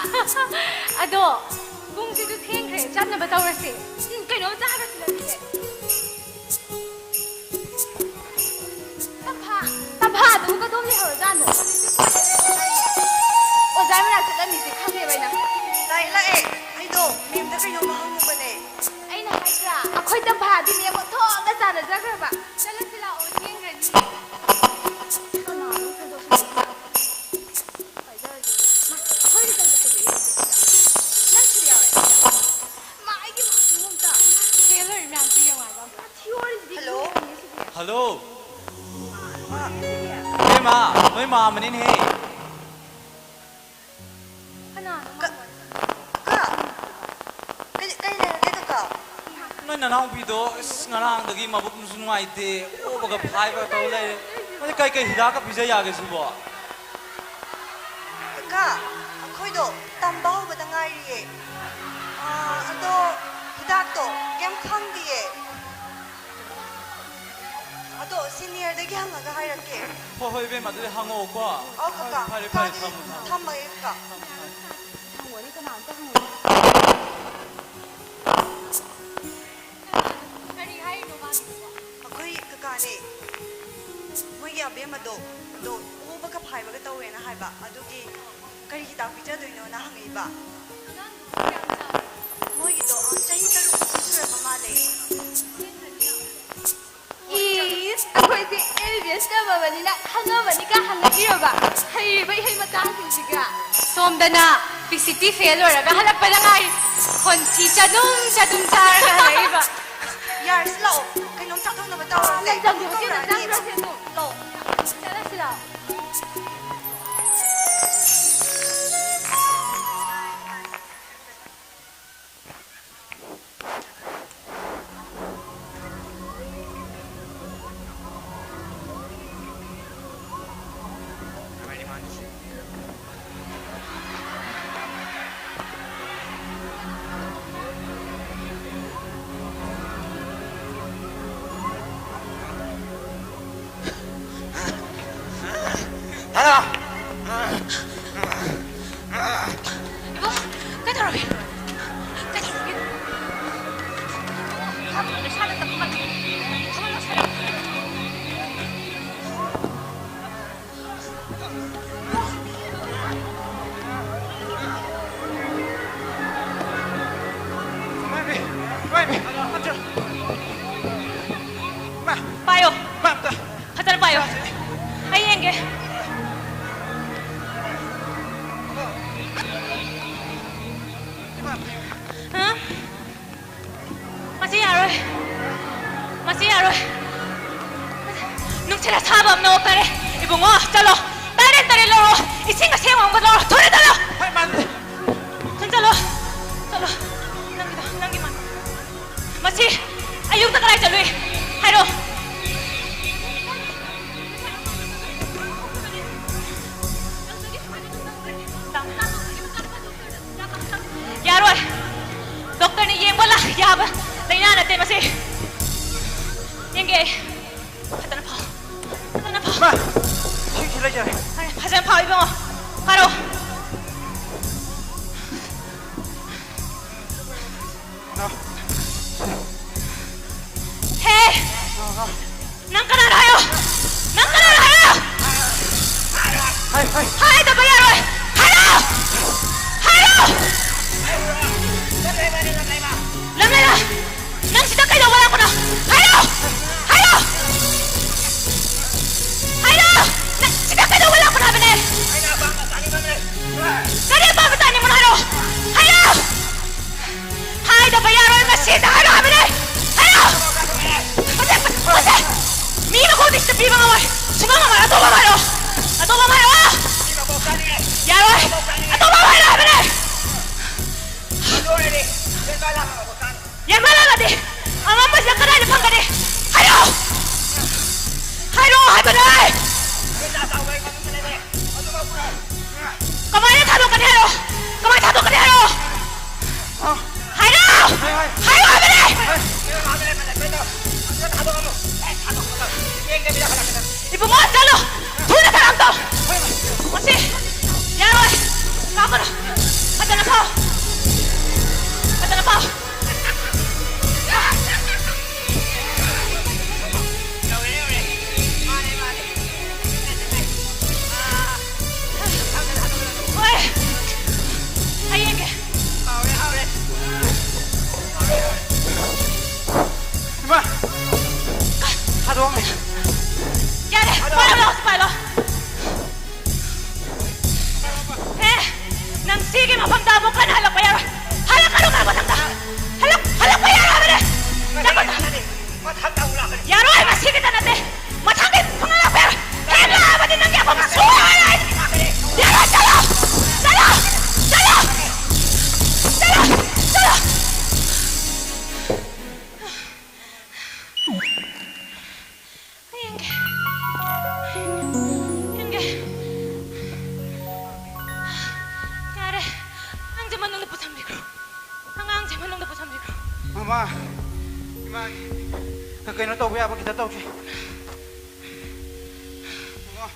ꯑꯗꯣ ꯄꯨꯡꯁꯤꯁꯨ ꯊꯦꯡꯈ꯭ꯔꯦ, ꯆꯠꯅꯕ ꯇꯧꯔꯁꯦ꯫ ꯎꯝ, ꯀꯩꯅꯣꯝ ꯆꯥꯔꯁꯤ ꯂꯝꯕꯤꯗ꯫ ꯇꯝꯐꯥ, ꯇꯝꯐꯥꯗꯨꯕꯨ ꯀꯗꯣꯝ ꯂꯩꯍꯧꯔꯖꯥꯠꯅꯣ? ꯑꯣꯖꯥ ꯃꯅꯥꯛ ꯆꯠꯂꯝꯃꯤꯁꯦ ꯈꯪꯉꯦꯕ ꯑꯩꯅ꯫ ꯂꯥꯛꯑꯦ, ꯂꯥꯛꯑꯦ꯫ ꯑꯩꯗꯣ ma'amꯗ ꯀꯩꯅꯣꯝꯃ ꯍꯪꯉꯨꯕꯅꯦ꯫ ꯑꯩꯅ ꯍꯥꯏꯗ꯭ꯔꯥ, ꯑꯩꯈꯣꯏ ꯇꯝꯐꯥꯗꯤ ma'am ꯑꯣꯟꯊꯣꯛꯅ ꯆꯥꯟꯅꯖꯈ꯭ꯔꯕ꯫ ꯆꯠꯂꯁꯤ ꯂꯥꯛꯑꯣ, ꯊꯦꯡꯈ꯭ꯔꯅꯤ꯫ ꯀꯅꯥꯅꯣ ꯊꯣꯏꯗꯣꯛ ꯊꯣꯏꯗꯣꯛ ꯄꯥꯏꯖꯔꯗꯤ꯫ ꯃꯥ, ꯑꯩꯈꯣꯏꯒꯤ ꯇꯝꯐꯥꯗꯤ ꯌꯥꯎꯗꯦ꯫ ꯅꯪꯁꯨ ꯌꯥꯎꯔꯦ꯫ ꯃꯥ, ꯑꯩꯒꯤ ꯃꯈꯥꯗ ꯑꯝꯇ꯫ ꯆꯦ ꯂꯣꯏꯔꯦ ꯃꯌꯥꯝ ꯄꯤꯔꯦ ꯃꯥꯗꯣ ꯑꯝꯇ꯫ ꯍꯜꯂꯣ? ꯍꯜꯂꯣ? ꯏꯕꯦꯝꯃ, ꯅꯣꯏ ꯃꯥꯝꯃꯅꯤꯅꯦꯍꯦ꯫ ꯀꯅꯥꯅꯣ ꯃꯥꯝꯃ? ꯀ-, ꯀꯩ, ꯀꯩ ꯂꯩꯔꯒꯦ, ꯀꯀꯥ? ꯅꯣꯏ ꯅꯅꯥꯎꯄꯤꯗꯣ, ꯑꯁ, ꯉꯔꯥꯡꯗꯒꯤ ꯃꯕꯨꯛꯁꯨ ꯅꯨꯡꯉꯥꯏꯇꯦ, ꯑꯣꯕꯒ ꯐꯥꯏꯕꯒ ꯇꯧ ꯂꯩꯔꯦ꯫ ꯅꯣꯏ ꯀꯩ ꯀꯩ ꯍꯤꯗꯥꯛꯀ ꯄꯤꯖ ꯌꯥꯒꯦ ꯁꯤꯕꯣ? ꯀꯀꯥ, ꯑꯩꯈꯣꯏꯗꯣ ꯇꯝꯕ ꯍꯧꯕꯗ ꯉꯥꯏꯔꯤꯌꯦ꯫ ꯑꯥ, ꯑꯗꯣ ꯍꯤꯗꯥꯛꯇꯣ ꯀꯩꯝ ꯈꯪꯗꯤꯌꯦ꯫ ꯑꯗꯣ seniorꯗꯒꯤ ꯍꯪꯉꯒ ꯍꯥꯏꯔꯛꯀꯦ꯫ ꯍꯣꯏ, ꯍꯣꯏ, ꯏꯕꯦꯝꯃ, ꯑꯗꯨꯗꯤ ꯍꯪꯉꯛꯑꯣꯀꯣ꯫ ꯑꯧ, ꯀꯀꯥ꯫ ꯐꯔꯦ, ꯐꯔꯦ, ꯀꯀꯥ, ꯑꯗꯨꯗꯤ ꯊꯝꯃꯣ, ꯊꯝꯃꯣ꯫ ꯊꯝꯃꯒꯦ, ꯀꯀꯥ꯫ ꯊꯝꯃꯣ, ꯊꯝꯃꯣ, ꯊꯝꯃꯣ꯫ ꯍꯪꯉꯨꯅꯤ, ꯀꯅꯥꯝꯇ ꯍꯪꯉꯨꯅꯤ꯫ ꯀꯔꯤ ꯍꯥꯏꯔꯤꯅꯣ ꯃꯥꯒꯤꯗꯨꯕꯣ? ꯑꯩꯈꯣꯏ ꯀꯀꯥꯅꯦ꯫ ꯃꯣꯏꯒꯤ ꯑꯕꯦꯝꯃꯗꯣ, ꯑꯗꯣ ꯑꯣꯕꯒ ꯐꯥꯏꯕꯒ ꯇꯧꯋꯦꯅ ꯍꯥꯏꯕ꯫ ꯑꯗꯨꯒꯤ ꯀꯔꯤ ꯍꯤꯗꯥꯛ ꯄꯤꯖꯗꯣꯏꯅꯣꯅ ꯍꯪꯉꯛꯏꯕ꯫ ꯑꯉꯥꯡꯗꯨꯕꯨ ꯀꯌꯥꯝ ꯆꯥꯎꯔꯦ? ꯃꯣꯏꯒꯤꯗꯣ, ꯑ, ꯆꯍꯤ ꯇꯔꯨꯛꯃꯨꯛꯇꯤ ꯁꯨꯔꯝꯕ ꯃꯥꯜꯂꯦ꯫ ꯆꯦꯟꯈ꯭ꯔꯅꯤ ꯌꯥꯝ꯫ ꯏꯁ, ꯑꯩꯈꯣꯏꯗꯤ M B B S ꯇꯝꯃꯕꯅꯤꯅ ꯈꯪꯉꯝꯃꯅꯤ ꯀꯥ ꯍꯪꯉꯛꯏꯔꯕ? ꯍꯩꯔꯤꯕ ꯏꯍꯩ ꯃꯆꯥꯁꯤꯡꯁꯤꯒ꯫ ꯁꯣꯝꯗꯅ P C T fail ꯑꯣꯏꯔꯒ ꯍꯜꯂꯛꯄꯗ ꯉꯥꯏꯔꯤ꯫ ꯈꯣꯟꯊꯤ ꯆꯗꯨꯝ ꯆꯗꯨꯝ ꯆꯥꯔꯒ ꯍꯜꯂꯛꯏꯕ꯫ ꯌꯥꯔꯁꯤ ꯂꯥꯛꯑꯣ, ꯀꯩꯅꯣꯝ ꯆꯥꯊꯣꯛꯅꯕ ꯇꯧꯔꯁꯦ꯫ ꯂꯝꯖꯝꯗꯤ ꯑꯃꯨꯛ ꯍꯣꯇꯦꯜꯗ ꯀꯧꯔꯛꯑꯅꯤ꯫ ꯆꯪꯈ꯭ꯔꯁꯦ ꯑꯗꯨꯝ꯫ ꯂꯥꯛꯑꯣ꯫ ꯆꯠꯂꯁꯤ ꯂꯥꯛꯑꯣ꯫ ꯏꯕꯨꯡ, ꯀꯩꯗꯧꯔꯒꯦ? ꯀꯩꯗꯧꯔꯒꯦ? ꯐꯃꯨꯡꯗ ꯁꯥꯗ ꯇꯞꯄ ꯃꯥꯜꯂꯦ꯫ ꯐꯃꯨꯡꯗ ꯁꯥꯗ ꯄꯥꯏꯌꯣ꯫ ꯐꯖꯅ ꯄꯥꯏꯌꯣ꯫ ꯑꯩ ꯌꯦꯡꯒꯦ꯫ ꯍꯥ? ꯃꯁꯤ ꯌꯥꯔꯣꯏ꯫ ꯃꯁꯤ ꯌꯥꯔꯣꯏ꯫ ꯅꯨꯡꯁꯤꯠ ꯑꯁꯥꯕ ꯑꯃꯅ ꯑꯣꯛꯇꯔꯦ꯫ ꯏꯕꯨꯡꯉꯣ, ꯆꯠꯂꯣ꯫ ꯇꯔꯦꯠ ꯇꯔꯦꯠ ꯂꯧꯔꯣ꯫ ꯏꯁꯤꯡ ꯑꯁꯦꯡꯕ ꯑꯃꯒ ꯂꯧꯔꯣ꯫ ꯊꯨꯅ ꯆꯠꯂꯣ꯫ ꯍꯣꯏ, ꯃꯥꯅꯦ꯫ ꯊꯨꯅ ꯆꯠꯂꯣ꯫ ꯆꯠꯂꯣ꯫ ꯅꯪꯒꯤꯗꯣ, ꯅꯪꯒꯤ ꯃꯥ-, ꯃꯁꯤ ꯑꯌꯨꯛꯇ ꯀꯗꯥꯏ ꯆꯠꯂꯨꯏ? ꯍꯥꯏꯔꯣ꯫ ꯌꯥꯔꯣꯏ꯫ ꯗꯣꯛꯇꯔꯅ ꯌꯦꯡꯕ ꯂꯥ-, ꯌꯥꯕ ꯂꯥꯏꯅꯥ ꯅꯠꯇꯦ ꯃꯁꯤ꯫ ꯌꯦꯡꯒꯦ ꯑꯩ꯫ ꯐꯖꯅ ꯐꯥꯎ꯫ ꯐꯖꯅ ꯐꯥꯎ꯫ ꯃꯥ, ꯁꯤꯁꯤ ꯂꯩꯖꯔꯦ꯫ ꯐꯖꯅ ꯐꯥꯎ ꯏꯕꯨꯡꯉꯣ꯫ ꯐꯥꯔꯣ꯫ ꯍꯦ! ꯅꯪ ꯀꯅꯥꯅꯣ ꯍꯥꯏꯌꯣ! ꯅꯪ ꯀꯅꯥꯅꯣ ꯍꯥꯏꯌꯣ! ꯍꯥꯏ, ꯍꯥꯏ꯫ ꯍꯥꯏꯗꯕ ꯌꯥꯔꯣꯏ! ꯍꯥꯏꯌꯣ! ꯍꯥꯏꯌꯣ! ꯂꯝꯂꯩꯃ! ꯅꯪ ꯁꯤꯗ ꯀꯩꯗꯧꯕ ꯂꯥꯛꯄꯅꯣ? ꯍꯥꯏꯌꯣ! ꯍꯥꯏꯌꯣ! ꯍꯥꯏꯌꯣ! ꯅꯪ ꯁꯤꯗ ꯀꯩꯗꯧꯕ ꯂꯥꯛꯄꯅꯣ ꯍꯥꯏꯕꯅꯦ? ꯀꯔꯤ ꯑꯄꯥꯝꯕ ꯆꯥꯅꯤꯡꯕꯅꯣ ꯍꯥꯏꯔꯣ! ꯍꯥꯏꯌꯣ! ꯍꯥꯏꯗꯕ ꯌꯥꯔꯣꯏ, ꯉꯁꯤꯗ ꯍꯥꯏꯔꯣ ꯍꯥꯏꯕꯅꯦ! ꯍꯥꯏꯔꯣ! ꯍꯧꯖꯤꯛ, ꯍꯧꯖꯤꯛ! ꯃꯤ ꯃꯈꯣꯡꯗ ꯁꯤꯗ ꯄꯤꯕ ꯉꯝꯃꯣꯏ! ꯁꯨꯡꯉꯝ ꯉꯝꯃꯣꯏ! ꯑꯇꯣꯞꯄ ꯑꯃ ꯍꯥꯏꯔꯣ! ꯑꯇꯣꯞꯄ ꯑꯃ ꯍꯥꯏꯔꯣ! ꯌꯥꯔꯣꯏ! ꯑꯇꯣꯞꯄ ꯑꯃ ꯍꯥꯏꯔꯣ ꯍꯥꯏꯕꯅꯦ! ꯌꯥꯝꯍꯜꯂꯒꯗꯤ ꯑꯉꯝꯕꯁꯤꯅ ꯀꯗꯥꯏꯗ ꯐꯪꯒꯅꯤ? ꯍꯥꯏꯔꯣ! ꯐꯖꯅ ꯐꯥꯎ! ꯐꯖꯅ ꯐꯥꯎ! ꯍꯣꯏ! ꯑꯩ ꯌꯦꯡꯒꯦ꯫ ꯏꯃꯥ! ꯊꯥꯗꯣꯛꯑꯝꯃꯦ꯫ ꯌꯥꯔꯦ! ꯄꯥꯏꯔꯣ, ꯂꯥꯎ, ꯄꯥꯏꯔꯣ꯫ ꯍꯦ! ꯅꯪ ꯁꯤꯒꯤ ꯃꯐꯝꯗ ꯑꯃꯨꯛ ꯍꯟꯅ ꯍꯜꯂꯛꯄ ꯌꯥꯔꯣꯏ꯫ ꯍꯜꯂꯛꯀꯅꯨ, ꯀꯔꯝꯕ ꯃꯊꯪꯗ? ꯍꯜꯂꯛ-, ꯍꯜꯂꯛꯄ ꯌꯥꯔꯣꯏ ꯍꯥꯏꯕꯅꯦ꯫ ꯆꯠꯄ-, ꯌꯥꯔꯣꯏ, ꯃꯁꯤꯒꯤꯗ ꯅꯠꯇꯦ꯫ ꯃꯊꯪꯒꯤ ꯁꯨꯡꯍꯜꯂꯛꯄ ꯌꯥꯔꯣꯏ꯫ ꯍꯦꯛ ꯂꯥꯛꯑꯕꯗꯤ ꯅꯪꯒꯤ ꯑꯐꯕ ꯁꯣꯏꯔꯣꯏ꯫ ꯌꯥꯔꯣꯏ, ꯆꯠꯂꯣ! ꯆꯠꯂꯣ! ꯆꯠꯂꯣ! ꯆꯠꯂꯣ! ꯆꯠꯂꯣ! ꯌꯦꯡꯒꯦ꯫ ꯌꯦꯡꯒꯦ꯫ ꯌꯥꯔꯦ꯫ ꯑꯉꯥꯡꯁꯦ ꯃꯅꯨꯡꯗ ꯄꯨꯁꯟꯕꯤꯈ꯭ꯔꯣ꯫ ꯑꯉꯥꯡꯁꯦ ꯃꯅꯨꯡꯗ ꯄꯨꯁꯟꯕꯤꯈ꯭ꯔꯣ꯫ ꯃꯃꯥ, ꯏꯃꯥ, ꯀ-, ꯀꯩꯅꯣ ꯇꯧꯕ ꯌꯥꯕ ꯈꯤꯇ ꯇꯧꯁꯤ꯫ ꯃꯃꯥ,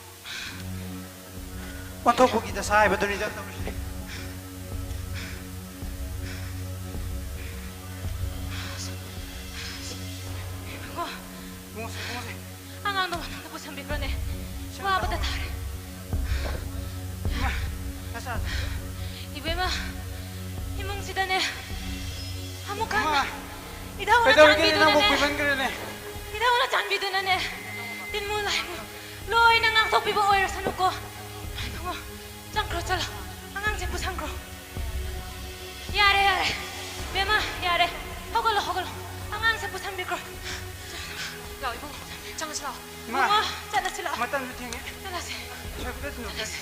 ꯑꯣꯟꯊꯣꯛꯄꯒꯤ ꯗꯁꯥ ꯍꯥꯏꯕꯗꯨꯅꯤꯗ ꯇꯧꯔꯤꯁꯦ꯫ ꯏꯕꯨꯡꯉꯣ, ꯏꯕꯨꯡꯉꯣꯁꯦ, ꯏꯕꯨꯡꯉꯣꯁꯦ꯫ ꯑꯉꯥꯡꯗꯣ ꯃꯅꯨꯡꯗ ꯄꯨꯁꯟꯕꯤꯈ꯭ꯔꯣꯅꯦ꯫ ꯁꯦꯝ ꯋꯥꯕꯗ ꯇꯥꯍꯧꯔꯣ꯫ ꯇꯥꯔꯦ꯫ ꯏꯃꯥ, ꯅꯆꯥ꯫ ꯏꯕꯦꯝꯃ, ꯏꯃꯨꯡꯁꯤꯗꯅꯦ ꯑꯃꯨꯛ ꯍꯟꯅ ꯏꯃꯥ, ꯏꯙꯧꯅ ꯀꯩꯗꯧꯔꯤꯒꯦꯅꯦ ꯅꯪꯕꯨ ꯆꯥꯟꯕꯤꯗꯨꯅꯅꯦ꯫ ꯀꯨꯏꯃꯟꯈ꯭ꯔꯦꯅꯦ꯫ ꯏꯙꯧꯅ ꯆꯥꯟꯕꯤꯗꯨꯅꯅꯦ꯫ ꯇꯤꯟꯃꯨ ꯂꯥꯏꯃꯨ ꯂꯣꯏꯅ ꯉꯥꯛꯊꯣꯛꯄꯤꯕ ꯑꯣꯏꯔꯁꯅꯨꯀꯣ꯫ ꯏꯕꯨꯡꯉꯣ, ꯆꯪꯈ꯭ꯔꯣ, ꯆꯠꯂꯣ꯫ ꯑꯉꯥꯡꯁꯦ ꯄꯨꯁꯟꯈ꯭ꯔꯣ꯫ ꯌꯥꯔꯦ, ꯌꯥꯔꯦ꯫ ꯕꯦꯝꯃ, ꯌꯥꯔꯦ꯫ ꯍꯧꯒꯠꯂꯣ, ꯍꯧꯒꯠꯂꯣ꯫ ꯑꯉꯥꯡꯁꯦ ꯄꯨꯁꯟꯕꯤꯈ꯭ꯔꯣ꯫ ꯂꯥꯛꯑꯣ, ꯏꯕꯨꯡꯉꯣ꯫ ꯆꯪꯉꯁꯤ ꯂꯥꯛꯑꯣ꯫ ꯏꯃꯥ, ꯏꯕꯨꯡꯉꯣ, ꯆꯠꯂꯁꯤ ꯂꯥꯛꯑꯣ꯫ ꯃꯇꯝꯁꯨ ꯊꯦꯡꯉꯦ꯫ ꯆꯠꯂꯁꯤ꯫ ꯁꯣꯏꯕꯗ ꯊꯨꯅ ꯆꯠꯂꯁꯤ꯫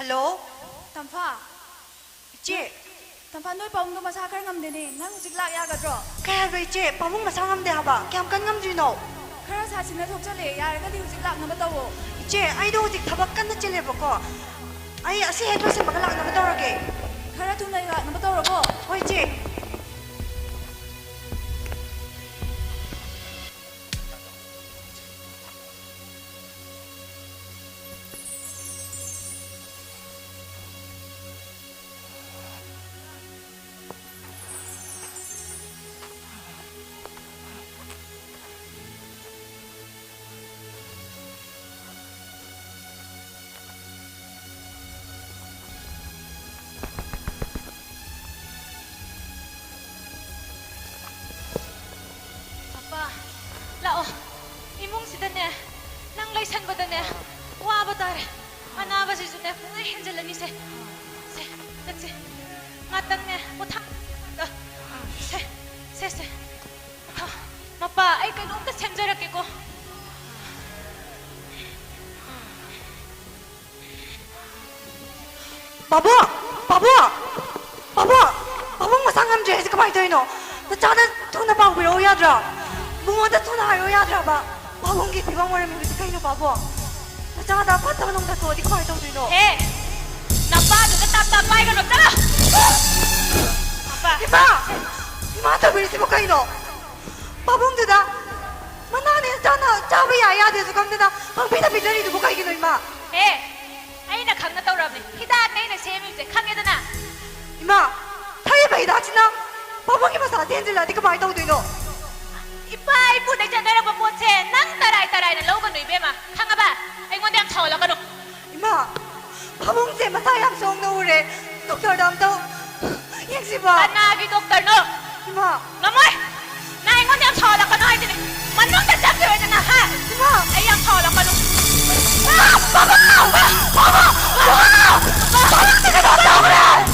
ꯍꯜꯂꯣ? ꯇꯝꯐꯥ꯫ ꯏꯆꯦ꯫ ꯇꯝꯐꯥ, ꯅꯣꯏ ꯄꯥꯕꯨꯡꯗꯣ ꯃꯁꯥ ꯈꯔ ꯉꯝꯗꯦꯅꯦ꯫ ꯅꯪ ꯍꯧꯖꯤꯛ ꯂꯥꯛ ꯌꯥꯒꯗ꯭ꯔꯣ? ꯀꯩ ꯍꯥꯏꯕ ꯏꯆꯦ? ꯄꯥꯕꯨꯡ ꯃꯁꯥ ꯉꯝꯗꯦ ꯍꯥꯏꯕ? ꯀꯌꯥꯝ ꯀꯟ ꯉꯝꯗ꯭ꯔꯤꯅꯣ? ꯈꯔ ꯁꯥꯊꯤꯅ ꯊꯣꯛꯆꯜꯂꯛꯑꯦ꯫ ꯌꯥꯔꯒꯗꯤ ꯍꯧꯖꯤꯛ ꯂꯥꯛꯅꯕ ꯇꯧꯋꯣ꯫ ꯏꯆꯦ, ꯑꯩꯗꯣ ꯍꯧꯖꯤꯛ ꯊꯕꯛ ꯀꯟꯅ ꯆꯤꯜꯂꯦꯕꯀꯣ꯫ ꯑꯩ ꯑꯁꯤ ꯍꯦꯛ ꯂꯣꯏꯁꯤꯟꯕꯒ ꯂꯥꯛꯅꯕ ꯇꯧꯔꯒꯦ꯫ ꯈꯔ ꯊꯨꯅ ꯂꯥꯛꯅꯕ ꯇꯧꯔꯣꯀꯣ꯫ ꯍꯣꯏ ꯏꯆꯦ꯫ ꯑꯄꯥ, ꯂꯥꯛꯑꯣ꯫ ꯏꯃꯨꯡꯁꯤꯗꯅꯦ, ꯅꯪ ꯂꯩꯁꯟꯕꯗꯅꯦ, ꯋꯥꯕ ꯇꯥꯔꯦ꯫ ꯑꯅꯥꯕꯁꯤꯁꯨꯅꯦ, ꯄꯨꯡꯍꯦꯟ ꯍꯦꯟꯖꯜꯂꯅꯤꯁꯦ꯫ ꯁꯦ, ꯆꯠꯁꯦ꯫ ꯉꯥꯛꯇꯪꯅꯦ, ꯄꯣꯊꯥ-, ꯁꯦ, ꯁꯦ, ꯁꯦ꯫ ꯄꯣꯊꯥ-, ꯃꯄꯥ, ꯑꯩ ꯀꯩꯅꯣꯝꯇ ꯁꯦꯝꯖꯔꯛꯀꯦꯀꯣ꯫ ꯄꯥꯕꯨꯡ! ꯄꯥꯕꯨꯡ! ꯄꯥꯕꯨꯡ! ꯄꯥꯕꯨꯡ ꯃꯁꯥ ꯉꯝꯗ꯭ꯔꯦ ꯍꯥꯏꯁꯦ ꯀꯃꯥꯏꯅ ꯇꯧꯔꯤꯅꯣ? ꯅꯆꯥꯗ ꯊꯨꯅ ꯄꯥꯎ ꯄꯤꯔꯛꯑꯣ ꯌꯥꯗ꯭ꯔꯣ? ꯏꯕꯨꯡꯉꯣꯗ ꯊꯨꯅ ꯍꯥꯏꯔꯛꯑꯣ ꯌꯥꯗ꯭ꯔꯕ? ꯄꯥꯕꯨꯡꯒꯤ ꯐꯤꯕꯝ ꯑꯣꯏꯔꯝꯃꯤꯕꯁꯦ ꯀꯩꯅꯣ ꯄꯥꯕꯨꯡ? ꯅꯆꯥꯗ ꯐꯠꯇꯕ ꯅꯨꯡꯗ ꯊꯣꯛꯑꯗꯤ ꯀꯃꯥꯏꯅ ꯇꯧꯗꯣꯏꯅꯣ? ꯍꯦ! ꯅꯄꯥꯗꯨꯒ ꯇꯞ ꯇꯞ ꯄꯥꯏꯒꯅꯨ, ꯆꯠꯂꯣ! ꯃꯄꯥ! ꯏꯃꯥ! ꯏꯃꯥ ꯇꯧꯕꯤꯔꯤꯁꯤꯕꯨ ꯀꯩꯅꯣ? ꯄꯥꯕꯨꯡꯗꯨꯗ ꯃꯅꯥꯅꯦ ꯆꯥꯅ-, ꯆꯥꯕ ꯌꯥꯏ ꯌꯥꯗꯦꯁꯨ ꯈꯪꯗꯅ ꯄꯪꯄꯤꯗ ꯄꯤꯖꯔꯤꯗꯨꯕꯨ ꯀꯩꯒꯤꯅꯣ ꯏꯃꯥ? ꯑꯦ, ꯑꯩꯅ ꯈꯪꯅ ꯇꯧꯔꯕꯅꯦ꯫ ꯍꯤꯗꯥꯛꯅꯦ ꯑꯩꯅ ꯁꯦꯝꯃꯤꯕꯁꯦ, ꯈꯪꯉꯦꯗꯅ? ꯏꯃꯥ, ꯊꯛꯏꯕ ꯍꯤꯗꯥꯛꯁꯤꯅ ꯄꯥꯕꯨꯡꯒꯤ ꯃꯁꯥꯁꯦ ꯍꯦꯟꯖꯤꯜꯂꯛꯑꯗꯤ ꯀꯃꯥꯏꯅ ꯇꯧꯗꯣꯏꯅꯣ? ꯏꯄꯥ ꯏꯄꯨꯗꯩ ꯆꯠꯅꯔꯛꯄ ꯄꯣꯠꯁꯦ ꯅꯪ ꯇꯔꯥꯏ ꯇꯔꯥꯏꯅ ꯂꯧꯒꯅꯨ ꯏꯕꯦꯝꯃ, ꯈꯪꯉꯕ? ꯑꯩꯉꯣꯟꯗ ꯌꯥꯝ ꯁꯥꯎꯍꯜꯂꯛꯀꯅꯨ꯫ ꯏꯃꯥ, ꯄꯥꯕꯨꯡꯁꯦ ꯃꯁꯥ ꯌꯥꯝ ꯁꯣꯛꯅ ꯎꯔꯦ꯫ ꯗꯣꯛꯇꯔꯗ ꯑꯝꯇ ꯌꯦꯡꯁꯤꯕ꯫ ꯀꯅꯥꯒꯤ ꯗꯣꯛꯇꯔꯅꯣ? ꯏꯃꯥ꯫ ꯉꯝꯃꯣꯏ! ꯅꯪ ꯑꯩꯉꯣꯟꯗ ꯌꯥꯝ ꯁꯥꯎꯍꯜꯂꯛꯀꯅꯨ ꯍꯥꯏꯁꯤꯅꯦ꯫ ꯃꯅꯨꯡꯗ ꯆꯪꯈꯤꯔꯣꯏꯗꯅ, ꯍꯥ? ꯏꯃꯥ! ꯑꯩ ꯌꯥꯝ ꯁꯥꯎꯍꯜꯂꯛꯀꯅꯨ꯫ ꯏꯃꯥ! ꯄꯥꯕꯨꯡ! ꯄꯥꯕꯨꯡ! ꯄꯥꯕꯨꯡ! ꯄꯥꯕꯨꯡ! ꯄꯥꯕꯨꯡ! ꯄꯥꯕꯨꯡ!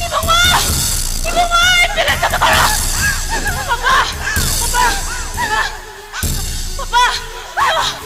ꯏꯕꯨꯡꯉꯣ! ꯏꯕꯨꯡꯉꯣ! ꯑꯦꯝꯕꯨꯂꯦꯟꯁ ꯑꯝꯇ ꯀꯧꯔꯣ! ꯄꯥꯕꯨꯡ! ꯄꯥꯕꯨꯡ! ꯄꯥꯕꯨꯡ! ꯄꯥꯕꯨꯡ!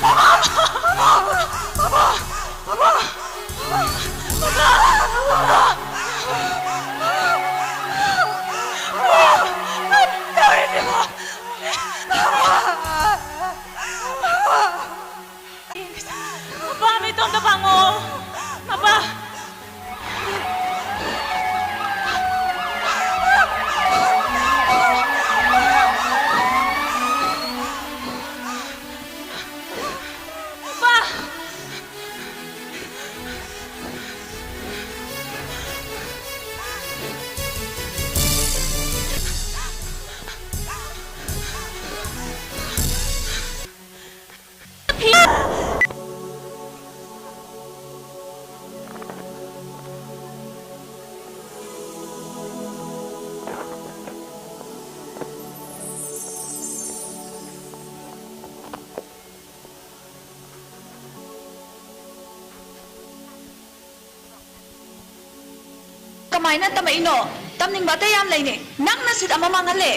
ꯀꯃꯥꯏꯅ ꯇꯝꯃꯛꯏꯅꯣ? ꯇꯝꯅꯤꯡꯕ ꯑꯇꯩ ꯌꯥꯝ ꯂꯩꯅꯦ꯫ ꯅꯪꯅ ꯁꯤꯠ ꯑꯃ ꯃꯥꯡꯍꯜꯂꯦ꯫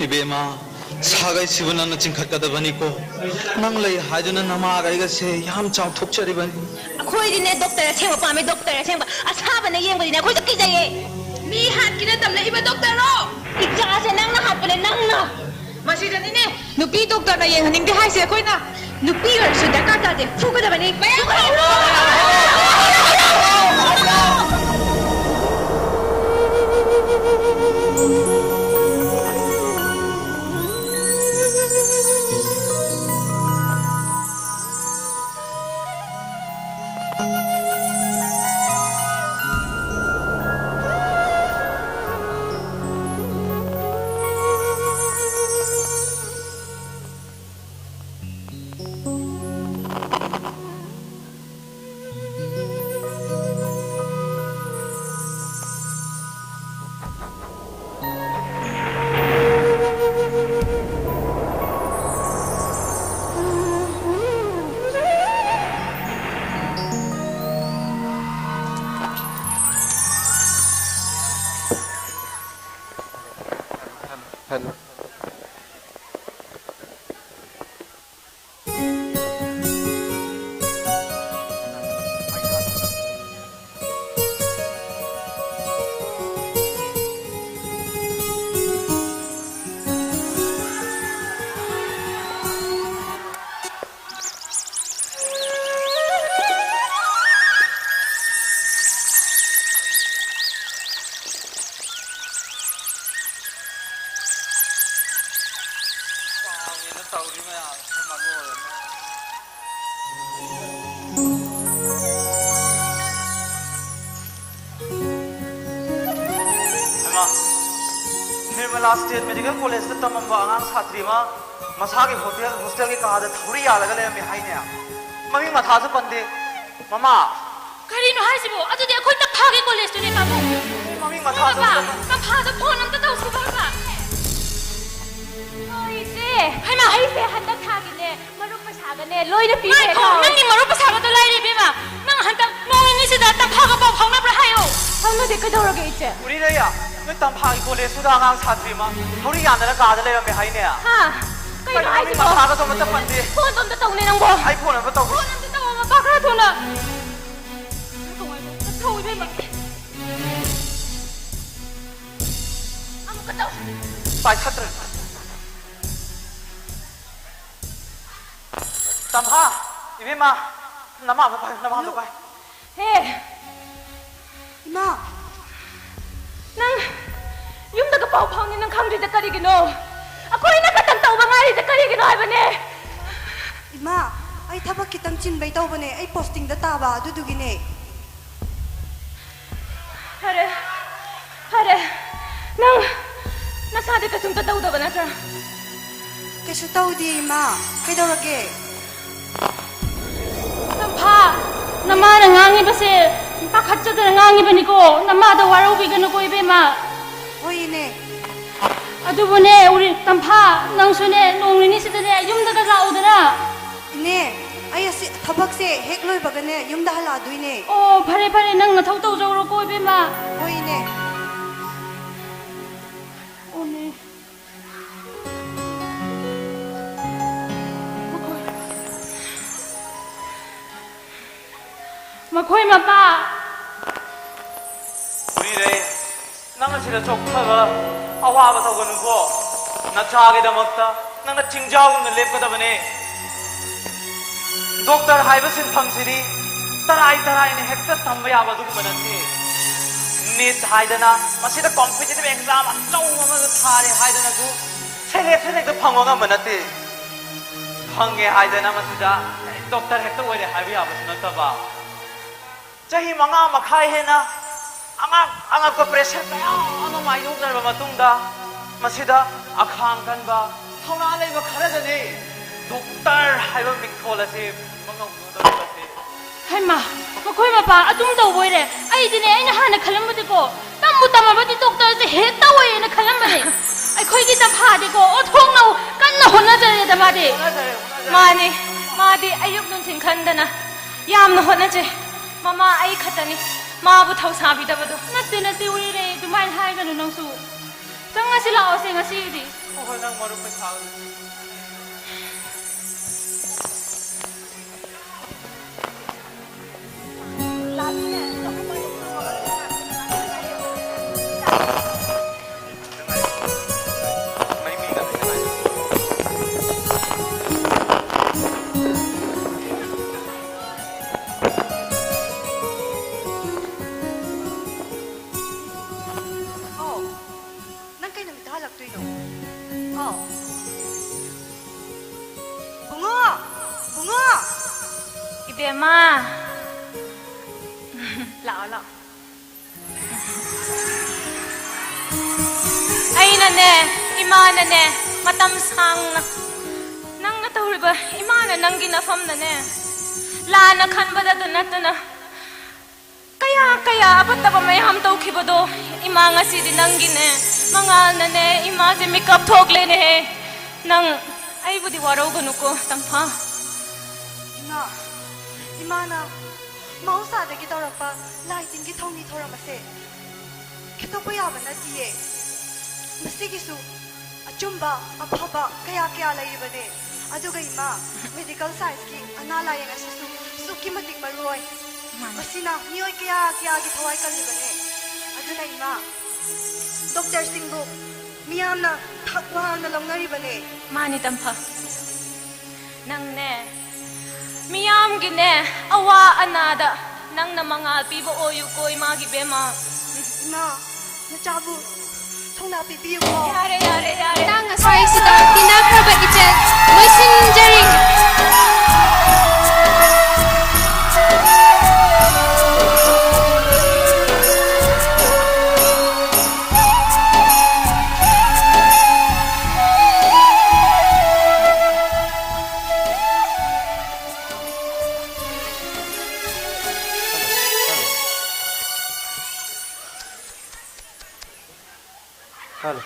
ꯏꯕꯦꯝꯃ, ꯁꯥꯒꯩꯁꯤꯕꯨ ꯅꯪꯅ ꯆꯤꯡꯈꯠꯀꯗꯕꯅꯤꯀꯣ꯫ ꯅꯪ ꯂꯩ ꯍꯥꯏꯗꯨꯅ ꯅꯃꯥꯒ ꯑꯩꯒꯁꯦ ꯌꯥꯝ ꯆꯥꯎꯊꯣꯛꯆꯔꯤꯕꯅꯤ꯫ ꯑꯩꯈꯣꯏꯗꯤꯅꯦ ꯗꯣꯛꯇꯔ ꯑꯁꯦꯡꯕ ꯄꯥꯝꯃꯦ, ꯗꯣꯛꯇꯔ ꯑꯁꯦꯡꯕ꯫ ꯑꯁꯥꯕꯅ ꯌꯦꯡꯕꯗꯤꯅꯦ ꯑꯩꯈꯣꯏꯁꯨ ꯀꯤꯖꯩꯌꯦ꯫ ꯃꯤ ꯍꯥꯠꯀꯦꯅ ꯇꯝꯂꯛꯏꯕ ꯗꯣꯛꯇꯔꯔꯣ? ꯏꯆꯥꯁꯦ ꯅꯪꯅ ꯍꯥꯠꯄꯅꯦ, ꯅꯪꯅ꯫ ꯃꯁꯤꯗꯅꯤꯅꯦ ꯅꯨꯄꯤ ꯗꯣꯛꯇꯔꯅ ꯌꯦꯡꯍꯟꯅꯤꯡꯗꯦ ꯍꯥꯏꯁꯦ ꯑꯩꯈꯣꯏꯅ꯫ ꯅꯨꯄꯤ ꯑꯣꯏꯔꯁꯨ ꯗꯔꯀꯥꯔ ꯇꯥꯗꯦ, ꯐꯨꯒꯗꯕꯅꯤ꯫ ꯃꯌꯥꯝ ꯍꯜꯂꯣ꯫ ꯍꯩꯃꯥ, ꯅꯤꯔꯃꯂꯥ ꯁ꯭ꯇꯦꯠ ꯃꯦꯗꯤꯀꯦꯜ ꯀꯣꯂꯦꯖꯇ ꯇꯝꯃꯝꯕ ꯑꯉꯥꯡ ꯁꯥꯇ꯭ꯔꯤ ꯑꯃ ꯃꯁꯥꯒꯤ ꯍꯣꯇꯦꯜ, ꯍꯣꯁꯇꯦꯜꯒꯤ ꯀꯥꯗ ꯊꯧꯔꯤ ꯌꯥꯜꯂꯒ ꯂꯩꯔꯝꯃꯦ ꯍꯥꯏꯅꯦ꯫ ꯃꯃꯤꯡ ꯃꯊꯥꯁꯨ ꯄꯟꯗꯦ꯫ ꯃꯃꯥ! ꯀꯔꯤꯅꯣ ꯍꯥꯏꯁꯤꯕꯣ? ꯑꯗꯨꯗꯤ ꯑꯩꯈꯣꯏ ꯇꯝꯐꯥꯒꯤ ꯀꯣꯂꯦꯖꯇꯨꯅꯦ, ꯄꯥꯕꯨꯡ꯫ ꯃꯃꯤꯡ ꯃꯊꯥꯁꯨ ꯕꯕꯥ, ꯄꯟꯗꯦ꯫ ꯇꯝꯐꯥꯗ ꯐꯣꯟ ꯑꯝꯇ ꯇꯧꯁꯤ, ꯕꯕꯥ꯫ ꯍꯣꯏ, ꯏꯆꯦ꯫ ꯍꯩꯃꯥ! ꯑꯩꯁꯦ ꯍꯟꯗꯛ ꯊꯥꯒꯤꯅꯦ, ꯃꯔꯨꯞ ꯄꯩꯁꯥꯒꯅꯦ, ꯂꯣꯏꯅ ꯄꯤꯔꯦ, ꯉꯥꯏꯈꯣ, ꯇꯥꯎ꯫ ꯅꯪꯒꯤ ꯃꯔꯨꯞ ꯄꯩꯁꯥꯒꯗꯣ ꯂꯥꯏꯔꯤ, ꯏꯕꯦꯝꯃ꯫ ꯅꯪ ꯍꯟꯗꯛ ꯅꯣꯡ ꯅꯤꯅꯤꯁꯤꯗ ꯇꯝꯐꯥꯒ ꯄꯥꯎ ꯐꯥꯎꯅꯕ꯭ꯔꯥ ꯍꯥꯏꯌꯣ꯫ ꯍꯜꯂꯗꯤ ꯀꯩꯗꯧꯔꯒꯦ, ꯏꯆꯦ? ꯎꯔꯤꯔꯩꯌꯥ, ꯅꯣꯏ ꯇꯝꯐꯥꯒꯤ ꯀꯣꯂꯦꯖꯇꯨꯗ ꯑꯉꯥꯡ ꯁꯥꯇ꯭ꯔꯤ ꯑꯃ ꯊꯧꯔꯤ ꯌꯥꯟꯗꯅ ꯀꯥꯗ ꯂꯩꯔꯝꯃꯦ ꯍꯥꯏꯅꯦ꯫ ꯍꯥ? ꯀꯩꯅꯣ ꯀꯩꯅꯣ, ꯃꯤ ꯍꯥꯏꯁꯤꯕꯣ? ꯃꯁꯥꯒꯁꯨ ꯑꯃꯠꯇ ꯄꯟꯗꯦ꯫ ꯐꯣꯟꯗꯣ ꯑꯝꯇ ꯇꯧꯅꯦ ꯅꯪꯕꯣ꯫ ꯑꯩ ꯐꯣꯟ ꯑꯝꯇ ꯇꯧꯒꯦ꯫ ꯐꯣꯟ ꯑꯝꯇ ꯇꯧꯑꯣ, ꯃꯄꯥ, ꯈꯔ ꯊꯨꯅ꯫ ꯊꯧ ꯏꯕꯦꯝꯃ꯫ ꯑꯃꯨꯛꯀ ꯇꯧ꯫ ꯄꯥꯏꯈꯠꯇ꯭ꯔꯦ꯫ ꯇꯝꯐꯥ, ꯏꯕꯦꯝꯃ, ꯅꯃꯥꯗꯣ ꯄꯥꯏꯌꯨ, ꯅꯃꯥꯗꯣ ꯄꯥꯏꯌꯨ꯫ ꯍꯦ! ꯏꯃꯥ! ꯅꯪ ꯌꯨꯝꯗꯒ ꯄꯥꯎ ꯐꯥꯎꯅꯤ ꯅꯪ ꯈꯪꯗ꯭ꯔꯤꯗ ꯀꯔꯤꯒꯤꯅꯣ? ꯑꯩꯈꯣꯏꯅ ꯈꯛꯇꯪ ꯇꯧꯕ ꯉꯥꯏꯔꯤꯗ ꯀꯔꯤꯒꯤꯅꯣ ꯍꯥꯏꯕꯅꯦ? ꯏꯃꯥ, ꯑꯩ ꯊꯕꯛ ꯈꯤꯇꯪ ꯆꯤꯟꯕꯩ ꯇꯧꯕꯅꯦ, ꯑꯩ posting ꯗ ꯇꯥꯕ ꯑꯗꯨꯗꯨꯒꯤꯅꯦ꯫ ꯐꯔꯦ, ꯐꯔꯦ꯫ ꯅꯪ ꯅꯁꯥꯗꯤ ꯀꯩꯁꯨꯝꯇ ꯇꯧꯗꯕ ꯅꯠꯇ꯭ꯔꯥ? ꯀꯩꯁꯨ ꯇꯧꯗꯦ, ꯏꯃꯥ꯫ ꯀꯩꯗꯧꯔꯒꯦ? ꯇꯝꯐꯥ, ꯅꯃꯥꯅ ꯉꯥꯡꯉꯤꯕꯁꯦ ꯄꯥꯈꯠꯆꯗꯅ ꯉꯥꯡꯉꯤꯕꯅꯤꯀꯣ꯫ ꯅꯃꯥꯗ ꯋꯥꯔꯧꯕꯤꯒꯅꯨꯀꯣ, ꯏꯕꯦꯝꯃ꯫ ꯍꯣꯏ, ꯏꯅꯦ꯫ ꯑꯗꯨꯕꯨꯅꯦ, ꯎꯔꯤ-, ꯇꯝꯐꯥ, ꯅꯪꯁꯨꯅꯦ, ꯅꯣꯡ ꯅꯤꯅꯤꯁꯤꯗꯅꯦ, ꯌꯨꯝꯗꯒ ꯂꯥꯛꯎꯗꯅ꯫ ꯏꯅꯦ, ꯑꯩ ꯑꯁꯤ ꯊꯕꯛꯁꯦ ꯍꯦꯛ ꯂꯣꯏꯕꯒꯅꯦ, ꯌꯨꯝꯗ ꯍꯜꯂꯛꯑꯗꯣꯏꯅꯦ꯫ ꯑꯣ, ꯐꯔꯦ, ꯐꯔꯦ, ꯅꯪ ꯅꯊꯧ ꯇꯧꯖꯧꯔꯣꯀꯣ, ꯏꯕꯦꯝꯃ꯫ ꯍꯣꯏ, ꯏꯅꯦ꯫ ꯑꯣꯅꯦ꯫ ꯃꯈꯣꯏ, ꯃꯈꯣꯏ ꯃꯄꯥ꯫ ꯎꯔꯤꯔꯩ, ꯅꯪ ꯑꯁꯤꯗ ꯆꯣꯛꯊꯕ, ꯑꯋꯥꯕ ꯇꯧꯒꯅꯨꯀꯣ꯫ ꯅꯆꯥꯒꯤꯗꯃꯛꯇ ꯅꯪꯅ ꯆꯤꯡꯖꯥꯎꯒꯨꯝꯅ ꯂꯦꯞꯀꯗꯕꯅꯦ꯫ ꯗꯣꯛꯇꯔ ꯍꯥꯏꯕ ꯁꯤꯟꯐꯝꯁꯤꯗꯤ ꯇꯔꯥꯏ ꯇꯔꯥꯏꯅ ꯍꯦꯛꯇ ꯇꯝꯕ ꯌꯥꯕ ꯑꯗꯨꯒꯨꯝꯕ ꯅꯠꯇꯦ꯫ ꯅꯤꯠ ꯍꯥꯏꯗꯅ ꯃꯁꯤꯗ competitive exam ꯑꯆꯧꯕ ꯑꯃꯁꯨ ꯊꯥꯔꯦ ꯍꯥꯏꯗꯅꯁꯨ selection ꯍꯦꯛꯇ ꯐꯪꯕ ꯉꯝꯕ ꯅꯠꯇꯦ꯫ ꯐꯪꯉꯦ ꯍꯥꯏꯗꯅ ꯃꯁꯤꯗ ꯗꯣꯛꯇꯔ ꯍꯦꯛꯇ ꯑꯣꯏꯔꯦ ꯍꯥꯏꯕ ꯌꯥꯕꯁꯨ ꯅꯠꯇꯕ꯫ ꯆꯍꯤ ꯃꯉꯥ ꯃꯈꯥꯏ ꯍꯦꯟꯅ ꯑꯉꯛ ꯑꯉꯛꯄ pressure ꯀꯌꯥ ꯑꯃ ꯃꯥꯌꯣꯛꯅꯔꯕ ꯃꯇꯨꯡꯗ, ꯃꯁꯤꯗ ꯑꯈꯥꯡ ꯀꯟꯕ, ꯊꯧꯅꯥ ꯂꯩꯕ ꯈꯔꯗꯅꯤ ꯗꯣꯛꯇꯔ ꯍꯥꯏꯕ ꯃꯤꯡꯊꯣꯜ ꯑꯁꯤ ꯐꯪꯕ ꯉꯝꯒꯗꯧꯔꯤꯕꯁꯤ꯫ ꯍꯩꯃꯥ, ꯃꯈꯣꯏ ꯃꯄꯥ ꯑꯗꯨꯝ ꯇꯧꯕ ꯑꯣꯏꯔꯦ꯫ ꯑꯩꯗꯤꯅꯦ, ꯑꯩꯅ ꯍꯥꯟꯅ ꯈꯜꯂꯝꯕꯗꯤꯀꯣ, ꯇꯝꯕꯨ ꯇꯝꯃꯕꯗꯤ ꯗꯣꯛꯇꯔꯁꯦ ꯍꯦꯛꯇ ꯑꯣꯏꯌꯦꯅ ꯈꯜꯂꯝꯕꯅꯦ꯫ ꯑꯩꯈꯣꯏꯒꯤ ꯇꯝꯐꯥꯗꯤꯀꯣ, ꯑꯣꯟꯊꯣꯛꯅ ꯀꯟꯅ ꯍꯣꯠꯅꯖꯔꯦꯗ ꯃꯥꯗꯤ꯫ ꯍꯣꯠꯅꯖꯔꯦ, ꯍꯣꯠꯅꯖꯔꯦ꯫ ꯃꯥꯅꯤ, ꯃꯥꯗꯤ ꯑꯌꯨꯛ ꯅꯨꯡꯊꯤꯟ ꯈꯪꯗꯅ ꯌꯥꯝꯅ ꯍꯣꯠꯅꯖꯩ꯫ ꯃꯃꯥ ꯑꯩ ꯈꯛꯇꯅꯤ꯫ ꯃꯥꯕꯨ ꯊꯧꯁꯥꯕꯤꯗꯕꯗꯣ꯫ ꯅꯠꯇꯦ, ꯅꯠꯇꯦ, ꯎꯔꯤꯔꯦ, ꯑꯗꯨꯃꯥꯏꯅ ꯍꯥꯏꯒꯅꯨ ꯅꯪꯁꯨ꯫ ꯆꯪꯉꯁꯤ ꯂꯥꯛꯑꯣꯁꯦ ꯉꯁꯤꯗꯤ꯫ ꯍꯣꯏ, ꯍꯣꯏ, ꯅꯪ ꯃꯔꯨꯞ ꯄꯩꯁꯥ꯫ ꯑꯣ, ꯅꯪ ꯀꯩ ꯅꯨꯃꯤꯠꯇ ꯍꯜꯂꯛꯇꯣꯏꯅꯣ? ꯑꯣ꯫ ꯕꯨꯡꯉꯣ! ꯕꯨꯡꯉꯣ! ꯏꯕꯦꯝꯃ! ꯂꯥꯛꯑꯣ, ꯂꯥꯛꯑꯣ꯫ ꯑꯩꯅꯅꯦ, ꯏꯃꯥꯅꯅꯦ, ꯃꯇꯝ ꯁꯥꯡꯅ ꯅꯪꯅ ꯇꯧꯔꯤꯕ, ꯏꯃꯥꯅ ꯅꯪꯒꯤ ꯅꯐꯝꯗꯅꯦ, ꯂꯥꯟꯅ ꯈꯟꯕꯗꯇ ꯅꯠꯇꯅ ꯀꯌꯥ, ꯀꯌꯥ ꯑꯐꯠꯇꯕ ꯃꯌꯥꯝ ꯇꯧꯈꯤꯕꯗꯣ, ꯏꯃꯥ, ꯉꯁꯤꯗꯤ ꯅꯪꯒꯤꯅꯦ, ꯃꯉꯥꯜꯅꯅꯦ, ꯏꯃꯥꯁꯦ ꯃꯤꯀꯞ ꯊꯣꯛꯂꯦꯅꯦꯍꯦ꯫ ꯅꯪ ꯑꯩꯕꯨꯗꯤ ꯋꯥꯔꯧꯒꯅꯨꯀꯣ, ꯇꯝꯐꯥ꯫ ꯏꯃꯥ, ꯏꯃꯥꯅ ꯃꯍꯧꯁꯥꯗꯒꯤ ꯇꯧꯔꯛꯄ ꯂꯥꯏ ꯇꯤꯟꯒꯤ ꯊꯧꯅꯤ ꯊꯧꯔꯝ ꯑꯁꯦ ꯈꯦꯠꯇꯣꯛꯄ ꯌꯥꯕ ꯅꯠꯇꯤꯌꯦ꯫ ꯃꯁꯤꯒꯤꯁꯨ ꯑꯆꯨꯝꯕ, ꯑꯐꯕ ꯀꯌꯥ ꯀꯌꯥ ꯂꯩꯔꯤꯕꯅꯦ꯫ ꯑꯗꯨꯒ ꯏꯃꯥ, medical scienceꯀꯤ ꯑꯅꯥ ꯂꯥꯏꯌꯦꯡ ꯑꯁꯤꯁꯨ ꯑꯁꯨꯛꯀꯤ ꯃꯇꯤꯛ ꯃꯔꯨ ꯑꯣꯏ꯫ ꯃꯥꯅꯤ꯫ ꯃꯁꯤꯅ ꯃꯤꯑꯣꯏ ꯀꯌꯥ ꯀꯌꯥꯒꯤ ꯊꯋꯥꯏ ꯀꯜꯂꯤꯕꯅꯦ꯫ ꯑꯗꯨꯅ ꯏꯃꯥ, doctorꯁꯤꯡꯕꯨ ꯃꯤꯌꯥꯝꯅ ꯊꯛ ꯋꯥꯡꯅ ꯂꯧꯅꯔꯤꯕꯅꯦ꯫ ꯃꯥꯅꯤ, ꯇꯝꯐ꯫ ꯅꯪꯅꯦ, ꯃꯤꯌꯥꯝꯒꯤꯅꯦ, ꯑꯋꯥ ꯑꯅꯥꯗ ꯅꯪꯅ ꯃꯉꯥꯜ ꯄꯤꯕ ꯑꯣꯏꯌꯨꯀꯣ, ꯏꯃꯥꯒꯤ ꯕꯦꯝꯃ꯫ ꯏꯃꯥ, ꯅꯆꯥꯕꯨ ꯊꯧꯅꯥ ꯄꯤꯕꯤꯌꯨꯀꯣ꯫ ꯌꯥꯔꯦ, ꯌꯥꯔꯦ, ꯌꯥꯔꯦ꯫ ꯃꯇꯥꯡ ꯑꯁ꯭ꯋꯥꯏꯁꯤꯗ ꯇꯤꯟꯅꯈ꯭ꯔꯕ ꯏꯆꯜ ꯂꯣꯏꯁꯤꯟꯖꯔꯤ꯫ Hello.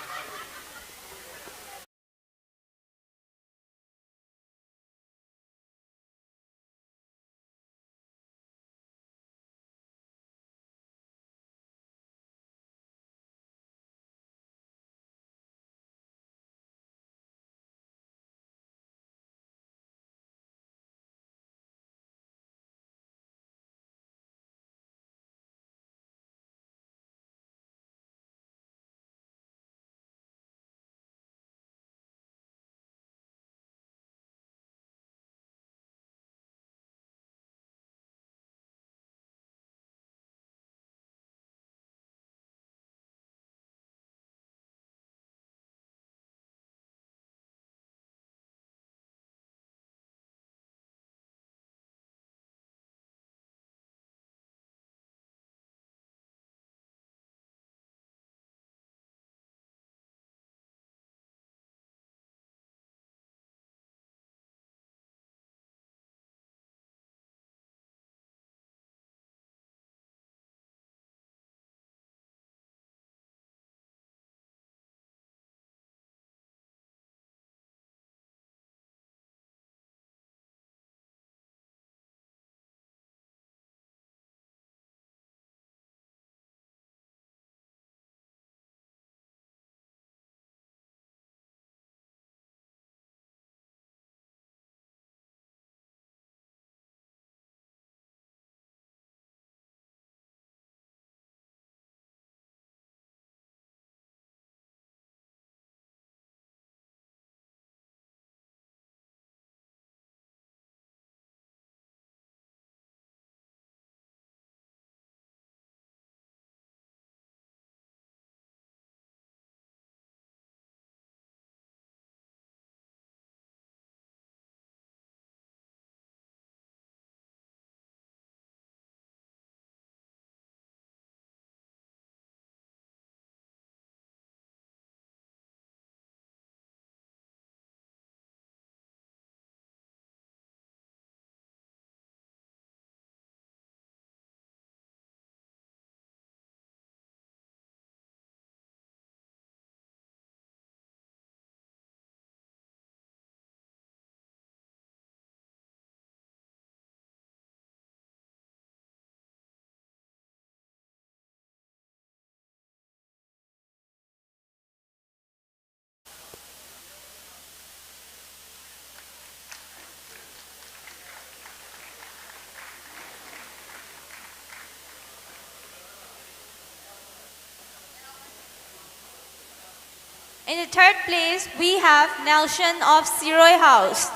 In the third place, we have Nelson of Siroi House.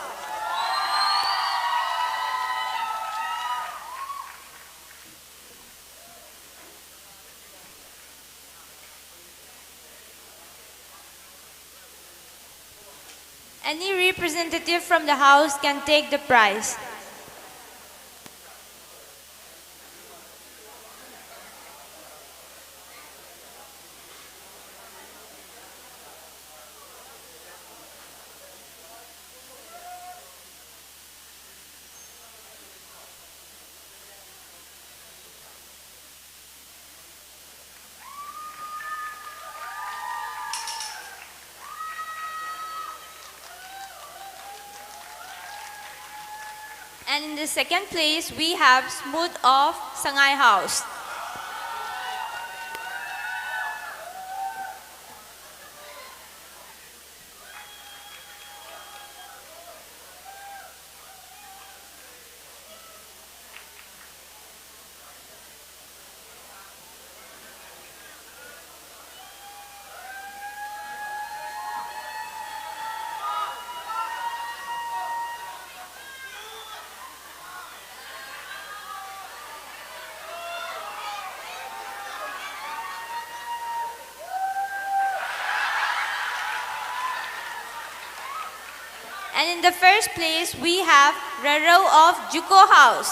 Any representative from the house can take the prize. And in the second place, we have Smooth of Sangai House. And in the first place, we have Raro of Juko House.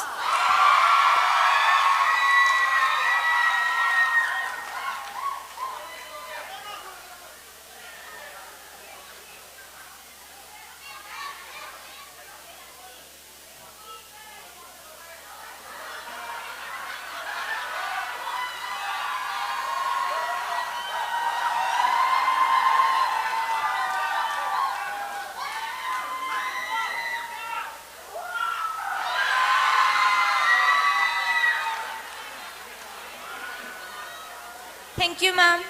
Thank you, ma'am.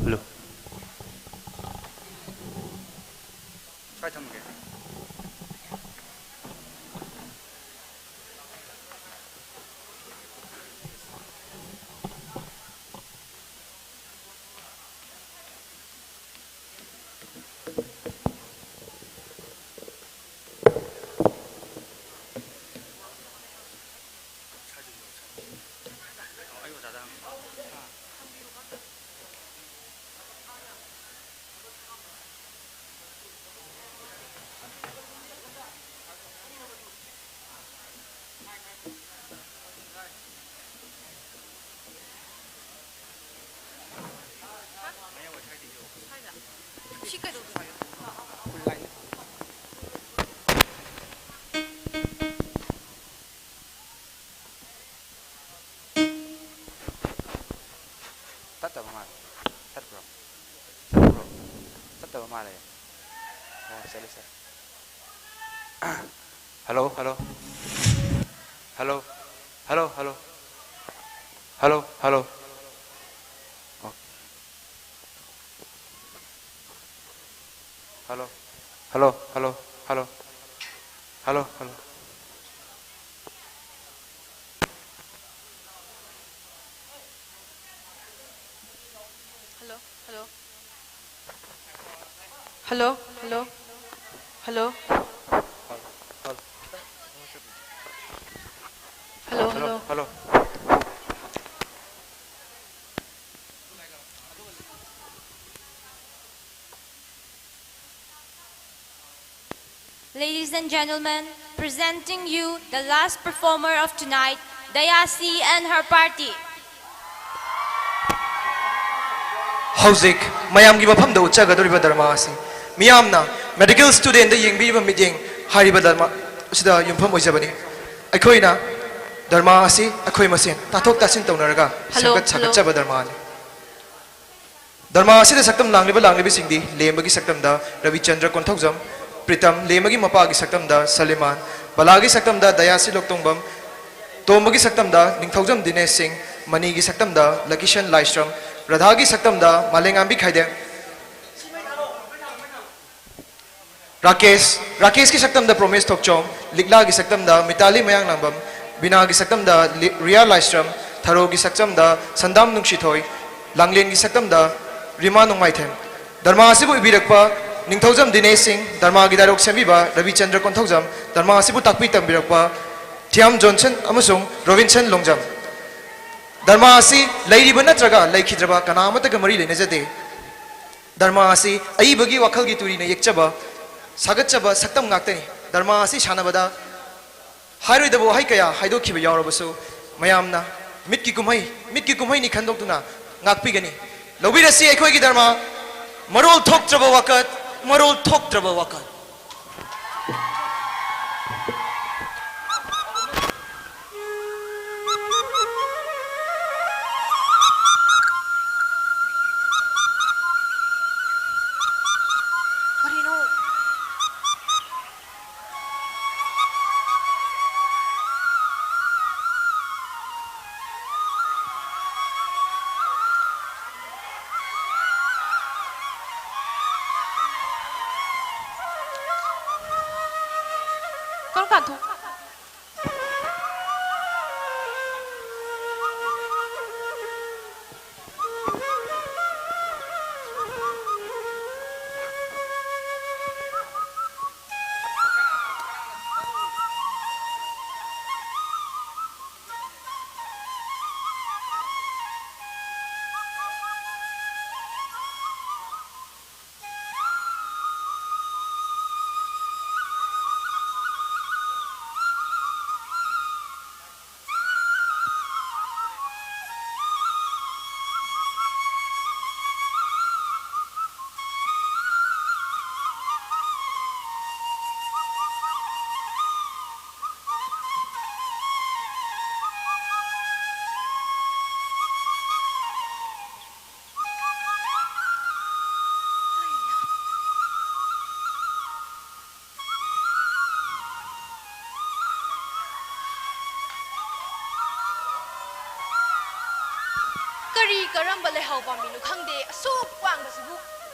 Hello. ꯁ꯭ꯋꯥꯏ ꯊꯝꯃꯒꯦ꯫ ꯁꯤ ꯀꯩꯗꯧꯗꯣꯏꯅꯣ? ꯇꯠꯇꯕ ꯃꯥꯜꯂꯦ꯫ ꯇꯠꯄ꯭ꯔꯣ? ꯇꯠꯄ꯭ꯔꯣ? ꯇꯠꯇꯕ ꯃꯥꯜꯂꯦ꯫ ꯑꯣ, ꯆꯠꯂꯦ, ꯆꯠꯂꯦ꯫ Hello, hello. Hello. Hello, hello. Hello, hello. ꯑꯣ꯫ Hello. Hello, hello, hello. Hello, hello. Hello, hello. Hello, hello. Hello. Hello, hello, hello. Hello. Ladies and gentlemen, presenting you the last performer of tonight, Dayasi and her party. ꯍꯧꯖꯤꯛ ꯃꯌꯥꯝꯒꯤ ꯃꯐꯝꯗ ꯎꯠꯆꯒꯗꯧꯔꯤꯕ drama ꯑꯁꯤ ꯃꯤꯌꯥꯝꯅ medical studentꯗ ꯌꯦꯡꯕꯤꯔꯤꯕ ꯃꯤꯠꯌꯦꯡ ꯍꯥꯏꯔꯤꯕ drama ꯑꯁꯤꯗ ꯌꯨꯝꯐꯝ ꯑꯣꯏꯖꯕꯅꯤ꯫ ꯑꯩꯈꯣꯏꯅ ꯗ꯭ꯔꯃꯥ ꯑꯁꯤ ꯑꯩꯈꯣꯏ ꯃꯁꯦꯟ ꯇꯥꯊꯣꯛ ꯇꯥꯁꯤꯟ ꯇꯧꯅꯔꯒ ꯍꯜꯂꯣ, ꯁꯦꯝꯒꯠ ꯍꯜꯂꯣ꯫ ꯁꯥꯒꯠꯆꯕ ꯗ꯭ꯔꯃꯥꯅꯤ꯫ ꯗ꯭ꯔꯃꯥ ꯑꯁꯤꯗ ꯁꯛꯇꯝ ꯂꯥꯡꯂꯤꯕ ꯂꯥꯡꯂꯤꯕꯁꯤꯡꯗꯤ ꯂꯦꯝꯕꯒꯤ ꯁꯛꯇꯝꯗ ꯔꯕꯤꯆꯟꯗ꯭ꯔ ꯀꯣꯟꯊꯧꯖꯝ, ꯄ꯭ꯔꯤꯇꯝ, ꯂꯦꯝꯕꯒꯤ ꯃꯄꯥꯒꯤ ꯁꯛꯇꯝꯗ ꯁꯂꯤꯃꯥꯟ, ꯕꯂꯥꯒꯤ ꯁꯛꯇꯝꯗ ꯗꯌꯥꯁꯤ ꯂꯣꯛꯇꯣꯡꯕꯝ, ꯇꯣꯝꯕꯒꯤ ꯁꯛꯇꯝꯗ ꯅꯤꯡꯊꯧꯖꯝ ꯗꯤꯅꯦꯁ ꯁꯤꯡ, ꯃꯅꯤꯒꯤ ꯁꯛꯇꯝꯗ ꯂꯀꯤꯁꯟ ꯂꯥꯏꯁ꯭ꯔꯝ, ꯔꯥꯙꯥꯒꯤ ꯁꯛꯇꯝꯗ ꯃꯥꯂꯦꯉꯥꯝꯕꯤ ꯈꯥꯏꯗꯦꯝ꯫ ꯔꯥꯀꯦꯁ, ꯔꯥꯀꯦꯁꯀꯤ ꯁꯛꯇꯝꯗ ꯄ꯭ꯔꯣꯃꯤꯁ ꯊꯣꯛꯆꯣꯝ, ꯂꯤꯛꯂꯥꯒꯤ ꯁꯛꯇꯝꯗ ꯃꯤꯇꯥꯂꯤ ꯃꯌꯥꯡꯂꯥꯡꯕꯝ, ꯕꯤꯅꯥꯒꯤ ꯁꯛꯇꯝꯗ ꯂꯤ-, ꯔꯤꯌꯥ ꯂꯥꯏꯁ꯭ꯔꯝ, ꯊꯔꯣꯒꯤ ꯁꯛꯇꯝꯗ ꯁꯟꯗꯥꯝ ꯅꯨꯡꯁꯤꯊꯣꯏ, ꯂꯥꯡꯂꯦꯟꯒꯤ ꯁꯛꯇꯝꯗ ꯔꯤꯃꯥ ꯅꯣꯡꯃꯥꯏꯊꯦꯝ꯫ ꯗꯔꯃꯥ ꯑꯁꯤꯕꯨ ꯏꯕꯤꯔꯛꯄ ꯅꯤꯡꯊꯧꯖꯝ ꯗꯤꯅꯦꯁ ꯁꯤꯡ, ꯗꯔꯃꯥꯒꯤ ꯗꯥꯏꯂꯣꯛ ꯁꯦꯝꯕꯤꯕ ꯔꯕꯤꯆꯟꯗ꯭ꯔ ꯀꯣꯟꯊꯧꯖꯝ, ꯗꯔꯃꯥ ꯑꯁꯤꯕꯨ ꯇꯥꯛꯄꯤ ꯇꯝꯕꯤꯔꯛꯄ ꯊꯤꯌꯥꯝ ꯖꯣꯟꯁꯟ ꯑꯃꯁꯨꯡ ꯔꯣꯕꯤꯟꯁꯟ ꯂꯣꯡꯖꯝ꯫ ꯗꯔꯃꯥ ꯑꯁꯤ ꯂꯩꯔꯤꯕ ꯅꯠꯇ꯭ꯔꯒ ꯂꯩꯈꯤꯗ꯭ꯔꯕ ꯀꯅꯥ ꯑꯃꯠꯇꯒ ꯃꯔꯤ ꯂꯩꯅꯖꯗꯦ꯫ ꯗꯔꯃꯥ ꯑꯁꯤ ꯑꯏꯕꯒꯤ ꯋꯥꯈꯜꯒꯤ ꯇꯨꯔꯤꯅ ꯌꯦꯛꯆꯕ, ꯁꯥꯒꯠꯆꯕ ꯁꯛꯇꯝ ꯉꯥꯛꯇꯅꯤ꯫ ꯗꯔꯃꯥ ꯑꯁꯤ ꯁꯥꯟꯅꯕꯗ ꯍꯥꯏꯔꯣꯏꯗꯕ ꯋꯥꯍꯩ ꯀꯌꯥ ꯍꯥꯏꯗꯣꯛꯈꯤꯕ ꯌꯥꯎꯔꯕꯁꯨ, ꯃꯌꯥꯝꯅ ꯃꯤꯠꯀꯤ ꯀꯨꯝꯍꯩ, ꯃꯤꯠꯀꯤ ꯀꯨꯝꯍꯩꯅꯤ ꯈꯟꯗꯣꯛꯇꯨꯅ ꯉꯥꯛꯄꯤꯒꯅꯤ꯫ ꯂꯧꯕꯤꯔꯁꯤ ꯑꯩꯈꯣꯏꯒꯤ ꯗꯔꯃꯥ, ꯃꯔꯣꯜ ꯊꯣꯛꯇ꯭ꯔꯕ ꯋꯥꯀꯠ, ꯃꯔꯣꯜ ꯊꯣꯛꯇ꯭ꯔꯕ ꯋꯥꯀꯠ꯫ ꯀꯔꯤꯅꯣ? ꯀꯔꯝ ꯀꯥꯟ ꯊꯣꯛ- ꯀꯔꯤ ꯀꯔꯝꯕ ꯂꯩꯍꯥꯎ ꯄꯥꯝꯕꯤꯅꯣ ꯈꯪꯗꯦ, ꯑꯁꯨꯛ ꯋꯥꯡꯕꯁꯤꯕꯨ꯫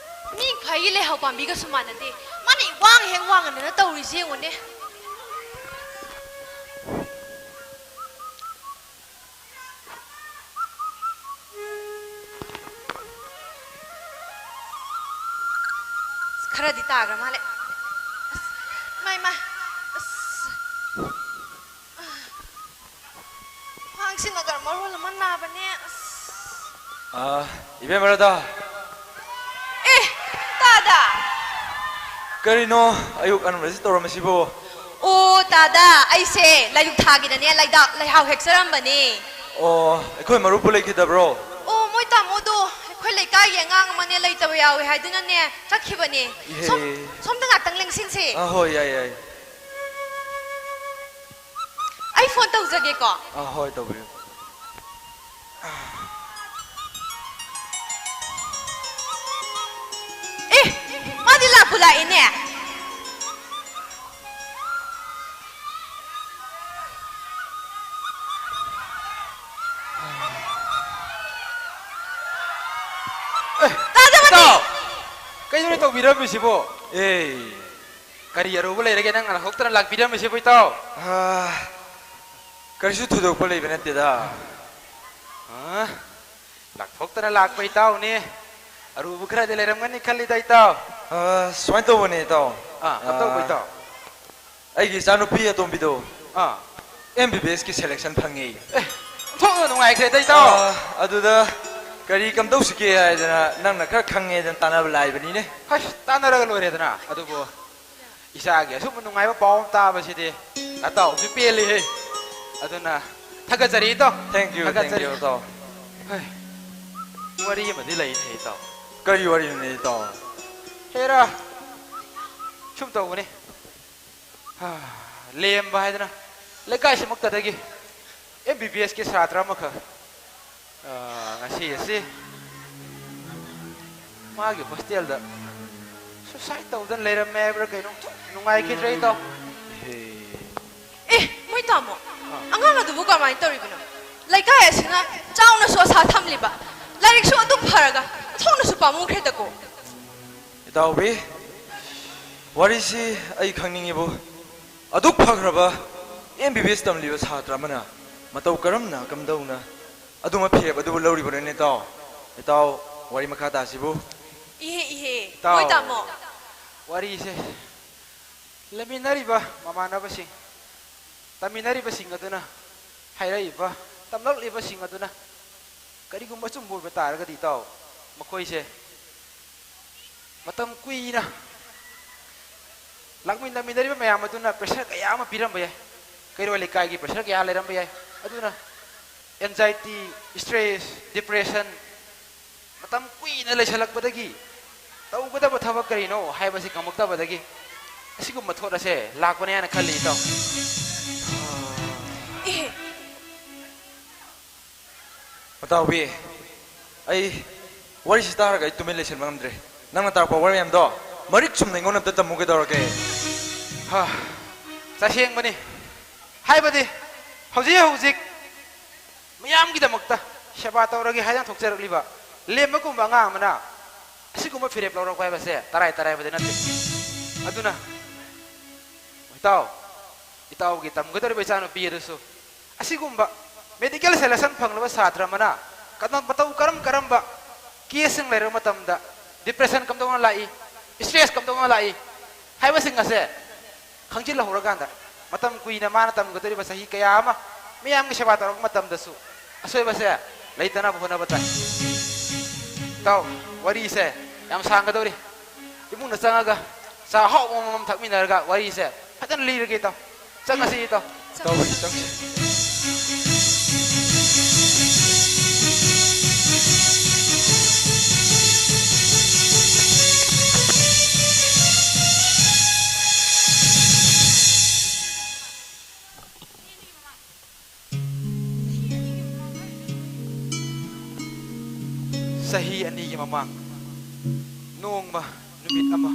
ꯃꯤ ꯈ꯭ꯋꯥꯏꯒꯤ ꯂꯩꯍꯥꯎ ꯄꯥꯝꯕꯤꯒꯁꯨ ꯃꯥꯟꯅꯗꯦ꯫ ꯃꯥꯅ ꯏꯋꯥꯡ ꯍꯦꯛ ꯋꯥꯡꯉꯗꯅ ꯇꯧꯔꯤꯁꯦ ꯌꯦꯡꯉꯨꯅꯦ꯫ ꯑꯁ, ꯈꯔꯗꯤ ꯇꯥꯈ꯭ꯔ ꯃꯥꯜꯂꯦ꯫ ꯑꯁ, ꯏꯃꯥ, ꯏꯃꯥ꯫ ꯑꯁ꯫ ꯈ꯭ꯋꯥꯡꯁꯤꯅꯒ ꯃꯔꯣꯜ ꯑꯃ ꯅꯥꯕꯅꯦ꯫ ꯑꯁ꯫ ꯑꯥ, ꯏꯕꯦꯝꯃ ꯔꯥꯙꯥ꯫ ꯑꯦ, ꯇꯥꯗꯥ꯫ ꯀꯔꯤꯅꯣ ꯑꯌꯨꯛ ꯑꯅꯝꯕꯁꯤ ꯇꯧꯔꯝꯃꯤꯁꯤꯕꯣ? ꯑꯣ, ꯇꯥꯗꯥ, ꯑꯩꯁꯦ ꯂꯥꯏꯔꯤꯛ ꯊꯥꯒꯤꯗꯅꯦ ꯂꯩꯗꯥ-, ꯂꯩꯍꯥꯎ ꯍꯦꯛꯆꯔꯝꯕꯅꯦ꯫ ꯑꯣ, ꯑꯩꯈꯣꯏ ꯃꯔꯨꯞꯄꯨ ꯂꯩꯈꯤꯗꯕ꯭ꯔꯣ? ꯑꯣ, ꯃꯣꯏ ꯇꯥꯃꯣꯗꯣ ꯑꯩꯈꯣꯏ ꯂꯩꯀꯥꯏꯒꯤ ꯑꯉꯥꯡ ꯑꯃꯅꯦ ꯂꯩꯇꯕ ꯌꯥꯎꯋꯦ ꯍꯥꯏꯗꯨꯅꯅꯦ ꯆꯠꯈꯤꯕꯅꯦ꯫ ꯏꯍꯦ꯫ ꯁꯣꯝ-, ꯁꯣꯝꯗ ꯉꯥꯛꯇꯪ ꯂꯦꯡꯁꯤꯟꯁꯦ꯫ ꯑꯥ, ꯍꯣꯏ, ꯌꯥꯏ, ꯌꯥꯏ꯫ ꯑꯩ ꯐꯣꯟ ꯇꯧꯖꯒꯦꯀꯣ꯫ ꯑꯥ, ꯍꯣꯏ, ꯇꯧꯕꯤꯌꯨ꯫ ꯑꯦ, ꯃꯥꯗꯤ ꯂꯥꯛꯄꯨ ꯂꯥꯛꯏꯅꯦ꯫ ꯑꯦ, ꯇꯥꯖꯃꯅꯤ! ꯏꯇꯥꯎ! ꯀꯩꯅꯣꯅꯦ ꯇꯧꯕꯤꯔꯝꯃꯤꯁꯤꯕꯣ? ꯑꯦ, ꯀꯔꯤ ꯑꯔꯨꯕ ꯂꯩꯔꯒꯦ ꯅꯪ ꯂꯥꯛꯊꯣꯛꯇꯅ ꯂꯥꯛꯄꯤꯔꯝꯃꯤꯁꯤꯕꯨ, ꯏꯇꯥꯎ? ꯑꯥ, ꯀꯔꯤꯁꯨ ꯊꯣꯏꯗꯣꯛꯄ ꯂꯩꯕ ꯅꯠꯇꯦꯗ꯫ ꯑꯥ, ꯂꯥꯛꯊꯣꯛꯇꯅ ꯂꯥꯛꯄ ꯏꯇꯥꯎꯅꯤ꯫ ꯑꯔꯨꯕ ꯈꯔꯗꯤ ꯂꯩꯔꯝꯒꯅꯤ ꯈꯜꯂꯤꯗ, ꯏꯇꯥꯎ꯫ ꯑꯥ, ꯁꯨꯃꯥꯏꯅ ꯇꯧꯕꯅꯦ, ꯏꯇꯥꯎ꯫ ꯑꯥ, ꯀꯝꯗꯧꯕ, ꯑꯥ, ꯏꯇꯥꯎ? ꯑꯩꯒꯤ ꯏꯆꯥꯅꯨꯄꯤ ꯑꯇꯣꯝꯕꯤꯗꯣ, ꯑꯥ꯫ ꯑꯦꯝ ꯕꯤ ꯕꯤ ꯑꯦꯁꯀꯤ selection ꯐꯪꯉꯦ꯫ ꯑꯦ, ꯑꯣꯟꯊꯣꯛꯅ ꯅꯨꯡꯉꯥꯏꯈ꯭ꯔꯦꯗ, ꯏꯇꯥꯎ꯫ ꯑꯥ, ꯑꯗꯨꯗ ꯀꯔꯤ ꯀꯝꯗꯧꯁꯤꯒꯦ ꯍꯥꯏꯗꯅ ꯅꯪꯅ ꯈꯔ ꯈꯪꯉꯦꯗꯅ ꯇꯥꯟꯅꯕ ꯂꯥꯛꯏꯕꯅꯤꯅꯦ꯫ ꯍꯩꯁ, ꯇꯥꯟꯅꯔꯒ ꯂꯣꯏꯔꯦꯗꯅ꯫ ꯑꯗꯨꯕꯨ ꯏꯆꯥꯒꯤ ꯑꯁꯨꯝꯕ ꯅꯨꯡꯉꯥꯏꯕ ꯄꯥꯎ ꯑꯃ ꯇꯥꯕꯁꯤꯗꯤ ꯅꯇꯥꯎꯁꯨ ꯄꯦꯜꯂꯤꯍꯦ꯫ ꯑꯗꯨꯅ ꯊꯥꯒꯠꯆꯔꯤ, ꯏꯇꯥꯎ꯫ Thank you, ꯊꯥꯒꯠꯆꯔꯤ꯫ Thank you, ꯏꯇꯥꯎ꯫ ꯍꯩ, ꯋꯥꯔꯤ ꯑꯃꯗꯤ ꯂꯩꯅꯦ, ꯏꯇꯥꯎ꯫ ꯀꯔꯤ ꯋꯥꯔꯤꯅꯣꯅꯦ, ꯏꯇꯥꯎ? ꯍꯦꯔꯥ, ꯁꯨꯝ ꯇꯧꯕꯅꯤ꯫ ꯍꯥ, ꯂꯦꯝꯕ ꯍꯥꯏꯗꯅ ꯂꯩꯀꯥꯏꯁꯤꯃꯛꯇꯗꯒꯤ ꯑꯦꯝ ꯕꯤ ꯕꯤ ꯑꯦꯁꯀꯤ ꯁꯥꯇ꯭ꯔ ꯑꯃꯈꯛ, ꯑꯥ, ꯉꯁꯤ ꯑꯁꯤ ꯃꯥꯒꯤ ꯍꯣꯁꯇꯦꯜꯗ suicide ꯇꯧꯗꯅ ꯂꯩꯔꯝꯃꯦ ꯍꯥꯏꯕ꯭ꯔꯥ ꯀꯩꯅꯣ? ꯅꯨꯡꯉꯥꯏꯈꯤꯗ꯭ꯔꯦ, ꯏꯇꯥꯎ꯫ ꯏꯍꯦ꯫ ꯑꯦ, ꯃꯣꯏ ꯇꯥꯃꯣ, ꯑꯥ꯫ ꯑꯉꯥꯡ ꯑꯗꯨꯕꯨ ꯀꯃꯥꯏꯅ ꯇꯧꯔꯤꯕꯅꯣ? ꯂꯩꯀꯥꯏ ꯑꯁꯤꯅ ꯆꯥꯎꯅꯁꯨ ꯑꯁꯥ ꯊꯝꯂꯤꯕ, ꯂꯥꯏꯔꯤꯛꯁꯨ ꯑꯗꯨꯛ ꯐꯔꯒ ꯑꯣꯟꯊꯣꯛꯅꯁꯨ ꯄꯥꯝꯃꯨꯈ꯭ꯔꯦꯗꯀꯣ꯫ ꯏꯇꯥꯎꯕꯤ, ꯋꯥꯔꯤꯁꯤ ꯑꯩ ꯈꯪꯅꯤꯡꯉꯤꯕꯨ꯫ ꯑꯗꯨꯛ ꯐꯈ꯭ꯔꯕ ꯑꯦꯝ ꯕꯤ ꯕꯤ ꯑꯦꯁ ꯇꯝꯂꯤꯕ ꯁꯥꯇ꯭ꯔ ꯑꯃꯅ ꯃꯇꯧ ꯀꯔꯝꯅ, ꯀꯝꯗꯧꯅ ꯑꯗꯨꯝꯕ ꯐꯤꯔꯦꯞ ꯑꯗꯨꯕꯨ ꯂꯧꯔꯤꯕꯅꯣꯅꯦ ꯏꯇꯥꯎ? ꯏꯇꯥꯎ, ꯋꯥꯔꯤ ꯃꯈꯥ ꯇꯥꯁꯤꯕꯨ꯫ ꯏꯍꯦ ꯏꯍꯦ, ꯏꯇꯥꯎ꯫ ꯍꯣꯏ ꯇꯥꯃꯣ꯫ ꯋꯥꯔꯤꯁꯦ ꯂꯩꯃꯤꯟꯅꯔꯤꯕ ꯃꯃꯥꯟꯅꯕꯁꯤꯡ, ꯇꯝꯃꯤꯟꯅꯔꯤꯕꯁꯤꯡ ꯑꯗꯨꯅ ꯍꯥꯏꯔꯛꯏꯕ, ꯇꯝꯂꯛꯂꯤꯕꯁꯤꯡ ꯑꯗꯨꯅ ꯀꯔꯤꯒꯨꯝꯕ ꯑꯆꯨꯝꯕ ꯑꯣꯏꯕ ꯇꯥꯔꯒꯗꯤ ꯏꯇꯥꯎ, ꯃꯈꯣꯏꯁꯦ ꯃꯇꯝ ꯀꯨꯏꯅ ꯂꯥꯛꯃꯤꯟꯅꯃꯤꯟꯅꯔꯤꯕ ꯃꯌꯥꯝ ꯑꯗꯨꯅ pressure ꯀꯌꯥ ꯑꯃ ꯄꯤꯔꯝꯕ ꯌꯥꯏ꯫ ꯀꯩꯔꯣꯜ ꯂꯩꯀꯥꯏꯒꯤ pressure ꯀꯌꯥ ꯂꯩꯔꯝꯕ ꯌꯥꯏ꯫ ꯑꯗꯨꯅ anxiety, stress, depression, ꯃꯇꯝ ꯀꯨꯏꯅ ꯂꯩꯁꯜꯂꯛꯄꯗꯒꯤ ꯇꯧꯒꯗꯕ ꯊꯕꯛ ꯀꯔꯤꯅꯣ ꯍꯥꯏꯕꯁꯤ ꯉꯝꯃꯛꯇꯕꯗꯒꯤ ꯑꯁꯤꯒꯨꯝꯕ ꯊꯣꯠ ꯑꯁꯦ ꯂꯥꯛꯄꯅꯦ ꯍꯥꯏꯅ ꯈꯜꯂꯤ, ꯏꯇꯥꯎ꯫ ꯏꯍꯦ, ꯃꯇꯥꯎꯕꯤ, ꯑꯩ ꯋꯥꯔꯤꯁꯤ ꯇꯥꯔꯒ ꯑꯩ ꯇꯨꯃꯤꯟ ꯂꯩꯁꯟꯕ ꯉꯝꯗ꯭ꯔꯦ꯫ ꯅꯪꯅ ꯇꯥꯛꯄ ꯋꯥꯔꯤ ꯃꯌꯥꯝꯗꯣ ꯃꯔꯤꯛ ꯆꯨꯝꯅ ꯑꯩꯉꯣꯟꯗ ꯑꯝꯇ ꯇꯝꯃꯨ ꯀꯩꯗꯧꯔꯒꯦ? ꯍꯥ, ꯇꯁꯦꯡꯕꯅꯤ꯫ ꯍꯥꯏꯕꯗꯤ ꯍꯧꯖꯤꯛ ꯍꯧꯖꯤꯛ ꯃꯤꯌꯥꯝꯒꯤꯗꯃꯛꯇ ꯁꯦꯕꯥ ꯇꯧꯔꯒꯦ ꯍꯥꯏꯗꯅ ꯊꯣꯛꯆꯔꯛꯂꯤꯕ ꯂꯦꯝꯕꯒꯨꯝꯕ ꯑꯉꯥꯡ ꯑꯃꯅ ꯑꯁꯤꯒꯨꯝꯕ ꯐꯤꯔꯦꯞ ꯂꯧꯔꯛꯄ ꯍꯥꯏꯕꯁꯦ ꯇꯔꯥꯏ ꯇꯔꯥꯏꯕꯗꯤ ꯅꯠꯇꯦ꯫ ꯑꯗꯨꯅ ꯏꯇꯥꯎ, ꯏꯇꯥꯎꯒꯤ ꯇꯝꯒꯗꯧꯔꯤꯕ ꯏꯆꯥꯅꯨꯄꯤ ꯑꯗꯨꯁꯨ ꯑꯁꯤꯒꯨꯝꯕ medical selection ꯐꯪꯂꯕ ꯁꯥꯇ꯭ꯔ ꯑꯃꯅ ꯀꯗꯝ-, ꯃꯇꯧ ꯀꯔꯝ ꯀꯔꯝꯕ caseꯁꯤꯡ ꯂꯩꯔꯕ ꯃꯇꯝꯗ depression ꯀꯝꯗꯧꯅ ꯂꯥꯛꯏ, stress ꯀꯝꯗꯧꯅ ꯂꯥꯛꯏ ꯍꯥꯏꯕꯁꯤꯡ ꯑꯁꯦ ꯈꯪꯖꯤꯜꯍꯧꯔꯀꯥꯟꯗ ꯃꯇꯝ ꯀꯨꯏꯅ ꯃꯥꯅ ꯇꯝꯒꯗꯧꯔꯤꯕ ꯆꯍꯤ ꯀꯌꯥ ꯑꯃ ꯃꯤꯌꯥꯝꯒꯤ ꯁꯦꯕꯥ ꯇꯧꯔꯛꯄ ꯃꯇꯝꯗꯁꯨ ꯑꯁꯣꯏꯕꯁꯦ ꯂꯩꯇꯅꯕ ꯍꯣꯠꯅꯕ ꯇꯥꯏ꯫ ꯏꯇꯥꯎ, ꯋꯥꯔꯤꯁꯦ ꯌꯥꯝ ꯁꯥꯡꯒꯗꯧꯔꯤ꯫ ꯏꯃꯨꯡꯗ ꯆꯪꯉꯒ ꯆꯥ ꯑꯍꯥꯎꯕ ꯑꯃꯃꯝ ꯊꯛꯃꯤꯟꯅꯔꯒ ꯋꯥꯔꯤꯁꯦ ꯐꯖꯅ ꯂꯤꯔꯒꯦ ꯏꯇꯥꯎ꯫ ꯆꯪꯉꯁꯤ ꯏꯇꯥꯎ꯫ ꯏꯇꯥꯎ, ꯆꯪꯁꯤ꯫ ꯆꯍꯤ ꯑꯅꯤꯒꯤ ꯃꯃꯥꯡ ꯅꯣꯡꯃ ꯅꯨꯃꯤꯠ ꯑꯃ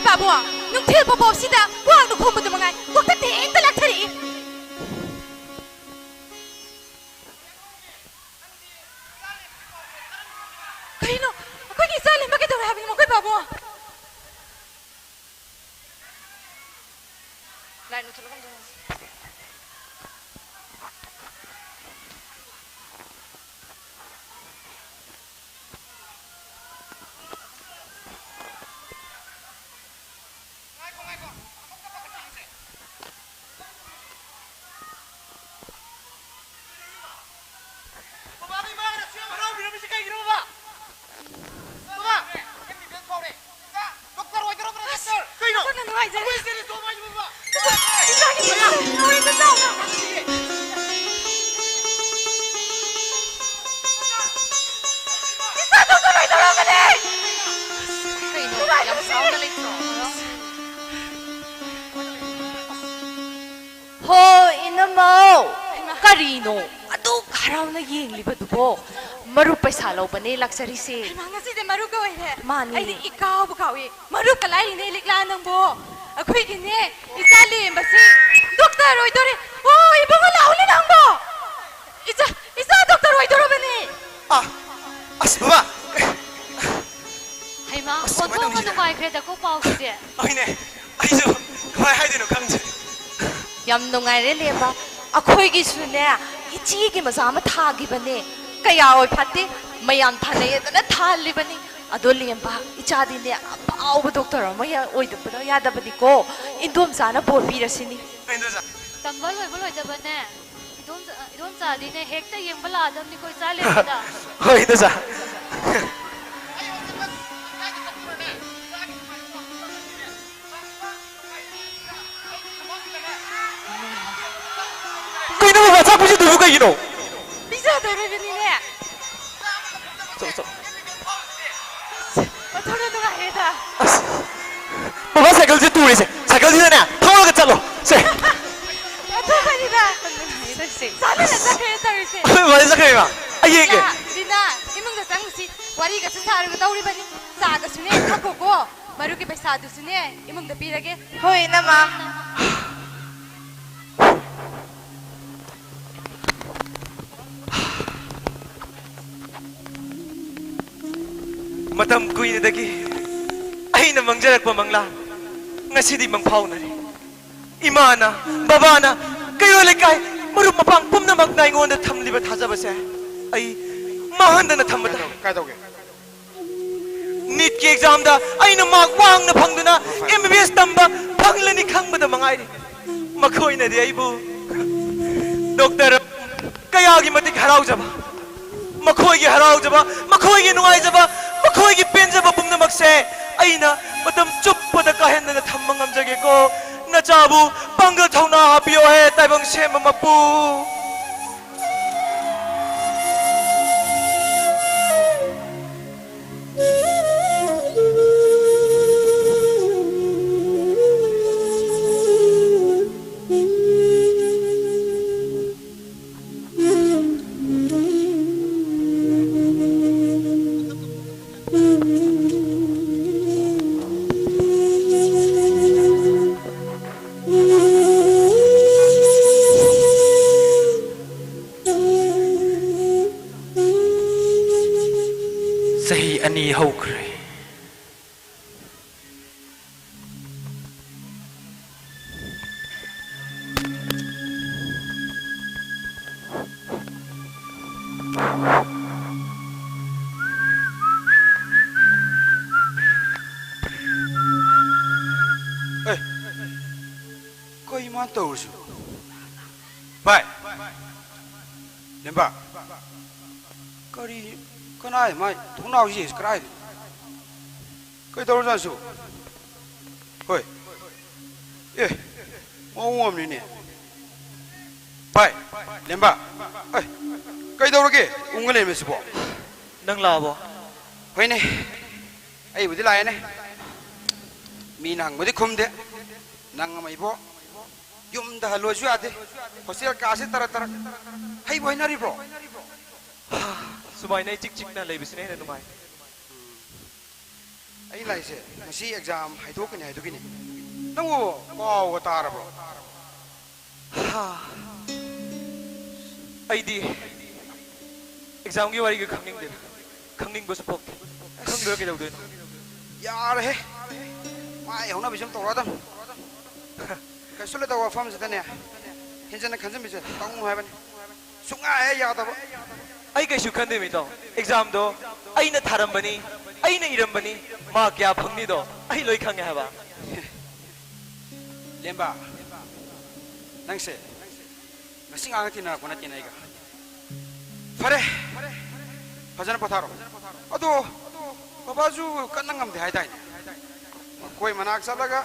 ꯄꯥꯕꯨꯡ, ꯅꯨꯡꯊꯤꯜ ꯄꯣꯄꯣꯞꯁꯤꯗ ꯀ꯭ꯋꯥꯛꯅ ꯈꯣꯡꯕꯗꯨ ꯃꯉꯥꯏ ꯀ꯭ꯋꯥꯛꯇꯛꯇ ꯍꯦꯛꯇ ꯂꯥꯛꯊꯔꯛꯏ꯫ ꯀꯩꯅꯣ? ꯑꯩꯈꯣꯏꯒꯤ ꯏꯆꯥ ꯂꯦꯝꯕ ꯀꯩꯗꯧꯔꯦ ꯍꯥꯏꯕꯅꯣ ꯃꯈꯣꯏ ꯄꯥꯕꯨꯡ? ꯂꯥꯏꯠ ꯃꯨꯊꯠꯂꯣ, ꯀꯝꯗꯧꯅꯣ? ꯕꯕꯥꯒ ꯏꯃꯥꯒꯅ ꯑꯁꯨꯛ ꯌꯥꯝ ꯍꯔꯥꯎꯕꯤꯔꯝꯃꯤꯁꯤ ꯀꯩꯒꯤꯅꯣ, ꯕꯕꯥ? ꯕꯕꯥ! ꯗꯣꯛꯇꯔ ꯑꯣꯏꯗꯧꯔꯕꯅꯦ, ꯗꯣꯛꯇꯔ! ꯀꯩꯅꯣ? ꯑꯣꯟꯊꯣꯛꯅ ꯅꯨꯡꯉꯥꯏꯖꯔꯦ꯫ ꯑꯩꯈꯣꯏ ꯏꯆꯦꯗꯤ ꯁꯣꯝ ꯍꯥꯏꯁꯤꯕꯣ, ꯕꯕꯥ? ꯏꯆꯥꯒꯤ ꯅꯨꯡꯉꯥꯏꯕ ꯆꯥꯎꯅ꯫ ꯏꯆꯥ ꯗꯣꯛꯇꯔ ꯑꯣꯏꯗꯧꯔꯕꯅꯦ! ꯀꯩꯅꯣ? ꯌꯥꯝ ꯁꯥꯎꯅ ꯂꯩꯇ꯭ꯔꯣ? ꯍꯣ, ꯏꯅꯝꯃꯧ! ꯍꯩꯃꯥ! ꯀꯔꯤꯅꯣ ꯑꯗꯨꯛ ꯍꯔꯥꯎꯅ ꯌꯦꯡꯂꯤꯕꯗꯨꯕꯣ? ꯃꯔꯨꯞ ꯄꯩꯁꯥ ꯂꯧꯕꯅꯦ ꯂꯥꯛꯆꯔꯤꯁꯦ꯫ ꯍꯩꯃꯥ, ꯉꯁꯤꯗꯤ ꯃꯔꯨꯞꯀ ꯑꯣꯏꯔꯦ꯫ ꯃꯥꯅꯤ꯫ ꯑꯩꯗꯤ ꯏꯀꯥꯎꯕꯨ ꯀꯥꯎꯏ꯫ ꯃꯔꯨꯞꯀ ꯂꯥꯏꯔꯤꯅꯦ, ꯂꯤꯛꯂꯥ ꯅꯪꯕꯣ꯫ ꯑꯩꯈꯣꯏꯒꯤꯅꯦ, ꯏꯆꯥ ꯂꯦꯝꯕꯁꯤ ꯗꯣꯛꯇꯔ ꯑꯣꯏꯗꯣꯔꯦ꯫ ꯑꯣ, ꯏꯕꯨꯡꯉꯣ, ꯂꯥꯛꯎꯅꯦ ꯅꯪꯕꯣ꯫ ꯏꯆꯥ, ꯏꯆꯥ ꯗꯣꯛꯇꯔ ꯑꯣꯏꯗꯣꯔꯕꯅꯦ꯫ ꯑ, ꯑꯁ, ꯕꯕꯥ! ꯍꯩꯃꯥ, ꯑꯁ, ꯀꯃꯥꯏꯅ ꯑꯣꯟꯊꯣꯛꯅ ꯇꯧꯅꯤ ꯁꯤꯗꯤ? ꯅꯨꯡꯉꯥꯏꯈ꯭ꯔꯦꯗꯀꯣ ꯄꯥꯎꯁꯤꯗꯤ꯫ ꯍꯣꯏꯅꯦ, ꯑꯩꯁꯨ ꯀꯃꯥꯏ ꯍꯥꯏꯗꯣꯏꯅꯣ ꯈꯪꯗ꯭ꯔꯦ꯫ ꯌꯥꯝ ꯅꯨꯡꯉꯥꯏꯔꯦ, ꯂꯦꯝꯕ꯫ ꯑꯩꯈꯣꯏꯒꯤꯁꯨꯅꯦ, ꯏꯆꯦꯒꯤ ꯃꯆꯥ ꯑꯃ ꯊꯥꯈꯤꯕꯅꯦ꯫ ꯀꯌꯥ ꯑꯣꯏ ꯐꯠꯇꯦ, ꯃꯌꯥꯝ ꯊꯥꯅꯩ ꯑꯗꯨꯅ ꯊꯥꯍꯜꯂꯤꯕꯅꯤ꯫ ꯑꯗꯣ, ꯂꯦꯝꯕ, ꯏꯆꯥꯗꯤꯅꯦ, ꯑꯐꯥꯎꯕ ꯗꯣꯛꯇꯔ ꯑꯃ ꯌꯥ-, ꯑꯣꯏꯗꯕ ꯌꯥꯗꯕꯅꯤꯀꯣ꯫ ꯏꯟꯗꯣꯝꯆꯥꯅ ꯕꯣꯔ ꯄꯤꯔꯁꯤꯅꯤ꯫ ꯏꯟꯗꯣꯝꯆꯥ꯫ ꯇꯝꯕ ꯂꯣꯏꯕ ꯂꯣꯏꯗꯕꯅꯦ꯫ ꯏꯗꯣꯝꯆꯥ-, ꯏꯗꯣꯝꯆꯥꯗꯤꯅꯦ, ꯍꯦꯛꯇ ꯌꯦꯡꯕ ꯂꯥꯛꯑꯗꯕꯅꯤꯀꯣ, ꯏꯆꯥ ꯂꯩꯕꯗ꯫ ꯍꯣꯏ, ꯏꯗꯣꯝꯆꯥ꯫ ꯀꯩꯅꯣ, ꯕꯕꯥ, ꯆꯥꯛ ꯄꯤꯖꯗꯣꯏꯕꯨ ꯀꯩꯒꯤꯅꯣ? ꯄꯤꯖꯗꯣꯔꯤꯕꯅꯤꯅꯦ꯫ ꯆꯠꯂꯣ, ꯆꯠꯂꯣ꯫ ꯑꯣꯟꯊꯣꯛꯅ ꯅꯨꯡꯉꯥꯏꯔꯦꯗ꯫ ꯑꯁ, ꯕꯕꯥ, ꯁꯥꯏꯀꯜꯁꯦ ꯇꯨꯔꯤꯁꯦ, ꯁꯥꯏꯀꯜꯁꯤꯗꯅꯦ ꯊꯧꯔꯒ ꯆꯠꯂꯣ꯫ ꯁꯦ꯫ ꯑꯣꯟꯊꯣꯛꯄꯅꯤꯗ꯫ ꯆꯥꯟꯅꯅ ꯆꯠꯈ꯭ꯔꯦ ꯇꯧꯔꯤꯁꯦ꯫ ꯑꯩꯈꯣꯏ ꯕꯕꯥꯗꯤ ꯆꯠꯈ꯭ꯔꯦꯕ? ꯑꯩ ꯌꯦꯡꯒꯦ꯫ ꯂꯥ, ꯗꯤꯅꯥ, ꯏꯃꯨꯡꯗ ꯆꯪꯉꯨꯁꯤ꯫ ꯋꯥꯔꯤꯒꯁꯨ ꯁꯥꯔꯒ ꯇꯧꯔꯤꯕꯅꯤ꯫ ꯆꯥꯒꯁꯨꯅꯦ ꯊꯛꯈꯣꯀꯣ꯫ ꯃꯔꯨꯞꯀꯤ ꯄꯩꯁꯥꯗꯨꯁꯨꯅꯦ, ꯏꯃꯨꯡꯗ ꯄꯤꯔꯒꯦ꯫ ꯍꯣꯏ, ꯏꯅꯝꯃ꯫ ꯃꯇꯝ ꯀꯨꯏꯅꯗꯒꯤ ꯑꯩꯅ ꯃꯪꯖꯔꯛꯄ ꯃꯪꯂꯥꯟ ꯉꯁꯤꯗꯤ ꯃꯪꯐꯥꯎꯅꯔꯦ꯫ ꯏꯃꯥꯅ, ꯕꯕꯥꯅ, ꯀꯩꯔꯣꯜ ꯂꯩꯀꯥꯏ, ꯃꯔꯨꯞ ꯃꯄꯥꯡ ꯄꯨꯝꯅꯃꯛꯅ ꯑꯩꯉꯣꯟꯗ ꯊꯝꯂꯤꯕ ꯊꯥꯖꯕꯁꯦ ꯑꯩ ꯃꯥꯡꯍꯟꯗꯅ ꯊꯝꯕ ꯇꯥꯏ꯫ ꯀꯥꯏꯗꯧꯒꯦ? ꯅꯤꯠꯀꯤ ꯑꯦꯛꯖꯥꯝꯗ ꯑꯩꯅ ꯃꯥꯔꯛ ꯋꯥꯡꯅ ꯐꯪꯗꯨꯅ ꯑꯦꯝ ꯕꯤ ꯕꯤ ꯑꯦꯁ ꯇꯝꯕ ꯐꯪꯂꯅꯤ ꯈꯪꯕꯗ ꯃꯉꯥꯏꯔꯦ꯫ ꯃꯈꯣꯏꯅꯗꯤ ꯑꯩꯕꯨ ꯗꯣꯛꯇꯔ ꯀꯌꯥꯒꯤ ꯃꯇꯤꯛ ꯍꯔꯥꯎꯖꯕ, ꯃꯈꯣꯏꯒꯤ ꯍꯔꯥꯎꯖꯕ, ꯃꯈꯣꯏꯒꯤ ꯅꯨꯡꯉꯥꯏꯖꯕ, ꯃꯈꯣꯏꯒꯤ ꯄꯦꯟꯖꯕ ꯄꯨꯝꯅꯃꯛꯁꯦ ꯑꯩꯅ ꯃꯇꯝ ꯆꯨꯞꯄꯗ ꯀꯥꯏꯍꯟꯗꯅ ꯊꯝꯕ ꯉꯝꯖꯒꯦꯀꯣ꯫ ꯅꯆꯥꯕꯨ ꯄꯥꯡꯒꯜ ꯊꯧꯅꯥ ꯍꯥꯞꯄꯤꯌꯣ ꯍꯦ ꯇꯥꯏꯕꯪ ꯁꯦꯝꯕ ꯃꯄꯨ꯫ ꯆꯍꯤ ꯑꯅꯤ ꯍꯧꯈ꯭ꯔꯦ꯫ ꯑꯦ, ꯀꯩ ꯃꯥ ꯇꯧꯔꯤꯁꯤꯕꯣ? ꯚꯥꯏ, ꯂꯦꯝꯕ, ꯀꯔꯤ, ꯀꯅꯥꯏ ꯃꯥꯏ ꯊꯣꯡꯅꯥꯎꯁꯤ ꯀꯗꯥꯏꯗꯅꯣ? ꯀꯩꯗꯧꯔꯖꯥꯠꯁꯨ? ꯍꯣꯏ꯫ ꯑꯦ, ꯃꯑꯣꯡ ꯑꯃꯅꯤꯅꯦ꯫ ꯚꯥꯏ, ꯂꯦꯝꯕ, ꯑꯦ, ꯀꯩꯗꯧꯔꯒꯦ? ꯎꯪꯉ ꯂꯩꯔꯝꯃꯤꯁꯤꯕꯣ? ꯅꯪ ꯂꯥꯛꯑꯕꯣ? ꯍꯣꯏꯅꯦ, ꯑꯩꯕꯨꯗꯤ ꯂꯥꯛꯑꯦꯅꯦ꯫ ꯃꯤꯅ ꯍꯪꯕꯗꯤ ꯈꯨꯝꯗꯦ꯫ ꯅꯪ ꯑꯃ ꯏꯕꯣ, ꯌꯨꯝꯗ ꯍꯜꯂꯣꯁꯨ ꯌꯥꯗꯦ꯫ ꯍꯣꯁꯇꯦꯜ ꯀꯥꯁꯦ ꯇꯔꯛ ꯇꯔꯛ꯫ ꯍꯩꯕꯨ ꯍꯩꯅꯔꯤꯕ꯭ꯔꯣ? ꯁꯨꯃꯥꯏꯅ ꯏꯆꯤꯛ ꯆꯤꯛꯅ ꯂꯩꯕꯁꯤꯅ ꯍꯦꯟꯅ ꯅꯨꯡꯉꯥꯏ꯫ ꯑꯩ ꯂꯥꯛꯏꯁꯦ ꯉꯁꯤ ꯑꯦꯛꯖꯥꯝ ꯍꯥꯏꯗꯣꯛꯀꯅꯤ ꯍꯥꯏꯗꯨꯒꯤꯅꯦ꯫ ꯅꯪꯕꯨ ꯄꯥꯎꯒ ꯇꯥꯔꯕ꯭ꯔꯣ? ꯍꯥ, ꯑꯩꯗꯤ ꯑꯦꯛꯖꯥꯝꯒꯤ ꯋꯥꯔꯤꯒ ꯈꯪꯅꯤꯡꯗꯦꯗ꯫ ꯈꯪꯅꯤꯡꯕꯁꯨ ꯄꯣꯛꯇꯦ꯫ ꯈꯪꯗ꯭ꯔ ꯀꯩꯗꯧꯗꯣꯏꯅꯣ? ꯌꯥꯔꯦꯍꯦ, ꯃꯥꯏ ꯍꯧꯅꯕꯤꯁꯨ ꯑꯗꯨꯝ ꯇꯧꯔꯛꯑꯗꯝ꯫ ꯀꯩꯁꯨ ꯂꯩꯇꯕ ꯋꯥꯐꯝꯁꯤꯗꯅꯦ ꯍꯦꯟꯖꯟꯅ ꯈꯟꯖꯟꯕꯤꯁꯦ ꯇꯧꯅꯨ ꯍꯥꯏꯕꯅꯤ꯫ ꯁꯨꯡꯌꯥ ꯍꯦꯛ ꯌꯥꯗꯕ꯫ ꯑꯩ ꯀꯩꯁꯨ ꯈꯟꯗꯦ ꯃꯤꯇꯥꯎ꯫ ꯑꯦꯛꯖꯥꯝꯗꯣ ꯑꯩꯅ ꯊꯥꯔꯝꯕꯅꯤ, ꯑꯩꯅ ꯏꯔꯝꯕꯅꯤ꯫ ꯃꯥꯔꯛ ꯀꯌꯥ ꯐꯪꯅꯤꯗꯣ ꯑꯩ ꯂꯣꯏ ꯈꯪꯉꯦ ꯍꯥꯏꯕ꯫ ꯂꯦꯝꯕ, ꯅꯪꯁꯦ ꯉꯁꯤ ꯉꯥꯏꯍꯥꯛ ꯇꯤꯟꯅꯔꯛꯄ ꯅꯠꯇꯦꯅ ꯑꯩꯒ꯫ ꯐꯔꯦ, ꯐꯖꯅ ꯄꯣꯊꯥꯔꯣ꯫ ꯑꯗꯣ ꯕꯕꯥꯁꯨ ꯀꯟꯅ ꯉꯝꯗꯦ ꯍꯥꯏꯗꯥꯏꯅꯦ? ꯃꯈꯣꯏ ꯃꯅꯥꯛ ꯆꯠꯂꯒ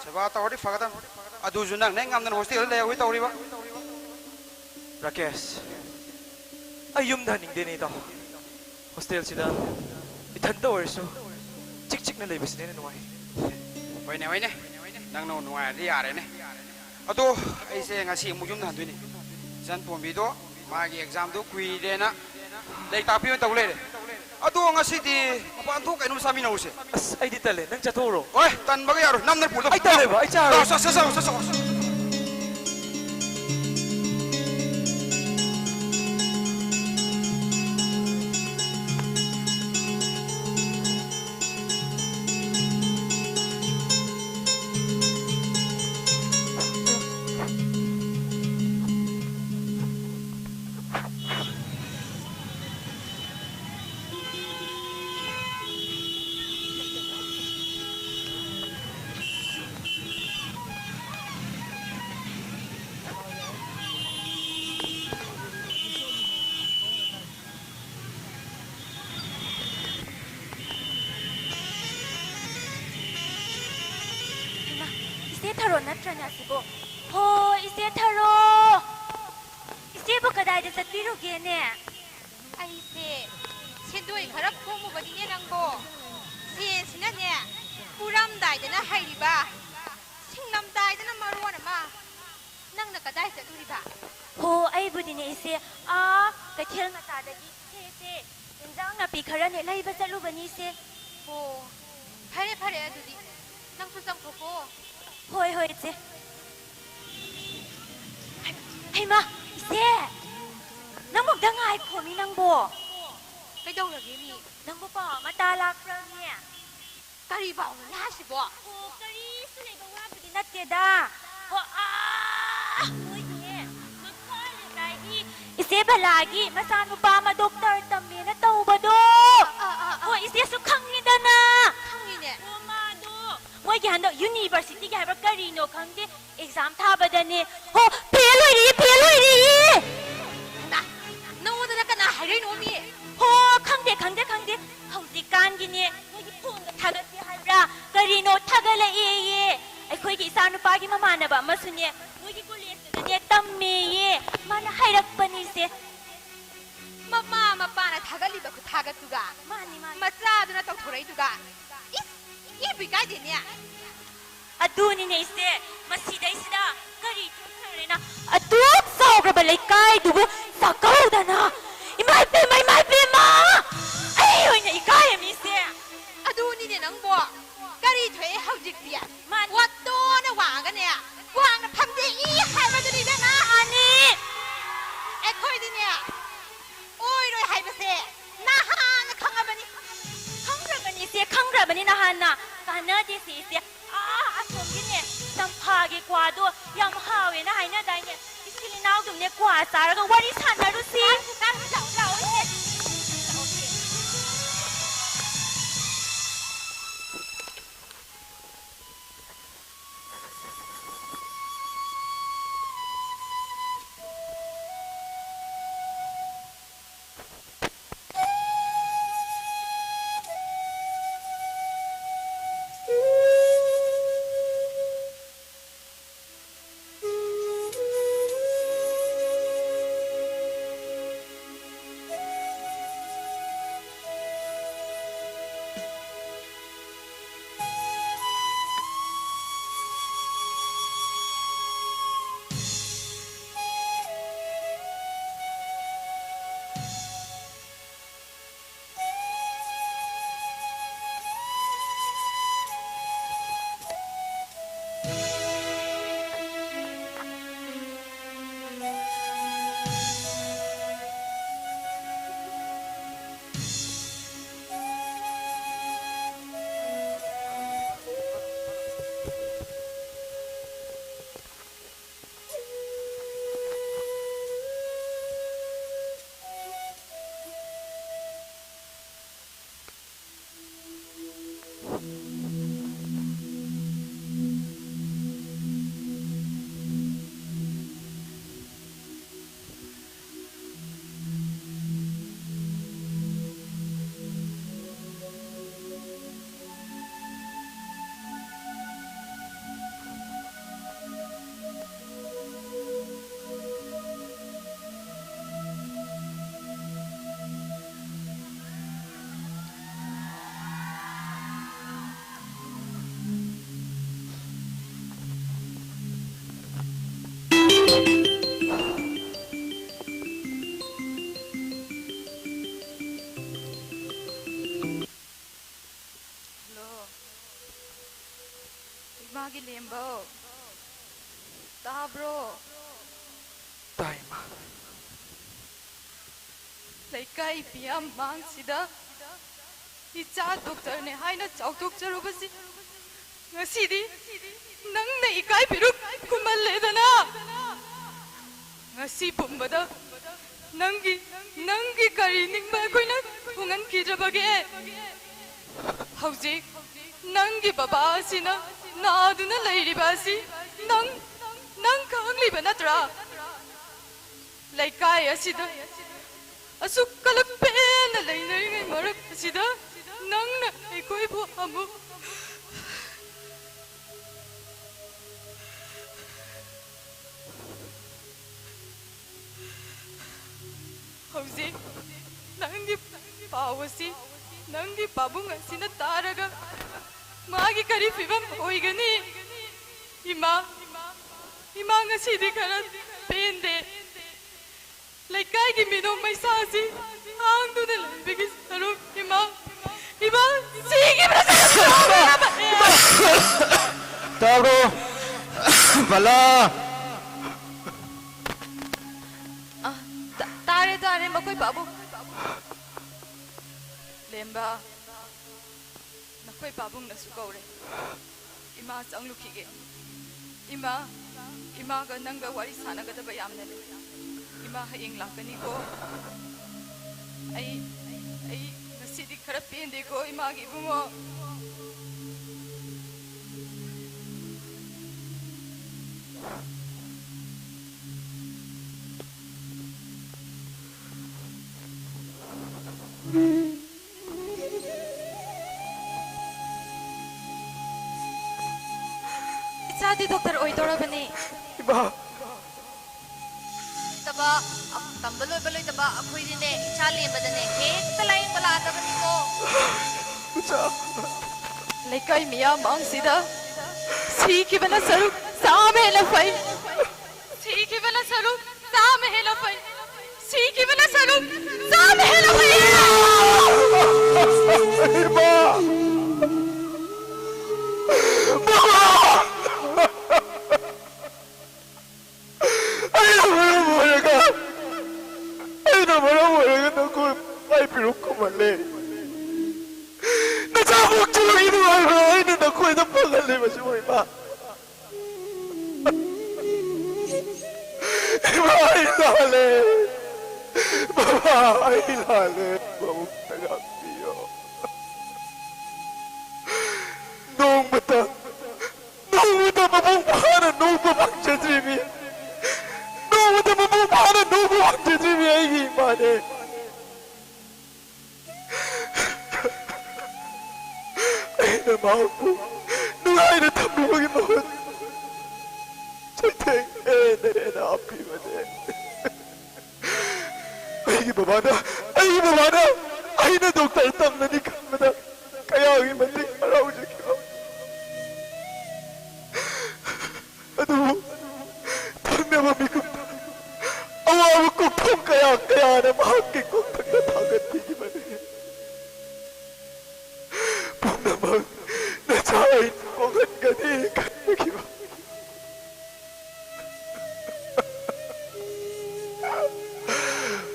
ꯁꯦꯕꯥ ꯇꯧꯔꯗꯤ ꯐꯒꯗꯝ꯫ ꯑꯗꯨꯁꯨ ꯅꯪꯅ ꯍꯦꯛ ꯉꯝꯗꯅ ꯍꯣꯁꯇꯦꯜꯗ ꯂꯩꯍꯧꯒꯦ ꯇꯧꯔꯤꯕ꯫ ꯔꯥꯀꯦꯁ, ꯑꯩ ꯌꯨꯝꯗ ꯍꯟꯅꯤꯡꯗꯦꯅꯦ ꯏꯇꯥꯎ꯫ ꯍꯣꯁꯇꯦꯜꯁꯤꯗ ꯏꯊꯟꯇ ꯑꯣꯏꯔꯁꯨ ꯆꯤꯛ ꯆꯤꯛꯅ ꯂꯩꯕꯁꯤꯅ ꯍꯦꯟꯅ ꯅꯨꯡꯉꯥꯏ꯫ ꯍꯣꯏꯅꯦ, ꯍꯣꯏꯅꯦ, ꯅꯪꯅ ꯅꯨꯡꯉꯥꯏꯔꯗꯤ ꯌꯥꯔꯦꯅꯦ꯫ ꯑꯗꯣ ꯑꯩꯁꯦ ꯉꯁꯤ ꯑꯃꯨꯛ ꯌꯨꯝꯗ ꯍꯟꯗꯣꯏꯅꯦ꯫ ꯏꯆꯟ ꯇꯣꯝꯕꯤꯗꯣ ꯃꯥꯒꯤ ꯑꯦꯛꯖꯥꯝꯗꯣ ꯀꯨꯏꯔꯦꯅ ꯂꯥꯏꯔꯤꯛ ꯇꯥꯛꯄꯤ ꯑꯣꯏꯅ ꯇꯧ ꯂꯩꯔꯦ꯫ ꯑꯗꯣ ꯉꯁꯤꯗꯤ ꯃꯄꯥꯟ ꯊꯣꯛ ꯀꯩꯅꯣꯝ ꯆꯥꯃꯤꯟꯅꯧꯁꯦ꯫ ꯑꯁ, ꯑꯩꯗꯤ ꯇꯜꯂꯦ, ꯅꯪ ꯆꯠꯊꯣꯛꯎꯔꯣ꯫ ꯍꯣꯏ, ꯇꯟꯕꯒ ꯌꯥꯔꯣꯏ, ꯅꯝꯗꯅ ꯄꯨꯗꯧ꯫ ꯑꯩ ꯇꯜꯂꯦꯕ, ꯑꯩ ꯆꯥꯔꯣꯏ꯫ ꯆꯠ, ꯆꯠ, ꯆꯠ, ꯆꯠ, ꯆꯠ꯫ ꯍꯩꯃꯥ, ꯏꯆꯦ ꯊꯔꯣ ꯅꯠꯇ꯭ꯔꯅꯦ ꯑꯁꯤꯕꯣ? ꯍꯣ, ꯏꯆꯦ ꯊꯔꯣ! ꯏꯆꯦꯕꯨ ꯀꯗꯥꯏꯗ ꯆꯠꯄꯤꯔꯨꯒꯦꯅꯦ? ꯑꯩꯁꯦ ꯁꯦꯟꯗꯣꯏ ꯈꯔ ꯈꯣꯝꯃꯨꯕꯅꯤꯅꯦ ꯅꯪꯕꯣ꯫ ꯁꯦꯟꯁꯤꯅꯅꯦ, ꯄꯨꯔꯝꯗꯥꯏꯗꯅ ꯍꯩꯔꯤꯕ, ꯁꯤꯡꯂꯝꯗꯥꯏꯗꯅ ꯃꯔꯣꯟ ꯑꯃ꯫ ꯅꯪꯅ ꯀꯗꯥꯏ ꯆꯠꯂꯨꯔꯤꯕ? ꯍꯣ, ꯑꯩꯕꯨꯗꯤꯅꯦ ꯏꯆꯦ, ꯑꯥ ꯀꯩꯊꯦꯜ ꯃꯆꯥꯗꯒꯤ ꯏꯆꯦ, ꯏꯆꯦ, ꯏꯟꯖꯥꯡ ꯅꯥꯄꯤ ꯈꯔꯅꯦ ꯂꯩꯕ ꯆꯠꯂꯨꯕꯅꯤ ꯏꯆꯦ꯫ ꯑꯣ, ꯐꯔꯦ, ꯐꯔꯦ, ꯑꯗꯨꯗꯤ ꯅꯪꯁꯨ ꯆꯪꯊꯣꯛꯀꯣ꯫ ꯍꯣꯏ, ꯍꯣꯏ, ꯏꯆꯦ꯫ ꯍꯩꯃꯥ, ꯏꯆꯦ! ꯅꯪꯕꯨ ꯑꯝꯇ ꯉꯥꯏꯈꯣꯃꯤ, ꯅꯪꯕꯣ꯫ ꯀꯩꯗꯧꯔꯒꯦ ꯃꯤ? ꯅꯪꯕꯨ ꯄꯥꯎ ꯑꯃ ꯇꯥ ꯂꯥꯛꯄ꯭ꯔꯥꯃꯤ? ꯀꯔꯤ ꯄꯥꯎꯅꯣꯅꯦ ꯍꯥꯏꯁꯤꯕꯣ? ꯑꯣ, ꯀꯔꯤꯁꯨ ꯂꯩꯕ ꯋꯥꯕꯨꯗꯤ ꯅꯠꯇꯦꯗ꯫ ꯍꯣ, ꯑꯥ, ꯅꯣꯏꯒꯤꯅꯦ, ꯃꯈꯥ ꯂꯩꯀꯥꯏꯒꯤ ꯏꯆꯦ ꯕꯂꯥꯒꯤ ꯃꯆꯥꯅꯨꯄꯥ ꯑꯃ ꯗꯣꯛꯇꯔ ꯇꯝꯃꯦꯅ ꯇꯧꯕꯗꯣ꯫ ꯑꯥ, ꯑꯥ, ꯑꯥ꯫ ꯍꯣ, ꯏꯆꯦꯁꯨ ꯈꯪꯉꯤꯗꯅ꯫ ꯈꯪꯉꯤꯅꯦ꯫ ꯍꯣ, ꯃꯥꯗꯣ ꯃꯣꯏꯒꯤ ꯍꯟꯗꯛ ꯌꯨꯅꯤꯚꯔꯁꯤꯇꯤꯒꯤ ꯍꯥꯏꯕ꯭ꯔꯥ ꯀꯔꯤꯅꯣ ꯈꯪꯗꯦ, ꯑꯦꯛꯖꯥꯝ ꯊꯥꯕꯗꯅꯦ꯫ ꯍꯣ, ꯐꯦꯜ ꯑꯣꯏꯔꯦꯌꯦ, ꯐꯦꯜ ꯑꯣꯏꯔꯦꯌꯦ꯫ ꯍꯩꯃꯥ, ꯅꯉꯣꯟꯗꯅ ꯀꯅꯥ ꯍꯥꯏꯔꯛꯏꯅꯣ ꯃꯤ? ꯍꯣ, ꯈꯪꯗꯦ, ꯈꯪꯗꯦ, ꯈꯪꯗꯦ꯫ ꯍꯧꯖꯤꯛꯀꯥꯟꯒꯤꯅꯦ, ꯃꯣꯏꯒꯤ ꯐꯣꯟꯗ ꯊꯥꯒꯠꯀꯦ ꯍꯥꯏꯕ꯭ꯔꯥ ꯀꯔꯤꯅꯣ ꯊꯥꯒꯠꯂꯛꯑꯦꯌꯦ꯫ ꯑꯩꯈꯣꯏꯒꯤ ꯏꯆꯥꯅꯨꯄꯥꯒꯤ ꯃꯃꯥꯟꯅꯕ ꯑꯃꯁꯨꯅꯦ, ꯃꯣꯏꯒꯤ ꯀꯣꯂꯦꯖꯇꯨꯗꯅꯦ ꯇꯝꯃꯦꯌꯦ꯫ ꯃꯥꯅ ꯍꯥꯏꯔꯛꯄꯅꯤꯁꯦ꯫ ꯃꯃꯥ ꯃꯄꯥꯅ ꯊꯥꯒꯠꯂꯤꯕ ꯈꯨꯊꯥꯒꯠꯇꯨꯒ, ꯃꯥꯅꯤ, ꯃꯥꯅꯤ꯫ ꯃꯆꯥꯗꯨꯅ ꯇꯧꯊꯣꯔꯛꯏꯗꯨꯒ꯫ ꯏꯁ, ꯏꯕꯨ ꯏꯀꯥꯏꯗꯦꯅꯦ꯫ ꯑꯗꯨꯅꯤꯅꯦ ꯏꯆꯦ, ꯃꯁꯤꯗꯩꯁꯤꯗ ꯀꯔꯤ ꯊꯣꯛꯈ꯭ꯔꯦꯅ ꯑꯗꯨꯛ ꯆꯥꯎꯈ꯭ꯔꯕ ꯂꯩꯀꯥꯏꯗꯨꯕꯨ ꯆꯥꯛꯀꯧꯗꯅ꯫ ꯏꯃꯥ ꯏꯄꯦꯝꯃ, ꯏꯃꯥ ꯏꯄꯦꯝꯃ! ꯑꯩ ꯑꯣꯏꯅ ꯏꯀꯥꯏꯔꯝꯃꯤꯁꯦ꯫ ꯑꯗꯨꯅꯤꯅꯦ ꯅꯪꯕꯣ꯫ ꯀꯔꯤ ꯊꯣꯛꯑꯦ ꯍꯧꯖꯤꯛꯇꯤ? ꯃꯥꯅꯤ꯫ ꯋꯥꯇꯣꯟꯅ ꯋꯥꯡꯉꯒꯅꯦ, ꯋꯥꯡꯅ ꯐꯝꯗꯦꯛꯏ ꯍꯥꯏꯕꯗꯨꯅꯤ ꯏꯕꯦꯝꯃ꯫ ꯃꯥꯅꯤ꯫ ꯑꯩꯈꯣꯏꯗꯤꯅꯦ, ꯑꯣꯏꯔꯣꯏ ꯍꯥꯏꯕꯁꯦ ꯅꯍꯥꯟꯅ ꯈꯪꯉꯕꯅꯤ꯫ ꯈꯪꯈ꯭ꯔꯕꯅꯤ ꯏꯆꯦ, ꯈꯪꯈ꯭ꯔꯕꯅꯤ ꯅꯍꯥꯟꯅ꯫ ꯀꯥꯟꯅꯗꯦꯁꯦ ꯏꯆꯦ꯫ ꯑꯥ, ꯑꯁꯣꯝꯒꯤꯅꯦ, ꯇꯝꯐꯥꯒꯤ ꯀ꯭ꯋꯥꯗꯣ ꯌꯥꯝ ꯍꯥꯎꯋꯦꯅ ꯍꯥꯏꯅꯗꯥꯏꯅꯦ? ꯏꯆꯤꯜ ꯏꯅꯥꯎꯗꯨꯝꯅꯦ ꯀ꯭ꯋꯥ ꯆꯥꯔꯒ ꯋꯥꯔꯤ ꯁꯥꯟꯅꯔꯨꯁꯤ꯫ ꯆꯥꯔꯨꯁꯤ, ꯆꯥꯔꯨꯁꯤ, ꯂꯥꯛꯑꯣ, ꯂꯥꯛꯑꯣ ꯏꯆꯦ꯫ ꯂꯥꯛꯑꯣ ꯏꯆꯦ꯫ ꯍꯜꯂꯣ, ꯏꯃꯥꯒꯤ ꯂꯦꯝꯕꯧ, ꯇꯥꯕ꯭ꯔꯣ? ꯇꯥꯏ, ꯏꯃꯥ꯫ ꯂꯩꯀꯥꯏ ꯃꯤꯌꯥꯝ ꯃꯥꯡꯁꯤꯗ ꯏꯆꯥ ꯗꯣꯛꯇꯔꯅꯦ ꯍꯥꯏꯅ ꯆꯥꯎꯊꯣꯛꯆꯔꯨꯕꯁꯤ ꯉꯁꯤꯗꯤ ꯅꯪꯅ ꯏꯀꯥꯏ ꯄꯤꯔꯨꯛ ꯈꯨꯝꯍꯜꯂꯦꯗꯅ꯫ ꯉꯁꯤ ꯄꯨꯝꯕꯗ ꯅꯪꯒꯤ, ꯅꯪꯒꯤ ꯀꯔꯤ ꯅꯤꯡꯕ ꯑꯩꯈꯣꯏꯅ ꯊꯨꯡꯍꯟꯈꯤꯗ꯭ꯔꯕꯒꯦ? ꯍꯧꯖꯤꯛ ꯅꯪꯒꯤ ꯕꯕꯥ ꯑꯁꯤꯅ ꯅꯥꯗꯨꯅ ꯂꯩꯔꯤꯕ ꯑꯁꯤ ꯅꯪ, ꯅꯪ ꯈꯪꯂꯤꯕ ꯅꯠꯇ꯭ꯔꯥ? ꯂꯩꯀꯥꯏ ꯑꯁꯤꯗ ꯑꯁꯨꯛ ꯀꯂꯛ ꯄꯦꯟꯅ ꯂꯩꯅꯔꯤꯉꯩ ꯃꯔꯛ ꯑꯁꯤꯗ ꯅꯪꯅ ꯑꯩꯈꯣꯏꯕꯨ ꯑꯃꯨꯛ ꯍꯧꯖꯤꯛ ꯅꯪꯒꯤ ꯄꯥꯎ ꯑꯁꯤ ꯅꯪꯒꯤ ꯄꯥꯕꯨꯡ ꯑꯁꯤꯅ ꯇꯥꯔꯒ ꯃꯥꯒꯤ ꯀꯔꯤ ꯐꯤꯕꯝ ꯑꯣꯏꯒꯅꯤ? ꯏꯃꯥ, ꯏꯃꯥ, ꯉꯁꯤꯗꯤ ꯈꯔ ꯄꯦꯟꯗꯦ꯫ ꯂꯩꯀꯥꯏꯒꯤ ꯃꯤꯅꯣꯛ ꯃꯩꯁꯥꯁꯤ ꯍꯥꯡꯗꯨꯅ ꯂꯩꯕꯒꯤ ꯁꯔꯨꯛ ꯏꯃꯥ, ꯏꯃꯥ ꯁꯤꯈꯤꯕꯅ ꯇꯥꯕ꯭ꯔꯣ? ꯕꯂꯥ! ꯑ, ꯇꯥ-, ꯇꯥꯔꯦ, ꯇꯥꯔꯦ, ꯃꯈꯣꯏ ꯄꯥꯕꯨꯡ꯫ ꯂꯦꯝꯕ, ꯅꯈꯣꯏ ꯄꯥꯕꯨꯡꯅꯁꯨ ꯀꯧꯔꯦ꯫ ꯏꯃꯥ ꯆꯪꯂꯨꯈꯤꯒꯦ꯫ ꯏꯃꯥ, ꯏꯃꯥꯒ ꯅꯪꯒ ꯋꯥꯔꯤ ꯁꯥꯟꯅꯒꯗꯕ ꯌꯥꯝꯅ ꯂꯩ꯫ ꯏꯃꯥ ꯍꯌꯦꯡ ꯂꯥꯛꯀꯅꯤꯀꯣ꯫ ꯑꯩ, ꯑꯩ ꯉꯁꯤꯗꯤ ꯈꯔ ꯄꯦꯟꯗꯦꯀꯣ ꯏꯃꯥꯒꯤ ꯏꯕꯨꯡꯉꯣ꯫ ꯏꯆꯥꯗꯤ ꯗꯣꯛꯇꯔ ꯑꯣꯏꯗꯧꯔꯕꯅꯤ꯫ ꯏꯃꯥ! ꯇꯕ, ꯇꯝꯕ ꯂꯣꯏꯕ ꯂꯣꯏꯗꯕ ꯑꯩꯈꯣꯏꯗꯤꯅꯦ, ꯏꯆꯥ ꯂꯦꯝꯕꯗꯅꯦ, ꯍꯦꯛꯇ ꯂꯥꯌꯦꯡꯕ ꯂꯥꯛꯑꯗꯕꯅꯤꯀꯣ꯫ ꯏꯆꯥ! ꯂꯩꯀꯥꯏ ꯃꯤꯌꯥꯝ ꯃꯥꯡꯁꯤꯗ ꯁꯤꯈꯤꯕꯅ ꯁꯔꯨꯛ ꯆꯥꯝꯃ ꯍꯦꯟꯅ ꯐꯩ꯫ ꯁꯤꯈꯤꯕꯅ ꯁꯔꯨꯛ ꯆꯥꯝꯃ ꯍꯦꯟꯅ ꯐꯩ꯫ ꯁꯤꯈꯤꯕꯅ ꯁꯔꯨꯛ ꯆꯥꯝꯃ ꯍꯦꯟꯅ ꯐꯩ꯫ ꯏꯃꯥ! ꯕꯕꯥ! ꯑꯩꯅ ꯃꯔꯝ ꯑꯣꯏꯔꯒ, ꯑꯩꯅ ꯃꯔꯝ ꯑꯣꯏꯔꯒ ꯅꯈꯣꯏ ꯃꯥꯏ ꯄꯤꯔꯨꯛ ꯈꯨꯝꯍꯜꯂꯦ꯫ ꯅꯆꯥ ꯄꯣꯛꯆꯕꯒꯤ ꯅꯨꯡꯉꯥꯏꯕ ꯑꯩꯅ ꯅꯈꯣꯏꯗ ꯐꯪꯍꯜꯂꯤꯕꯁꯤꯕꯨ ꯏꯃꯥ꯫ ꯏꯃꯥ, ꯑꯩ ꯂꯥꯜꯂꯦ꯫ ꯕꯕꯥ, ꯑꯩ ꯂꯥꯜꯂꯦ꯫ ꯃꯕꯨꯛꯇ ꯉꯥꯛꯄꯤꯌꯣ꯫ ꯅꯣꯡꯃꯇ, ꯅꯣꯡꯃꯇ ꯃꯄꯨꯡ ꯐꯥꯅ ꯅꯣꯛꯄ ꯐꯪꯖꯗ꯭ꯔꯤꯕꯤ, ꯅꯣꯡꯃꯇ ꯃꯄꯨꯡ ꯐꯥꯅ ꯅꯣꯛꯄ ꯐꯪꯖꯗ꯭ꯔꯤꯕꯤ ꯑꯩꯒꯤ ꯏꯃꯥꯅꯦ꯫ ꯑꯩꯅ ꯃꯍꯥꯛꯄꯨ ꯅꯨꯡꯉꯥꯏꯅ ꯊꯝꯕꯤꯕꯒꯤ ꯃꯍꯨꯠ ꯆꯩꯊꯦꯡ ꯍꯦꯟꯅ ꯍꯦꯟꯅ ꯍꯥꯞꯄꯤꯕꯅꯦ꯫ ꯑꯩꯒꯤ ꯕꯕꯥꯅ, ꯑꯩꯒꯤ ꯕꯕꯥꯅ ꯑꯩꯅ ꯗꯣꯛꯇꯔ ꯇꯝꯂꯅꯤ ꯈꯟꯕꯗ ꯀꯌꯥꯒꯤ ꯃꯇꯤꯛ ꯍꯔꯥꯎꯖꯈꯤꯕ꯫ ꯑꯗꯨꯕꯨ ꯊꯦꯡꯅꯕ ꯃꯤꯀꯨꯞꯇ ꯑꯋꯥꯕ ꯀꯣꯛꯊꯣꯡ ꯀꯌꯥ ꯀꯌꯥꯅ ꯃꯍꯥꯛꯀꯤ ꯀꯣꯛꯊꯛꯇ ꯊꯥꯡꯒꯠꯄꯤꯈꯤꯕꯅꯤ꯫ ꯄꯨꯝꯅꯃꯛ ꯅꯆꯥ ꯑꯩꯅ ꯀꯣꯛꯍꯟꯒꯅꯤ ꯈꯟꯕꯒꯤ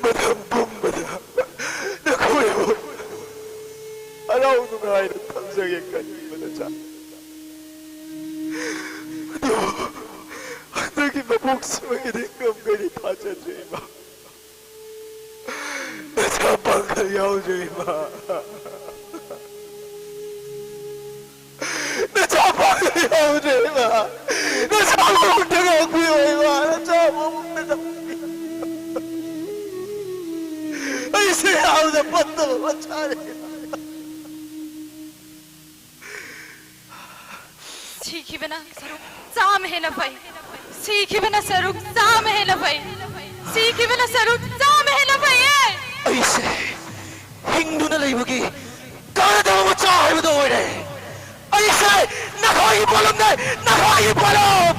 ꯃꯇꯝ ꯄꯨꯝꯕꯗ ꯅꯈꯣꯏꯕꯨ ꯅꯨꯡꯉꯥꯏꯅ ꯊꯝꯖꯒꯦ ꯈꯟꯈꯤꯕ ꯅꯆꯥ꯫ ꯑꯗꯨꯕꯨ ꯍꯟꯗꯛꯀꯤ ꯃꯄꯣꯛꯁꯤꯃꯒꯤꯗꯤ ꯉꯝꯒꯅꯤ ꯊꯥꯖꯗ꯭ꯔꯦ ꯏꯃꯥ꯫ ꯅꯆꯥ ꯄꯥꯡꯒꯜ ꯌꯥꯎꯗ꯭ꯔꯦ ꯏꯃꯥ꯫ ꯅꯆꯥ ꯄꯥꯡꯒꯜ ꯌꯥꯎꯗ꯭ꯔꯦ ꯏꯃꯥ꯫ ꯅꯆꯥ ꯃꯕꯨꯛꯇ ꯉꯥꯛꯄꯤꯌꯣ ꯏꯃꯥ꯫ ꯅꯆꯥ ꯃꯕꯨꯛꯇ ꯉꯥꯛꯄꯤꯌꯣ꯫ ꯑꯩꯁꯦ ꯌꯥꯝꯅ ꯐꯠꯇꯕ ꯃꯆꯥꯅꯤ꯫ ꯁꯤꯈꯤꯕꯅ ꯁꯔꯨꯛ ꯆꯥꯝꯃ ꯍꯦꯟꯅ ꯐꯩ꯫ ꯁꯤꯈꯤꯕꯅ ꯁꯔꯨꯛ ꯆꯥꯝꯃ ꯍꯦꯟꯅ ꯐꯩ꯫ ꯁꯤꯈꯤꯕꯅ ꯁꯔꯨꯛ ꯆꯥꯝꯃ ꯍꯦꯟꯅ ꯐꯩꯌꯦ꯫ ꯑꯩꯁꯦ ꯍꯤꯡꯗꯨꯅ ꯂꯩꯕꯒꯤ ꯀꯥꯟꯅꯗꯕ ꯃꯆꯥ ꯍꯥꯏꯕꯗꯣ ꯑꯣꯏꯔꯦ꯫ ꯑꯩꯁꯦ ꯅꯈꯣꯏꯒꯤ ꯄꯣꯠꯂꯨꯝꯅꯦ, ꯅꯈꯣꯏꯒꯤ ꯄꯣꯠꯂꯨꯝ꯫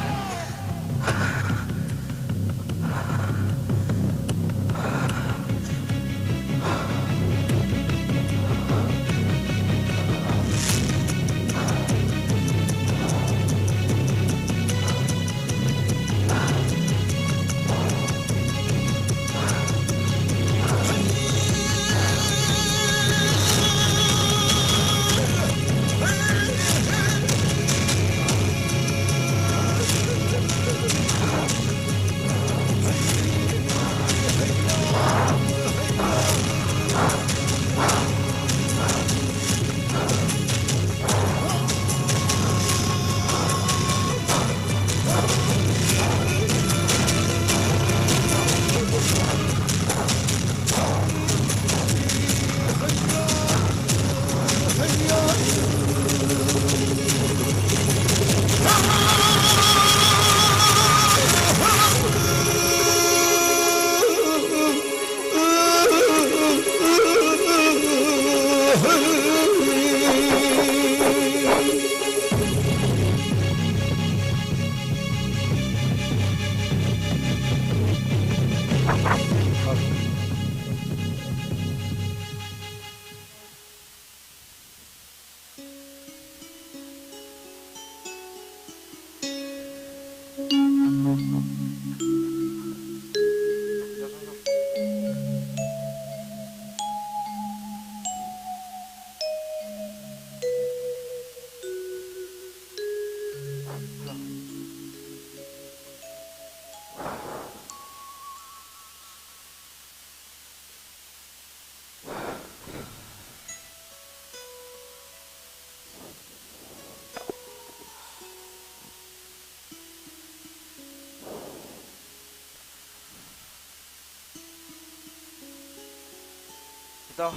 ꯏꯇꯥꯎ,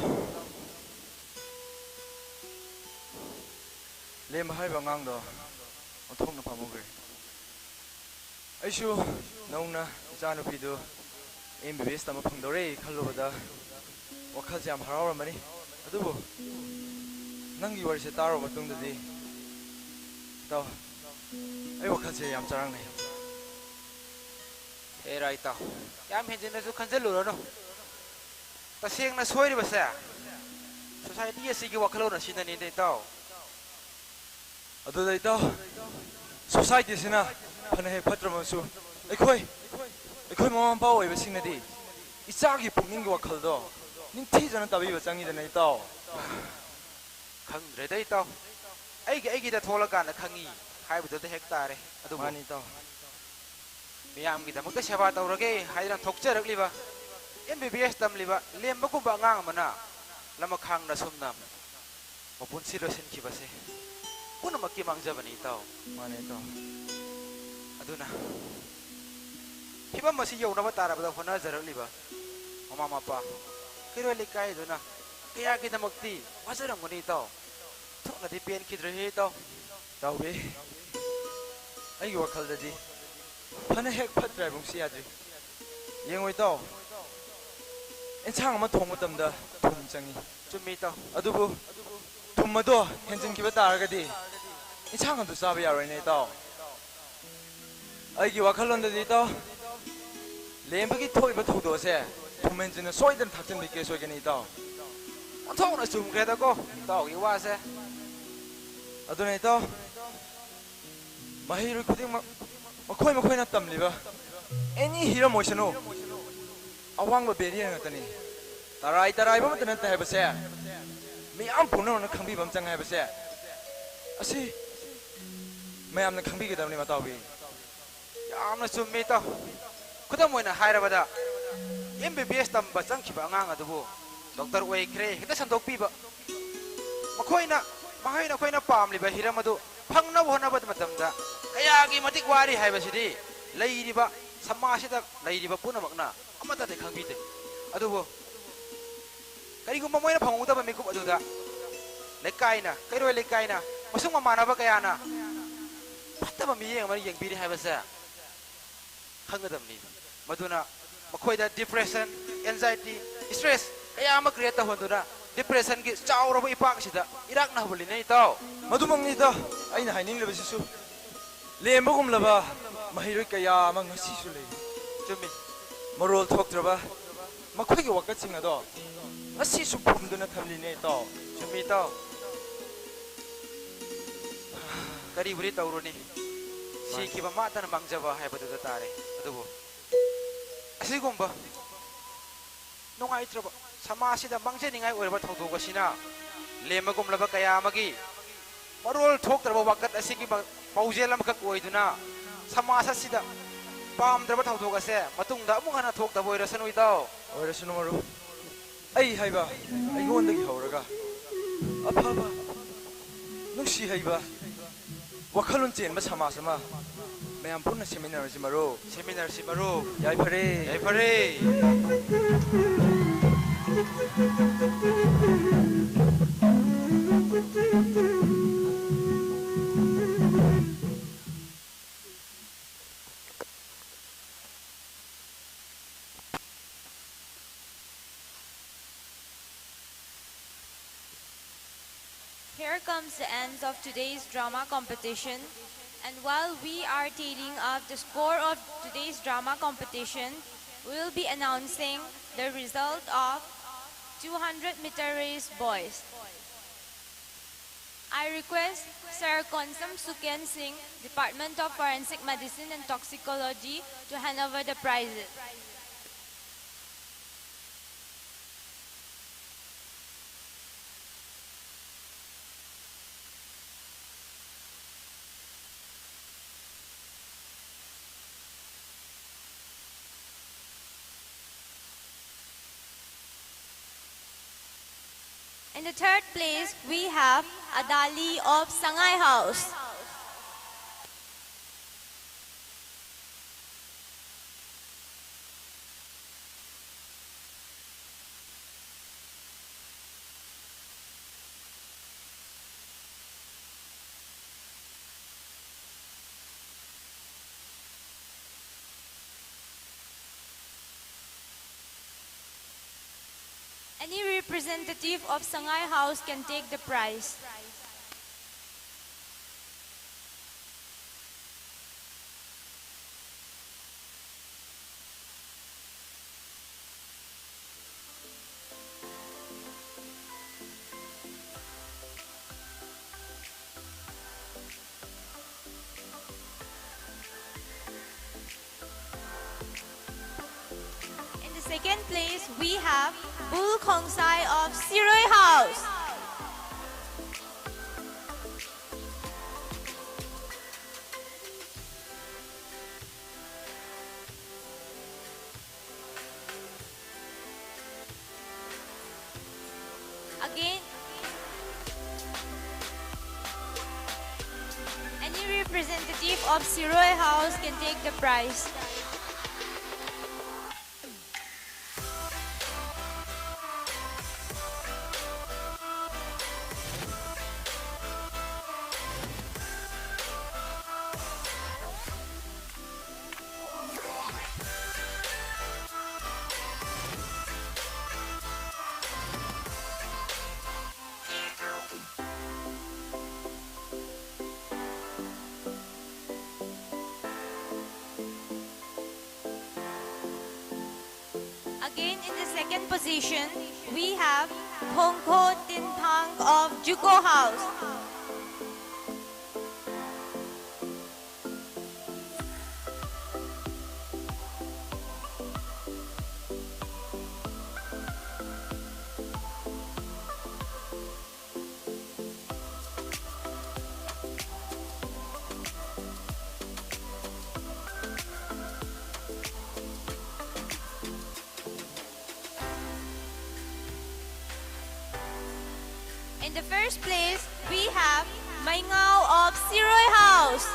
ꯂꯦꯝꯕ ꯍꯥꯏꯔꯤꯕ ꯑꯉꯥꯡꯗꯣ ꯑꯣꯟꯊꯣꯛꯅ ꯄꯥꯝꯃꯨꯈ꯭ꯔꯦ꯫ ꯑꯩꯁꯨ ꯅꯧꯅ ꯏꯆꯥꯅꯨꯄꯤꯗꯨ ꯑꯦꯝ ꯕꯤ ꯕꯤ ꯑꯦꯁ ꯇꯝꯕ ꯐꯪꯗꯧꯔꯦ ꯈꯜꯂꯨꯕꯗ ꯋꯥꯈꯜꯁꯦ ꯌꯥꯝ ꯍꯔꯥꯎꯔꯝꯕꯅꯤ꯫ ꯑꯗꯨꯕꯨ ꯅꯪꯒꯤ ꯋꯥꯔꯤꯁꯦ ꯇꯥꯔꯨꯕ ꯃꯇꯨꯡꯗꯗꯤ ꯏꯇꯥꯎ, ꯑꯩ ꯋꯥꯈꯜꯁꯦ ꯌꯥꯝ ꯆꯔꯥꯡꯅꯩ꯫ ꯍꯦꯔꯥ ꯏꯇꯥꯎ, ꯌꯥꯝ ꯍꯦꯟꯖꯤꯟꯅꯁꯨ ꯈꯟꯖꯤꯜꯂꯨꯔꯅꯨ꯫ ꯇꯁꯦꯡꯅ ꯁꯣꯏꯔꯤꯕꯁꯦ ꯁꯣꯁꯥꯏꯇꯤ ꯑꯁꯤꯒꯤ ꯋꯥꯈꯜꯂꯣꯟ ꯑꯁꯤꯅꯅꯤꯅꯦ ꯏꯇꯥꯎ꯫ ꯑꯗꯨꯗ ꯏꯇꯥꯎ, ꯁꯣꯁꯥꯏꯇꯤꯁꯤꯅ ꯐꯅ ꯍꯦꯛ ꯐꯠꯇ꯭ꯔꯕꯁꯨ, ꯑꯩꯈꯣꯏ, ꯑꯩꯈꯣꯏ ꯃꯃꯥ ꯃꯄꯥ ꯑꯣꯏꯕꯁꯤꯡꯅꯗꯤ ꯏꯆꯥꯒꯤ ꯄꯨꯛꯅꯤꯡꯒꯤ ꯋꯥꯈꯜꯗꯣ ꯅꯤꯡꯊꯤꯖꯅ ꯇꯥꯕꯤꯕ ꯆꯪꯉꯤꯗꯅ ꯏꯇꯥꯎ꯫ ꯈꯪꯗ꯭ꯔꯦꯗ ꯏꯇꯥꯎ, ꯑꯩꯒꯤ ꯑꯩꯒꯤꯗ ꯊꯣꯛꯂꯀꯥꯟꯗ ꯈꯪꯉꯤ ꯍꯥꯏꯕꯗꯨꯗ ꯍꯦꯛ ꯇꯥꯔꯦ꯫ ꯑꯗꯨꯕꯨ ꯃꯥꯅꯤ ꯏꯇꯥꯎ꯫ ꯃꯤꯌꯥꯝꯒꯤꯗꯃꯛꯇ ꯁꯦꯕꯥ ꯇꯧꯔꯒꯦ ꯍꯥꯏꯗꯅ ꯊꯣꯛꯆꯔꯛꯂꯤꯕ ꯑꯦꯝ ꯕꯤ ꯕꯤ ꯑꯦꯁ ꯇꯝꯂꯤꯕ ꯂꯦꯝꯕꯒꯨꯝꯕ ꯑꯉꯥꯡ ꯑꯃꯅ ꯂꯃꯈꯥꯡꯅ ꯁꯨꯝꯅ ꯃꯄꯨꯟꯁꯤ ꯂꯣꯏꯁꯤꯟꯈꯤꯕꯁꯦ ꯄꯨꯝꯅꯃꯛꯀꯤ ꯃꯥꯡꯖꯕꯅꯤ ꯏꯇꯥꯎ꯫ ꯃꯥꯅꯦ ꯏꯇꯥꯎ꯫ ꯑꯗꯨꯅ ꯐꯤꯕꯝ ꯑꯁꯤ ꯌꯧꯅꯕ ꯇꯥꯔꯕꯗ ꯍꯣꯠꯅꯖꯔꯛꯂꯤꯕ ꯃꯃꯥ ꯃꯄꯥ, ꯀꯩꯔꯣꯜ ꯂꯩꯀꯥꯏꯗꯨꯅ ꯀꯌꯥꯒꯤꯗꯃꯛꯇꯤ ꯋꯥꯖꯔꯝꯒꯅꯤ ꯏꯇꯥꯎ꯫ ꯊꯣꯛꯅꯗꯤ ꯄꯦꯟꯈꯤꯗ꯭ꯔꯦꯍꯦ ꯏꯇꯥꯎ꯫ ꯏꯇꯥꯎꯕꯤ, ꯑꯩꯒꯤ ꯋꯥꯈꯜꯗꯗꯤ ꯐꯅ ꯍꯦꯛ ꯐꯠꯇ꯭ꯔꯦ ꯍꯥꯏꯕ ꯌꯥꯗ꯭ꯔꯤ꯫ ꯌꯦꯡꯉꯣ ꯏꯇꯥꯎ, ꯑꯦꯟꯁꯥꯡ ꯑꯃ ꯊꯣꯡꯕ ꯃꯇꯝꯗ ꯊꯨꯝ ꯆꯪꯉꯤ꯫ ꯆꯨꯝꯃꯤ ꯏꯇꯥꯎ꯫ ꯑꯗꯨꯕꯨ ꯊꯨꯝ ꯑꯗꯣ ꯍꯦꯟꯖꯤꯟꯈꯤꯕ ꯇꯥꯔꯒꯗꯤ ꯏꯟꯁꯥꯡ ꯑꯗꯨ ꯆꯥꯕ ꯌꯥꯔꯣꯏꯅꯦ ꯏꯇꯥꯎ꯫ ꯑꯩꯒꯤ ꯋꯥꯈꯜꯂꯣꯟꯗꯗꯤ ꯏꯇꯥꯎ, ꯂꯦꯝꯕꯒꯤ ꯊꯣꯛꯏꯕ ꯊꯧꯗꯣꯛ ꯑꯁꯦ ꯊꯨꯝ ꯍꯦꯟꯖꯤꯟꯅ ꯁꯣꯏꯗꯅ ꯊꯥꯛꯆꯤꯟꯕꯒꯤ ꯀꯦꯁ ꯑꯣꯏꯒꯅꯤ ꯏꯇꯥꯎ꯫ ꯑꯣꯟꯊꯣꯛꯅ ꯆꯨꯝꯈ꯭ꯔꯦꯗꯀꯣ ꯏꯇꯥꯎꯒꯤ ꯋꯥꯁꯦ꯫ ꯑꯗꯨꯅ ꯏꯇꯥꯎ, ꯃꯍꯩꯔꯣꯏ ꯈꯨꯗꯤꯡꯃꯛ ꯃꯈꯣꯏ ꯃꯈꯣꯏꯅ ꯇꯝꯂꯤꯕ ꯑꯦꯅꯤ ꯍꯤꯔꯝ ꯑꯣꯏꯁꯅꯨ, ꯑꯋꯥꯡꯕ ꯕꯦꯔꯤꯌꯔ ꯉꯥꯛꯇꯅꯤ꯫ ꯇꯔꯥꯏ ꯇꯔꯥꯏꯕ ꯑꯃꯠꯇ ꯅꯠꯇꯦ ꯍꯥꯏꯕꯁꯦ ꯃꯤꯌꯥꯝ ꯄꯨꯝꯅꯃꯛꯅ ꯈꯪꯕꯤꯕ ꯑꯃ ꯆꯪꯉꯦ ꯍꯥꯏꯕꯁꯦ ꯑꯁꯤ ꯃꯌꯥꯝꯅ ꯈꯪꯕꯤꯒꯗꯕꯅꯤ ꯃꯇꯥꯎꯕꯤ꯫ ꯌꯥꯝꯅ ꯆꯨꯝꯃꯤ ꯏꯇꯥꯎ꯫ ꯈꯨꯗꯝ ꯑꯣꯏꯅ ꯍꯥꯏꯔꯕꯗ, ꯑꯦꯝ ꯕꯤ ꯕꯤ ꯑꯦꯁ ꯇꯝꯕ ꯆꯪꯈꯤꯕ ꯑꯉꯥꯡ ꯑꯗꯨꯕꯨ ꯗꯣꯛꯇꯔ ꯑꯣꯏꯈ꯭ꯔꯦ ꯍꯦꯛꯇ ꯁꯟꯗꯣꯛꯄꯤꯕ, ꯃꯈꯣꯏꯅ, ꯃꯈꯣꯏꯅ ꯑꯩꯈꯣꯏꯅ ꯄꯥꯝꯂꯤꯕ ꯍꯤꯔꯝ ꯑꯗꯨ ꯐꯪꯅꯕ ꯍꯣꯠꯅꯕ ꯃꯇꯝꯗ ꯀꯌꯥꯒꯤ ꯃꯇꯤꯛ ꯋꯥꯔꯤ ꯍꯥꯏꯕꯁꯤꯗꯤ ꯂꯩꯔꯤꯕ ꯁꯃꯥꯖꯁꯤꯗ ꯂꯩꯔꯤꯕ ꯄꯨꯝꯅꯃꯛꯅ ꯑꯃꯠꯇꯗꯤ ꯈꯪꯕꯤꯗꯦ꯫ ꯑꯗꯨꯕꯨ ꯀꯔꯤꯒꯨꯝꯕ ꯃꯣꯏꯅ ꯐꯪꯍꯧꯗꯕ ꯃꯤꯀꯨꯞ ꯑꯗꯨꯗ ꯂꯩꯀꯥꯏꯅ, ꯀꯩꯔꯣꯏ ꯂꯩꯀꯥꯏꯅ, ꯃꯁꯨꯡ ꯃꯃꯥꯟꯅꯕ ꯀꯌꯥꯅ ꯐꯠꯇꯕ ꯃꯤꯠꯌꯦꯡ ꯑꯃꯅ ꯌꯦꯡꯕꯤꯔꯤ ꯍꯥꯏꯕꯁꯦ ꯈꯪꯒꯗꯕꯅꯤ꯫ ꯃꯗꯨꯅ ꯃꯈꯣꯏꯗ depression, anxiety, stress ꯀꯌꯥ ꯑꯃ create ꯇꯧꯍꯟꯗꯨꯅ depressionꯒꯤ ꯆꯥꯎꯔꯕ ꯏꯄꯥꯛꯁꯤꯗ ꯏꯔꯥꯛꯅ ꯍꯧꯍꯜꯂꯤꯅꯦ, ꯏꯇꯥꯎ꯫ ꯃꯗꯨꯃꯛꯅꯤ, ꯏꯇꯥꯎ, ꯑꯩꯅ ꯍꯥꯏꯅꯤꯡꯂꯤꯕꯁꯤꯁꯨ꯫ ꯂꯦꯝꯕꯒꯨꯝꯂꯕ ꯃꯍꯩꯔꯣꯏ ꯀꯌꯥ ꯑꯃ ꯉꯁꯤꯁꯨ ꯂꯩꯔꯤ꯫ ꯆꯨꯝꯃꯤ꯫ ꯃꯔꯣꯜ ꯊꯣꯛꯇ꯭ꯔꯕ ꯃꯈꯣꯏꯒꯤ ꯋꯥꯀꯠꯁꯤꯡ ꯑꯗꯣ ꯉꯁꯤꯁꯨ ꯐꯨꯝꯗꯨꯅ ꯊꯝꯂꯤꯅꯦ, ꯏꯇꯥꯎ꯫ ꯆꯨꯝꯃꯤ, ꯏꯇꯥꯎ꯫ ꯀꯔꯤꯕꯨꯗꯤ ꯇꯧꯔꯨꯅꯤ? ꯃꯥꯅꯤ꯫ ꯁꯤꯈꯤꯕ ꯃꯥꯇꯅ ꯃꯥꯡꯖꯕ ꯍꯥꯏꯕꯗꯨꯗ ꯇꯥꯔꯦ꯫ ꯑꯗꯨꯕꯨ ꯑꯁꯤꯒꯨꯝꯕ ꯅꯨꯡꯉꯥꯏꯇ꯭ꯔꯕ ꯁꯃꯥꯖꯁꯤꯗ ꯃꯥꯡꯖꯅꯤꯡꯉꯥꯏ ꯑꯣꯏꯔꯕ ꯊꯧꯗꯣꯛ ꯑꯁꯤꯅ ꯂꯦꯝꯃꯒꯨꯝꯂꯕ ꯀꯌꯥ ꯑꯃꯒꯤ ꯃꯔꯣꯜ ꯊꯣꯛꯇ꯭ꯔꯕ ꯋꯥꯀꯠ ꯑꯁꯤꯒꯤ ꯃ-, ꯄꯥꯎꯖꯦꯜ ꯑꯃꯈꯛ ꯑꯣꯏꯗꯨꯅ ꯁꯃꯥꯖ ꯑꯁꯤꯗ ꯄꯥꯝꯗ꯭ꯔꯕ ꯊꯧꯗꯣꯛ ꯑꯁꯦ ꯃꯇꯨꯡꯗ ꯑꯃꯨꯛ ꯍꯟꯅ ꯊꯣꯛꯇꯕ ꯑꯣꯏꯔꯁꯅꯨ, ꯏꯇꯥꯎ꯫ ꯑꯣꯏꯔꯁꯅꯨ, ꯃꯔꯨꯞ꯫ ꯑꯩ ꯍꯥꯏꯕ, ꯑꯩꯉꯣꯟꯗꯒꯤ ꯍꯧꯔꯒ ꯑꯐꯕ, ꯅꯨꯡꯁꯤ ꯍꯩꯕ, ꯋꯥꯈꯜꯂꯣꯟ ꯆꯦꯟꯕ ꯁꯃꯥꯖ ꯑꯃ ꯃꯌꯥꯝ ꯄꯨꯟꯅ ꯁꯦꯝꯃꯤꯟꯅꯔꯁꯤ, ꯃꯔꯨꯞ꯫ ꯁꯦꯝꯃꯤꯟꯅꯔꯁꯤ, ꯃꯔꯨꯞ꯫ ꯌꯥꯏꯐꯔꯦ꯫ ꯌꯥꯏꯐꯔꯦ꯫ Here comes the end of today's drama competition. And while we are tallying up the score of today's drama competition, we will be announcing the result of two hundred meter race boys. I request Sir Konsam Suken Singh, Department of Forensic Medicine and Toxicology, to hand over the prizes. In the third place, we have Adali of Sangai House. Representative of Sangai House can take the prize. In the second place, we have Bul Khongsai of Siroi House. Again, any representative of Siroi House can take the prize. Again, in the second position, we have Thongkho Tinthang of Juko House. In the first place, we have Maingao of Siroi House.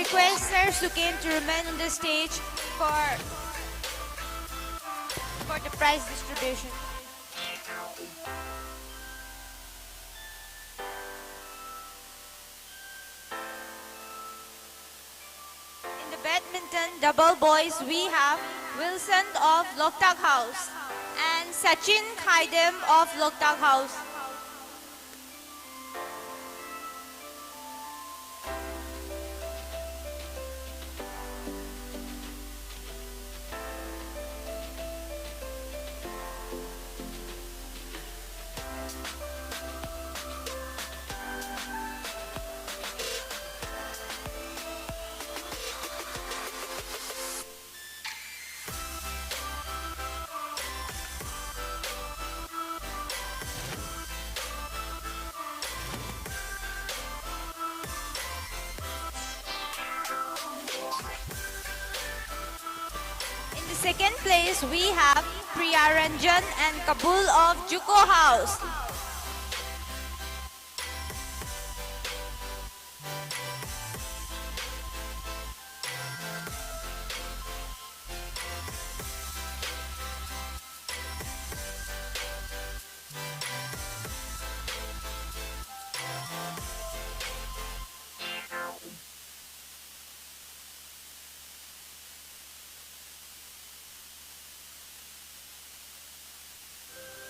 Request Sir Suken to remain on the stage for, for the prize distribution. In the badminton double boys, we have Wilson of Loktak House and Sachin Khaidem of Loktak House. In the second place, we have Priya Ranjan and Kabul of Juko House.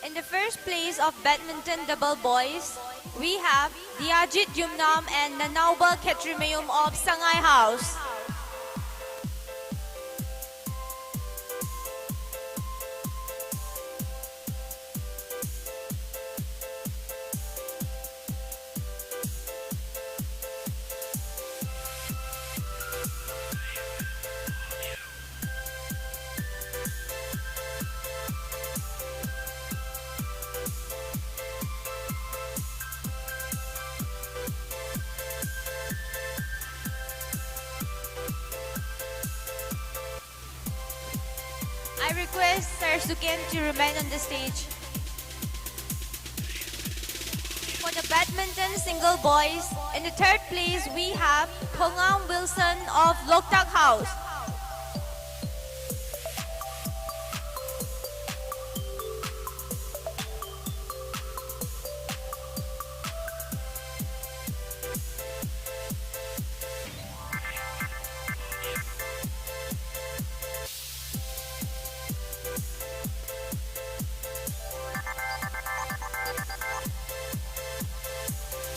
In the first place of badminton double boys, we have Diajit Yumnam and Nanauba Khetrimayum of Sangai House. I request Sir Suken to remain on the stage for the Badminton single boys, in the third place we have Thongam Wilson of Loktak House.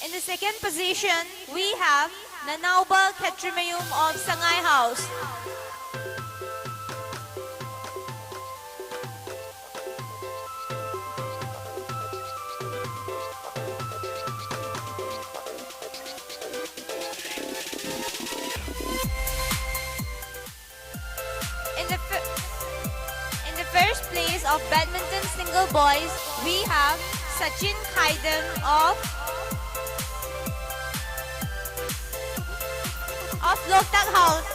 In the second position, we have Nanaoba Khetrimayum of Sangai House. In the, fir- in the first place of badminton single boys, we have Sachin Khaidem of, of Loktak House.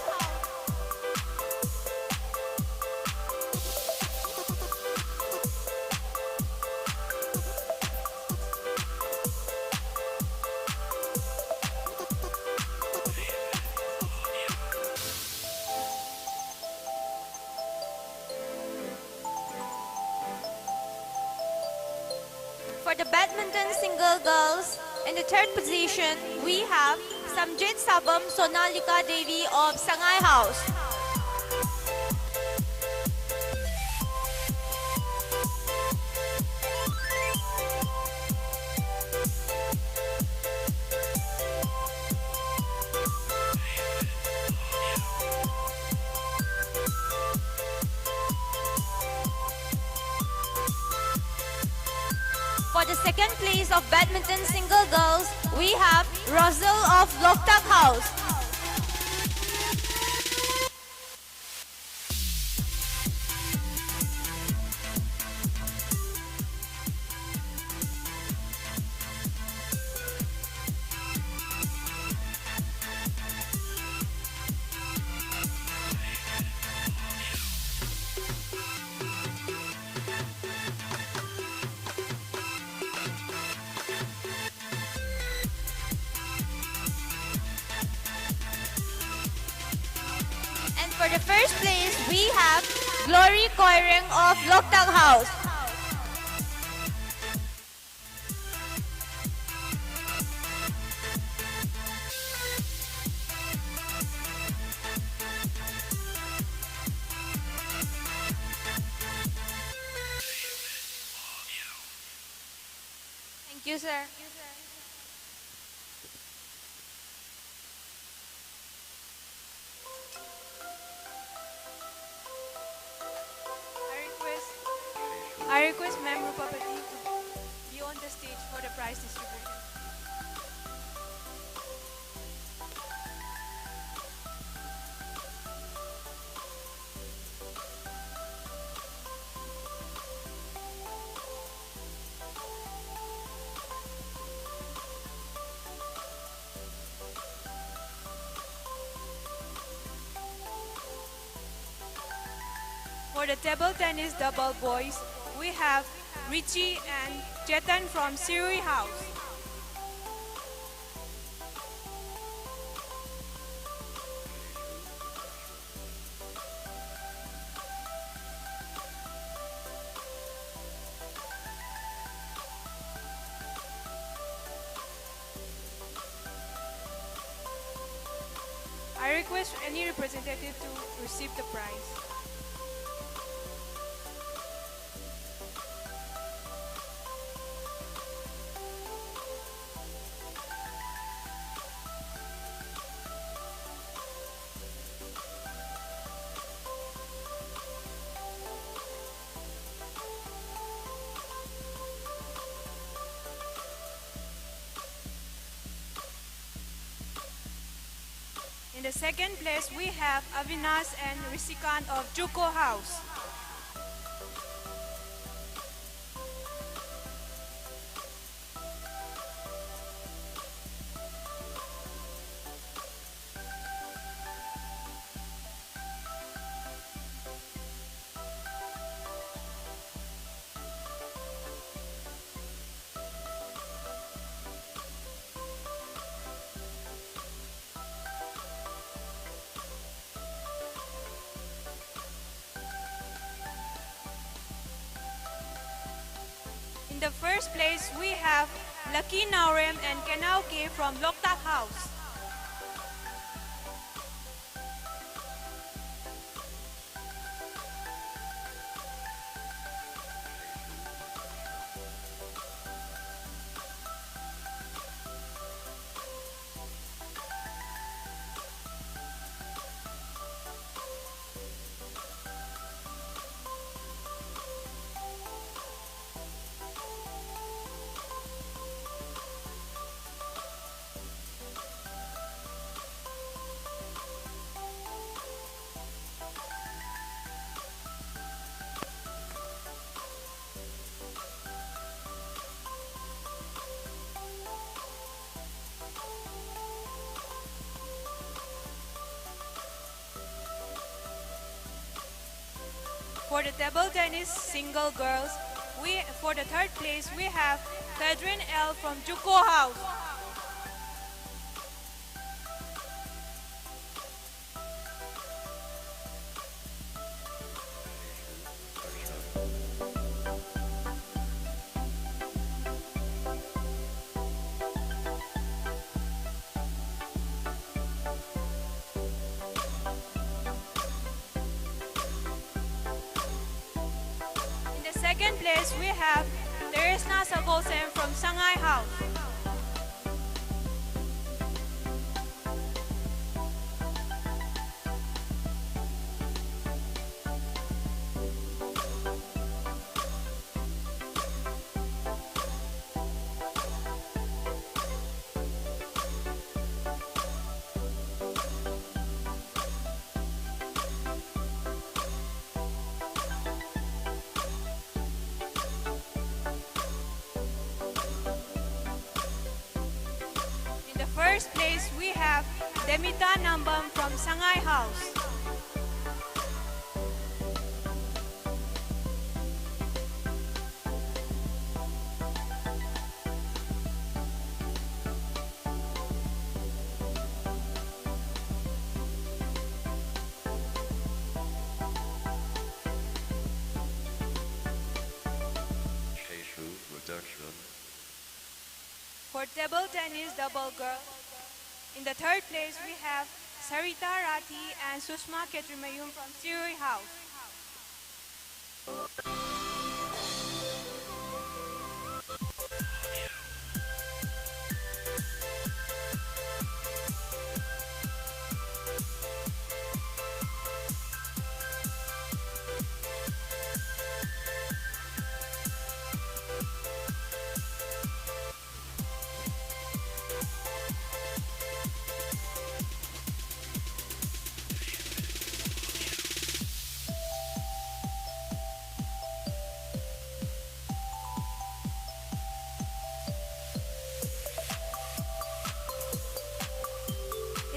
For the badminton single girls, in the third position, we have Samjit Sabam Sonalika Devi of Sangai House. For the second place of badminton single girls, we have Rosal of Loktak House. For the first place, we have Glory Koireng of Loktang House. Thank you, sir. I request, I request Ma'am Rupapati to be on the stage for the prize distribution. For the table tennis double boys, we have Richie and Chetan from Sirui House. I request any representative to receive the prize. In the second place, we have Avinash and Rishikant of Juko House. In the first place, we have Lucky Naorem and Kenao K from Loktak House. For the table tennis single girls, we, for the third place, we have Pedrin L from Juko House. In the second place, we have Teresna Sagosen from Sangai House. In the first place, we have Demita Nambam from Sangai House. For table tennis double girl, in the third place we have Sarita Rathi and Sushma Khetrimayum from Sirui House.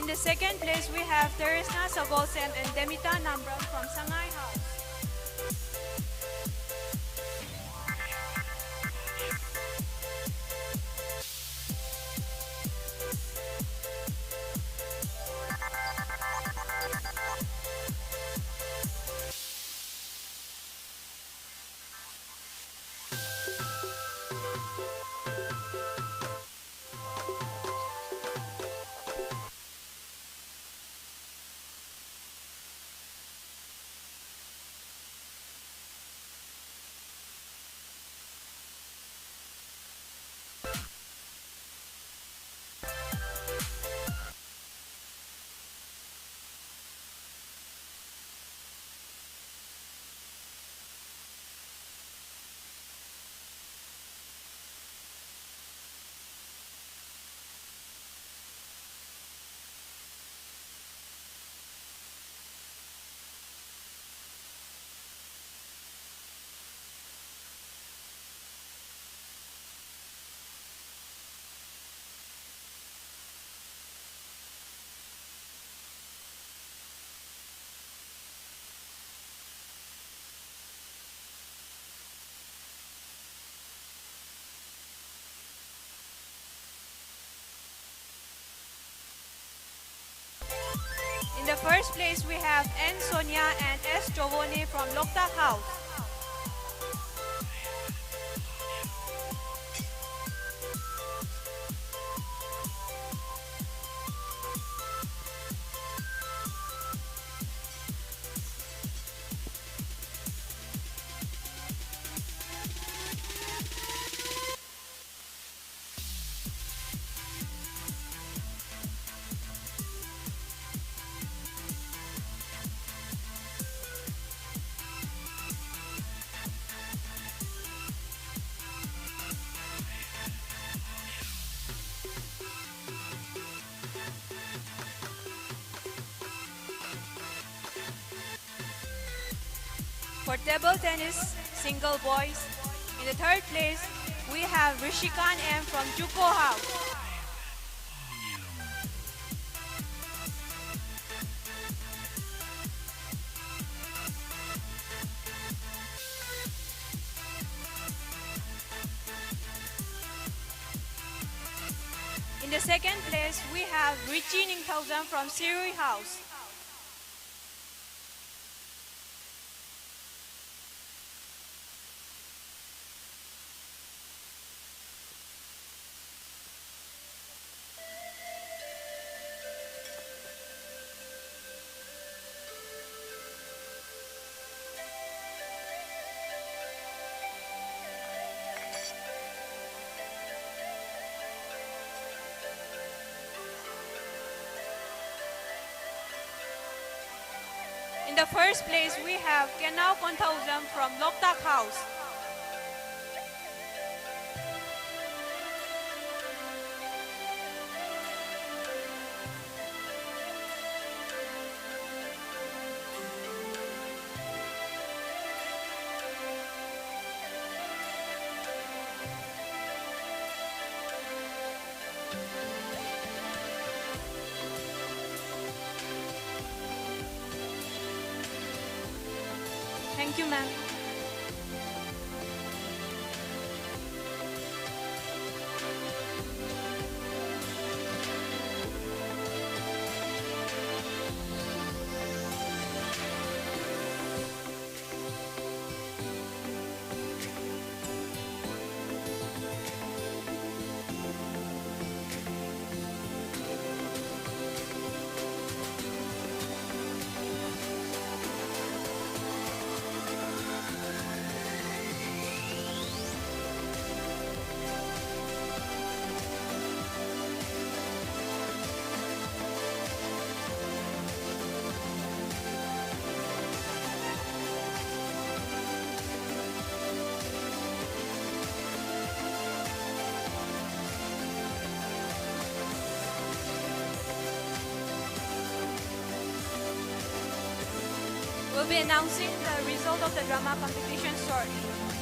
In the second place, we have Teresna Sagolsem and Demita Nambram from Sangai House. In the first place, we have N Sonia and S Jovone from Loktak House. For table tennis, single boys, in the third place, we have Rishikant M from Juko House. In the second place, we have Richie Ningthaojam from Sirui House. In the first place, we have Kenao Konthaojam from Loktak House. Thank you, ma'am. We'll be announcing the result of the drama competition shortly.